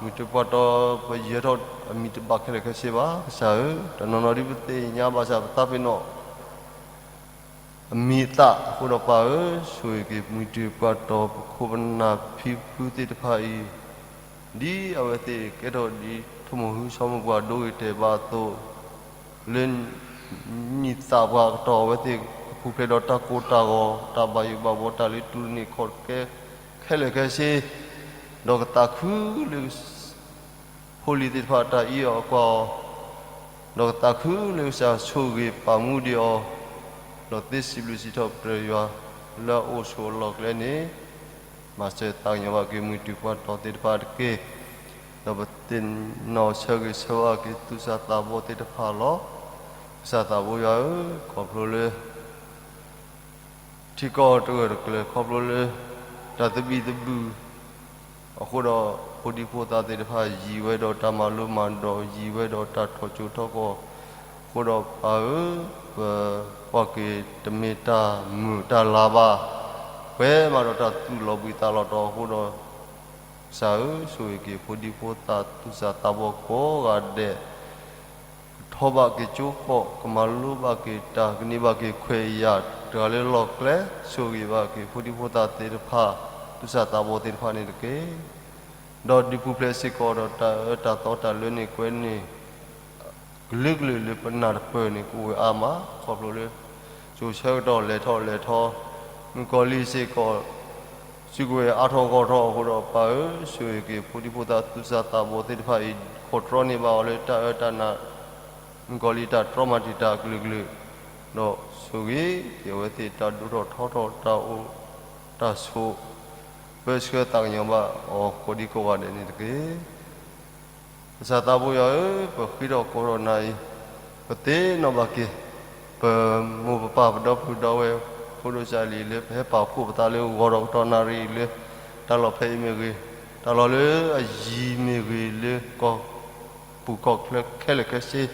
မုၢ်တပှၢ်တီ ပယဲထီၣ်အမံၤတဘၣ်ခဲလၢာ်ခဲဆ့ဘၣ် ကစၢ်ဧၢ, တနီၤနီၤဒ်ပသ့ၣ်ညါဘၣ်ဆၣ် ပသးပ့ၤနီၣ် အမံၤအသၣ်အဃိဒီးပၢ်ဧၢ, ဆိၣ်ဂ့ၤက့ၤမုၢ်တပှၢ်တီ ပခိၣ်ပနၢ်ဖံဖုသ့ၣ်တဖၣ်အံၤ, ဒ်အဝဲသ့ၣ်ကဲထီၣ်ဒ် ထိၣ်မိၢ်ဟုဆီမိၢ်ပှၢ်ဒိဂ့ၤတဲာ်ဘၣ်အသိး, လၢ နံၣ်သၣ်ပှၢ်အကတီၢ် အဝဲသ့ၣ်ကပူၤဖျဲးဒီးတၢ်ကိၢ်တၢ်ဂီၤ တၢ်ဘၣ်ယိၣ်ဘၣ်ဘှီ တၢ်လၢတူၢ်တန့ၢ်ခီၣ်တကဲ ခဲလၢာ်ခဲဆ့, ဒီးကသးခုလၢ ဖိလံၤသ့ၣ်တဖၣ်တၢ်အံးအီၤအကွၢ်အီၤ, ဒီးကသးခုလၢကစၢ်ဆိၣ်ဂ့ၤပာ်မူဒံးအီၤ, ဒီးသ့စံးဘျုးစံးထီၣ်ပတြၢၤယွၤ လၢအအိၣ်ဆိးအလီၢ်ကျဲန့ၣ်, မၤစၢၤသးကညီၤဘၣ်က့ၤမုၢ်တပှၢ်တီသ့ၣ်တဖၣ်တက့ၢ်. ဒီးပသ့ၣ်နီၣ်ဆၢဂ့ၤဆၢဝါက့ၤသူၣ်စၢ်သးဘီသ့ၣ်တဖၣ်လီၤ. ကစၢ်သးဘိယွၤဧၢ, ခီဖျိလၢ ထံကီၢ်တဂၢၢ်တကျၢၤ ခီဖျိလၢ တၢ်သဘံၣ်သဘုၣ် အဃိဒီး ဖိဒံဖိသၣ်သ့ၣ်တဖၣ် ယံာ်ဝဲဒီးတၢ်မၤလိမၤဒိး ယံာ်ဝဲဒီးတၢ်ထီၣ်ကၠိထီၣ်ကီၢ် အဃိဒီးပၢ်ဧၢ, ပကွၢ်က့ၤတမ့ၢ်တၢ်မုာ်တၢ်လၤဘၣ်, ပှဲၤမးဒီးတၢ်သူၣ်လီၤဘှံးသးလီၤတီၤအဃိဒီး ကစၢ်ဧၢ, ဆိၣ်ဂ့ၤက့ၤဖိဒံဖိသၣ်သူၣ်စၢ်သးဘီကိးဂၤဒဲး ကထီၣ်ဘၣ်က့ၤကၠိဃီၣ်, ကမၤလိဘၣ်က့ၤတၢ်, ကန့ၢ်ဘၣ်က့ၤခွဲးယာ်တဂၤလၢလီၢ်ကျဲ, ဆိၣ်ဂ့ၤဘၣ်က့ၤဖိဒံဖိသၣ်သ့ၣ်တဖၣ်, သူၣ်စၢ်သးဘီသ့ၣ်တဖၣ်န့ၣ်တက့ၢ်. ဒီးဒုးပူၤဖျဲးစ့ၢ်ကီးဒီးတၢ်အၢတၢ်သီတၢ်လၢန့ၣ်ကွဲန့ၣ် ကလုာ်ကလုာ်လၢပနၢ်တပၢၢ်န့ၣ် ကအိၣ်ဝဲအါမး, ခီဖျိလၢ စိၤဆၢကတီၢ်လဲၤထီၣ်လဲၤထီ, မုၣ်ကီၤလံၢ်စ့ၢ်ကီး စုကဝဲၤအါထီၣ်ဂီၢ်ထီၣ်အဃိဒီးပၢ်ဧၢ, ဆိၣ်ဂ့ၤက့ၤဖိဒံဖိသၣ်သူၣ်စၢ်သးဘီသ့ၣ်တဖၣ်အံၤ ခီၣ်တြီန့ၢ်ဘၣ်အီၤလၢတၢ်အၢတၢ်နး မုၣ်ကီၤလံၢ်တၢ်တြီမၤတံာ်တာ်အကလုာ်ကလုာ်, ဒီးဆိၣ်ဂ့ၤက့ၤအဝဲသ့ၣ်တၢ်ဒိၣ်ထီၣ်ထီထီၣ်တၢ်အိၣ်တၢ်ဆိး, ပၢဆှၢသးကညီၤဘၣ်အီၤကိးဒံကိးဂၤဒဲးန့ၣ်တက့ၢ်. ကစၢ်သးဘိယွၤဧၢ, ပဃ့ထီၣ်ကိးထီၣ်နၤအံၤ, ပသ့ၣ်နီၣ်ဘၣ်က့ၤ ပမိၢ်ပပၢ်ပဒီပုၢ်ဒီဝဲၢ် ဖိဒိၣ်စၢ်လံၤလၢ ပဟဲပာ်ဖှိၣ်ပသးလၢဂီၤဒီးကတီၢ်နၣ်ရံၣ်အံၤလၢ တၢ်လီၢ်ဖဲအံၤမ့ၢ်ဂ့ၤ, တၢ်လီၢ်လၢအယံၤမ့ၢ်ဂ့ၤလၢကီၢ်ပူၤကီၢ်ချၢခဲလၢာ်ခဲဆ့ က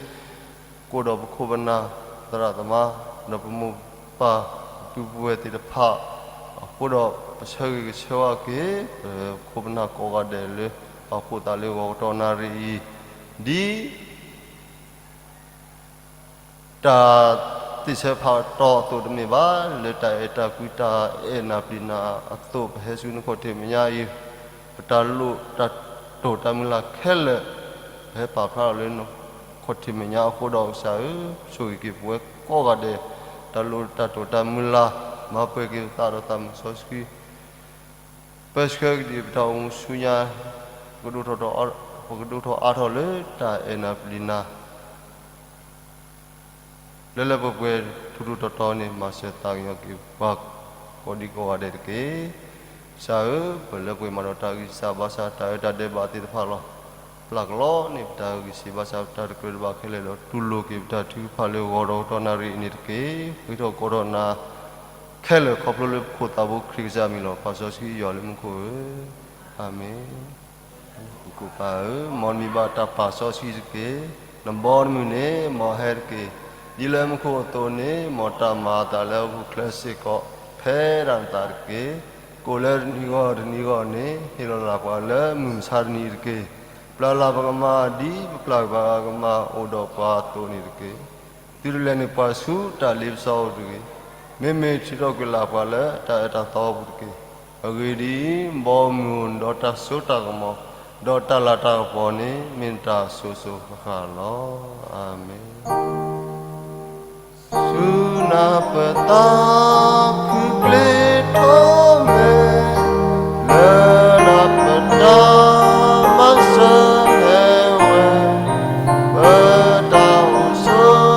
အိၣ်ဒီးပခိၣ်ပနၢ်သရၣ်သမါ ဒီးပမိၢ်ပပၢ်ပုၢ်ပုၢ်ဝဲၢ်သ့ၣ်တဖၣ်အဃိဒီး ပဆၢဂ့ၤကဆၢဝါက့ၤ ပခိၣ်ပနၢ်ကိးဂၤဒဲးလၢ ပာ်ဖှိၣ်သးလၢဂီၤကတီၢ်နၣ်ရံၣ်အံၤ, ဒ် တၢ်သ့ၣ်ဆၢဖးတီၤအသိးတမ့ၢ်ဘၣ်, လၢတၢ်အဲၣ်တၢ်ကွံတၢ်အဲၣ်နၤပျံၤနၤအသိး ပဟဲဆူနခီၣ်ထံးမဲာ်ညါအံၤ, ပတၢ်လိၣ်တၢ်တိာ်တၢ်မုၢ်လၢ်ခဲလၢာ် ပဟဲပာ်ဖျါထီၣ်လၢနခီၣ်ထံးမဲာ်ညါအဃိဒီး ကစၢ်ဧၢ, ဆိၣ်ဂ့ၤက့ၤပဝဲကိးဂၤဒဲး, တၢ်လိၣ်တၢ်တိာ်တၢ်မုၢ်လၢ် မၤပှဲၤက့ၤပသးဒီးသးမုၣ်စီဆှံ ပၢဆှၢက့ၤဒံးပတၢ်အိၣ်မူဆူညါ, ပကဒိၣ်ထီၣ်အါထီၣ်လၢတၢ်အဲၣ်နၤပျံၤနၤ လၢလၢပှဲၤပှဲၤထူထူတီတီန့ၣ် မၤစၢၤသးကညီၤက့ၤပှၤကိးဒံကိးဂၤဒဲးတက့ၢ်. ကစၢ်ဧၢ, ပလၢပှဲၤမးဒီးတၢ်ဂံၢ်စၢ်ဘါစၢ် တၢ်အၢတၢ်ဒဲးဘးသ့ၣ်တဖၣ်လီၤ. ပျၢ်ကလီန့ၢ်ပတၢ်ဂံၢ်စၢ်ဘါစၢ် ပတၢ်တကြၢးတဘၣ်ခဲလၢာ်ဒီး တူၢ်လိာ်က့ၤပတၢ်ထုကဖၣ်လၢဂီၤဒီးကတီၢ်နၣ်ရံၣ်အံၤန့ၣ်တက့ၢ်. ဃ့ထီၣ်ကိးထီၣ်နၤ ခဲလၢာ်ခီဖျိလၢပခိၣ်သးဘိခရံာ်ကစၢ်မံၤလီၤ. ပၢ်စီဆှံယွၤလၢမူခိၣ်ဧၢ, အၤမ့ၣ်. ပၢ်ဧၢ, မ်နမံၤဘၣ်တၢ်ပၢ်စီဆှံတက့ၢ်. နဘီတမုၢ်န့ၣ် မ်ဟဲတက့ၢ်. ဒ်လၢမူခိၣ်အသိးန့ၣ် မ်တၢ်မၤအသးလၢဟီၣ်ခိၣ်ချၢစ့ၢ်ကီး ဖဲဒၣ်နသးတက့ၢ်. ကိၣ်လၢတနံၤဂီၢ်တနံၤဂီၢ်န့ၣ် ဟ့ၣ်လီၤလၢ်ပှၤလၢမုၢ်မဆါတနံၤတက့ၢ်. ပျၢ်လၢ်ပကမၢ်ဒ်ပပျၢ်ပှၤကမၢ်အိၣ်ဒီးပှၤအသိးန့ၣ်တက့ၢ်. သုတလဲၤနုာ်ပှၤဆူတၢ်လ့ပစီအိၣ်တဂ့ၤ. မ့မ့ၢ်ထုးထီၣ်ကွံာ်လၢ်ပှၤလၢတၢ်အၢတၢ်သီအပူၤတက့ၢ်. အဂ့ၢ်ဒ်အံၤ, ဘီမုၢ်ဒီးတၢ်စိတၢ်ကမီၤ ဒီးတၢ်လၤတၢ်ကပီၤန့ၣ် မ့ၢ်နတၢ်အစိၤစိၤဃၣ်ဃၣ်လီၤ. အၤမ့ၣ်. ဆူနၤပသးခုကျ့ထီၣ်မဲာ် လၢနၤပတၢ်မၤစၢၤဟဲဝဲ, ပတၢ်အိၣ်ဆိး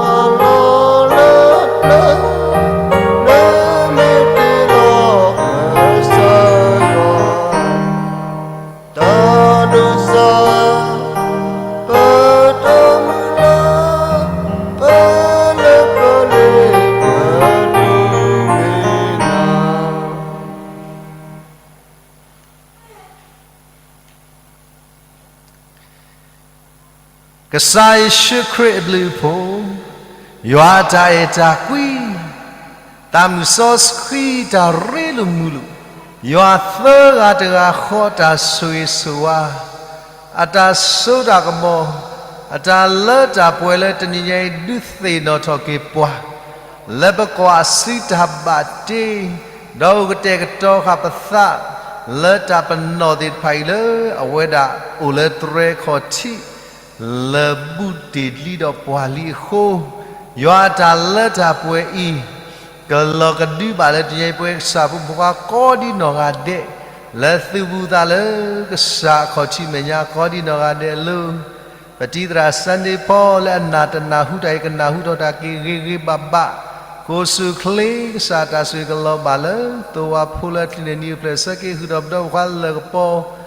အလီၢ်လၢပျၢၤ လၢမ့ၢ်တ့ၢ်လီၤကစၢ်ယွၤ တၢ်ဒိးစၢ် ပတၢ်မုၢ်လၢ် ပလၢပလ့ပဒိ ကစၢ်ယ့ၣ်ၡူးခရံာ်အဘျုးအဖှိၣ်, ယွၤအတၢ်အဲၣ်တၢ်ကွံ, သးမုၢ်စီဆှံတၢ်ရ့လိာ်မုာ်လိာ်, ယွၤသၢဂၤတဂၤဃီတၢ်ဆိၣ်ဂ့ၤဆိၣ်ဝါ, အတၢ်စိတၢ်ကမီၤ, အတၢ်လၢတၢ်ပှဲၤလၢတနံၤညါအံၤ ဒုးသ့ၣ်နီၣ်ထီၣ်က့ၤပှၤ လၢပကွၢ်အစုတၢ်ဘၣ်တ့, ဒီးအိၣ်ကတဲာ်ကတီၤဃာ်ပသး လၢတၢ်ပနီၣ်သ့ၣ်တဖၣ်အံၤလၢ အဝဲဒၣ်အိၣ်လၢတြဲၤခီၣ်ထံး လၢဘူးတ့ၢ်လံဒီးပှၢ်လံအဃိ, ယွၤအတၢ်လၢတၢ်ပှဲၤအံၤ ကလီၤကဒုဘၣ်လၢတနံၤညါအံၤ ပဝဲကစၢ်ဖိမုၣ်ဖိခွါကိးဒ်နီၢ်ဂၤဒဲး လၢသုးဘူးသးလၢကစၢ်အခီၣ်ထံးမဲာ်ညါကိးဒ်နီၢ်ဂၤဒဲးအလိၤ ပတံၤသရၣ် Sunday Paul လၢအနၢ်တနၢ်ဟူတၢ်အံၤ ကနၢ်ဟူထီၣ်တၢ်က့ၤဂ့ၤဂ့ၤဘၣ်ဘၣ်, ကိးဆူၣ်ချ့ကစၢ်တၢ်ဆိၣ်ဂ့ၤကလီၤဘၣ်လၢ သဝီဖိလၢအချုးန့ၣ်နံၤအဖျၢၣ် ဆၢက့ၤဃုာ်ဒီးပဒီပုၢ်ဝဲၢ်လၢကပီၤ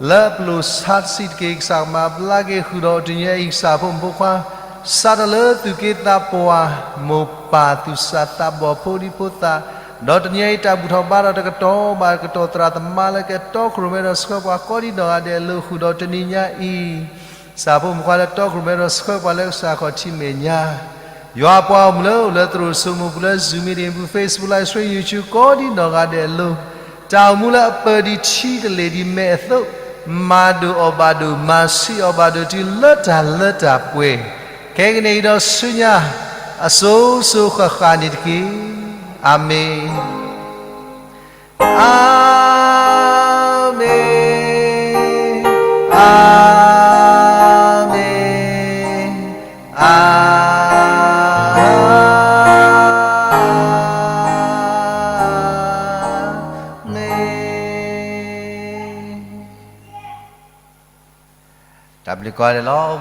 လၢအပျိၢ်ဆါတဆံးတက့ၢ် ကစၢ်ကမၤဘျါက့ၤဃုာ်ဒီးတနံၤညါအံၤ ကစၢ်ဖိမုၣ်ဖိခွါ စးထီၣ်လၢသူၣ်က့သးပှၢ် မိၢ်ပၢ်သူၣ်စၢ်သးဘီၣ်ဖိဒံဖိသၣ်, ဒီးတနံၤညါအံၤ တၢ်ဘူၣ်ထီၣ်ဘါထီၣ်တကတီၢ်ဘၣ်တကတီၢ် သရၣ်သမါလၢကတီခိၣ်ရိၣ်မဲဒီးဆှၢပှၤကိးဒ်နီၢ်ဂၤဒဲးအလိၤဃုာ်ဒီးတနံၤညါအံၤ ကစၢ်ဖိမုၣ်ဖိခွါလၢတီခိၣ်ရိၣ်မဲဒီးဆှၢပှၤလၢကစၢ်ခီၣ်ထံးမဲာ်ညါ, ယွၤပှၤအိၣ်မုာ်လၢအိၣ်လၢသရိာ်စိမိၢ်ပူၤလၢ Zoom meeting ပူၤ Facebook Live Stream YouTube ကိးဒ်နီၢ်ဂၤဒဲးအလိၤ, တၢ်အိၣ်မူလၢအပၢၤဒံးထံကလ့ၢ်ဒံးမဲာ်အသိး, မၤဒိၣ်အီၣ်ဘၣ်ဒိၣ် မၤဆံးအီၣ်ဘၣ်ဒိၣ်တုၤလၢတၢ်လၢတၢ်ပှဲၤ, ခဲကနံၣ်အံၤဒီးဆူညါ အစိၤစိၤဃၣ်ဃၣ်န့ၣ်တက့ၢ်. အၤမ့ၣ်. အၤမ့ၣ်, အၤမ့ၣ်, အၤမ့ၣ်. တၢ်ဘျုးကိးဂၤဒဲးလီၤ.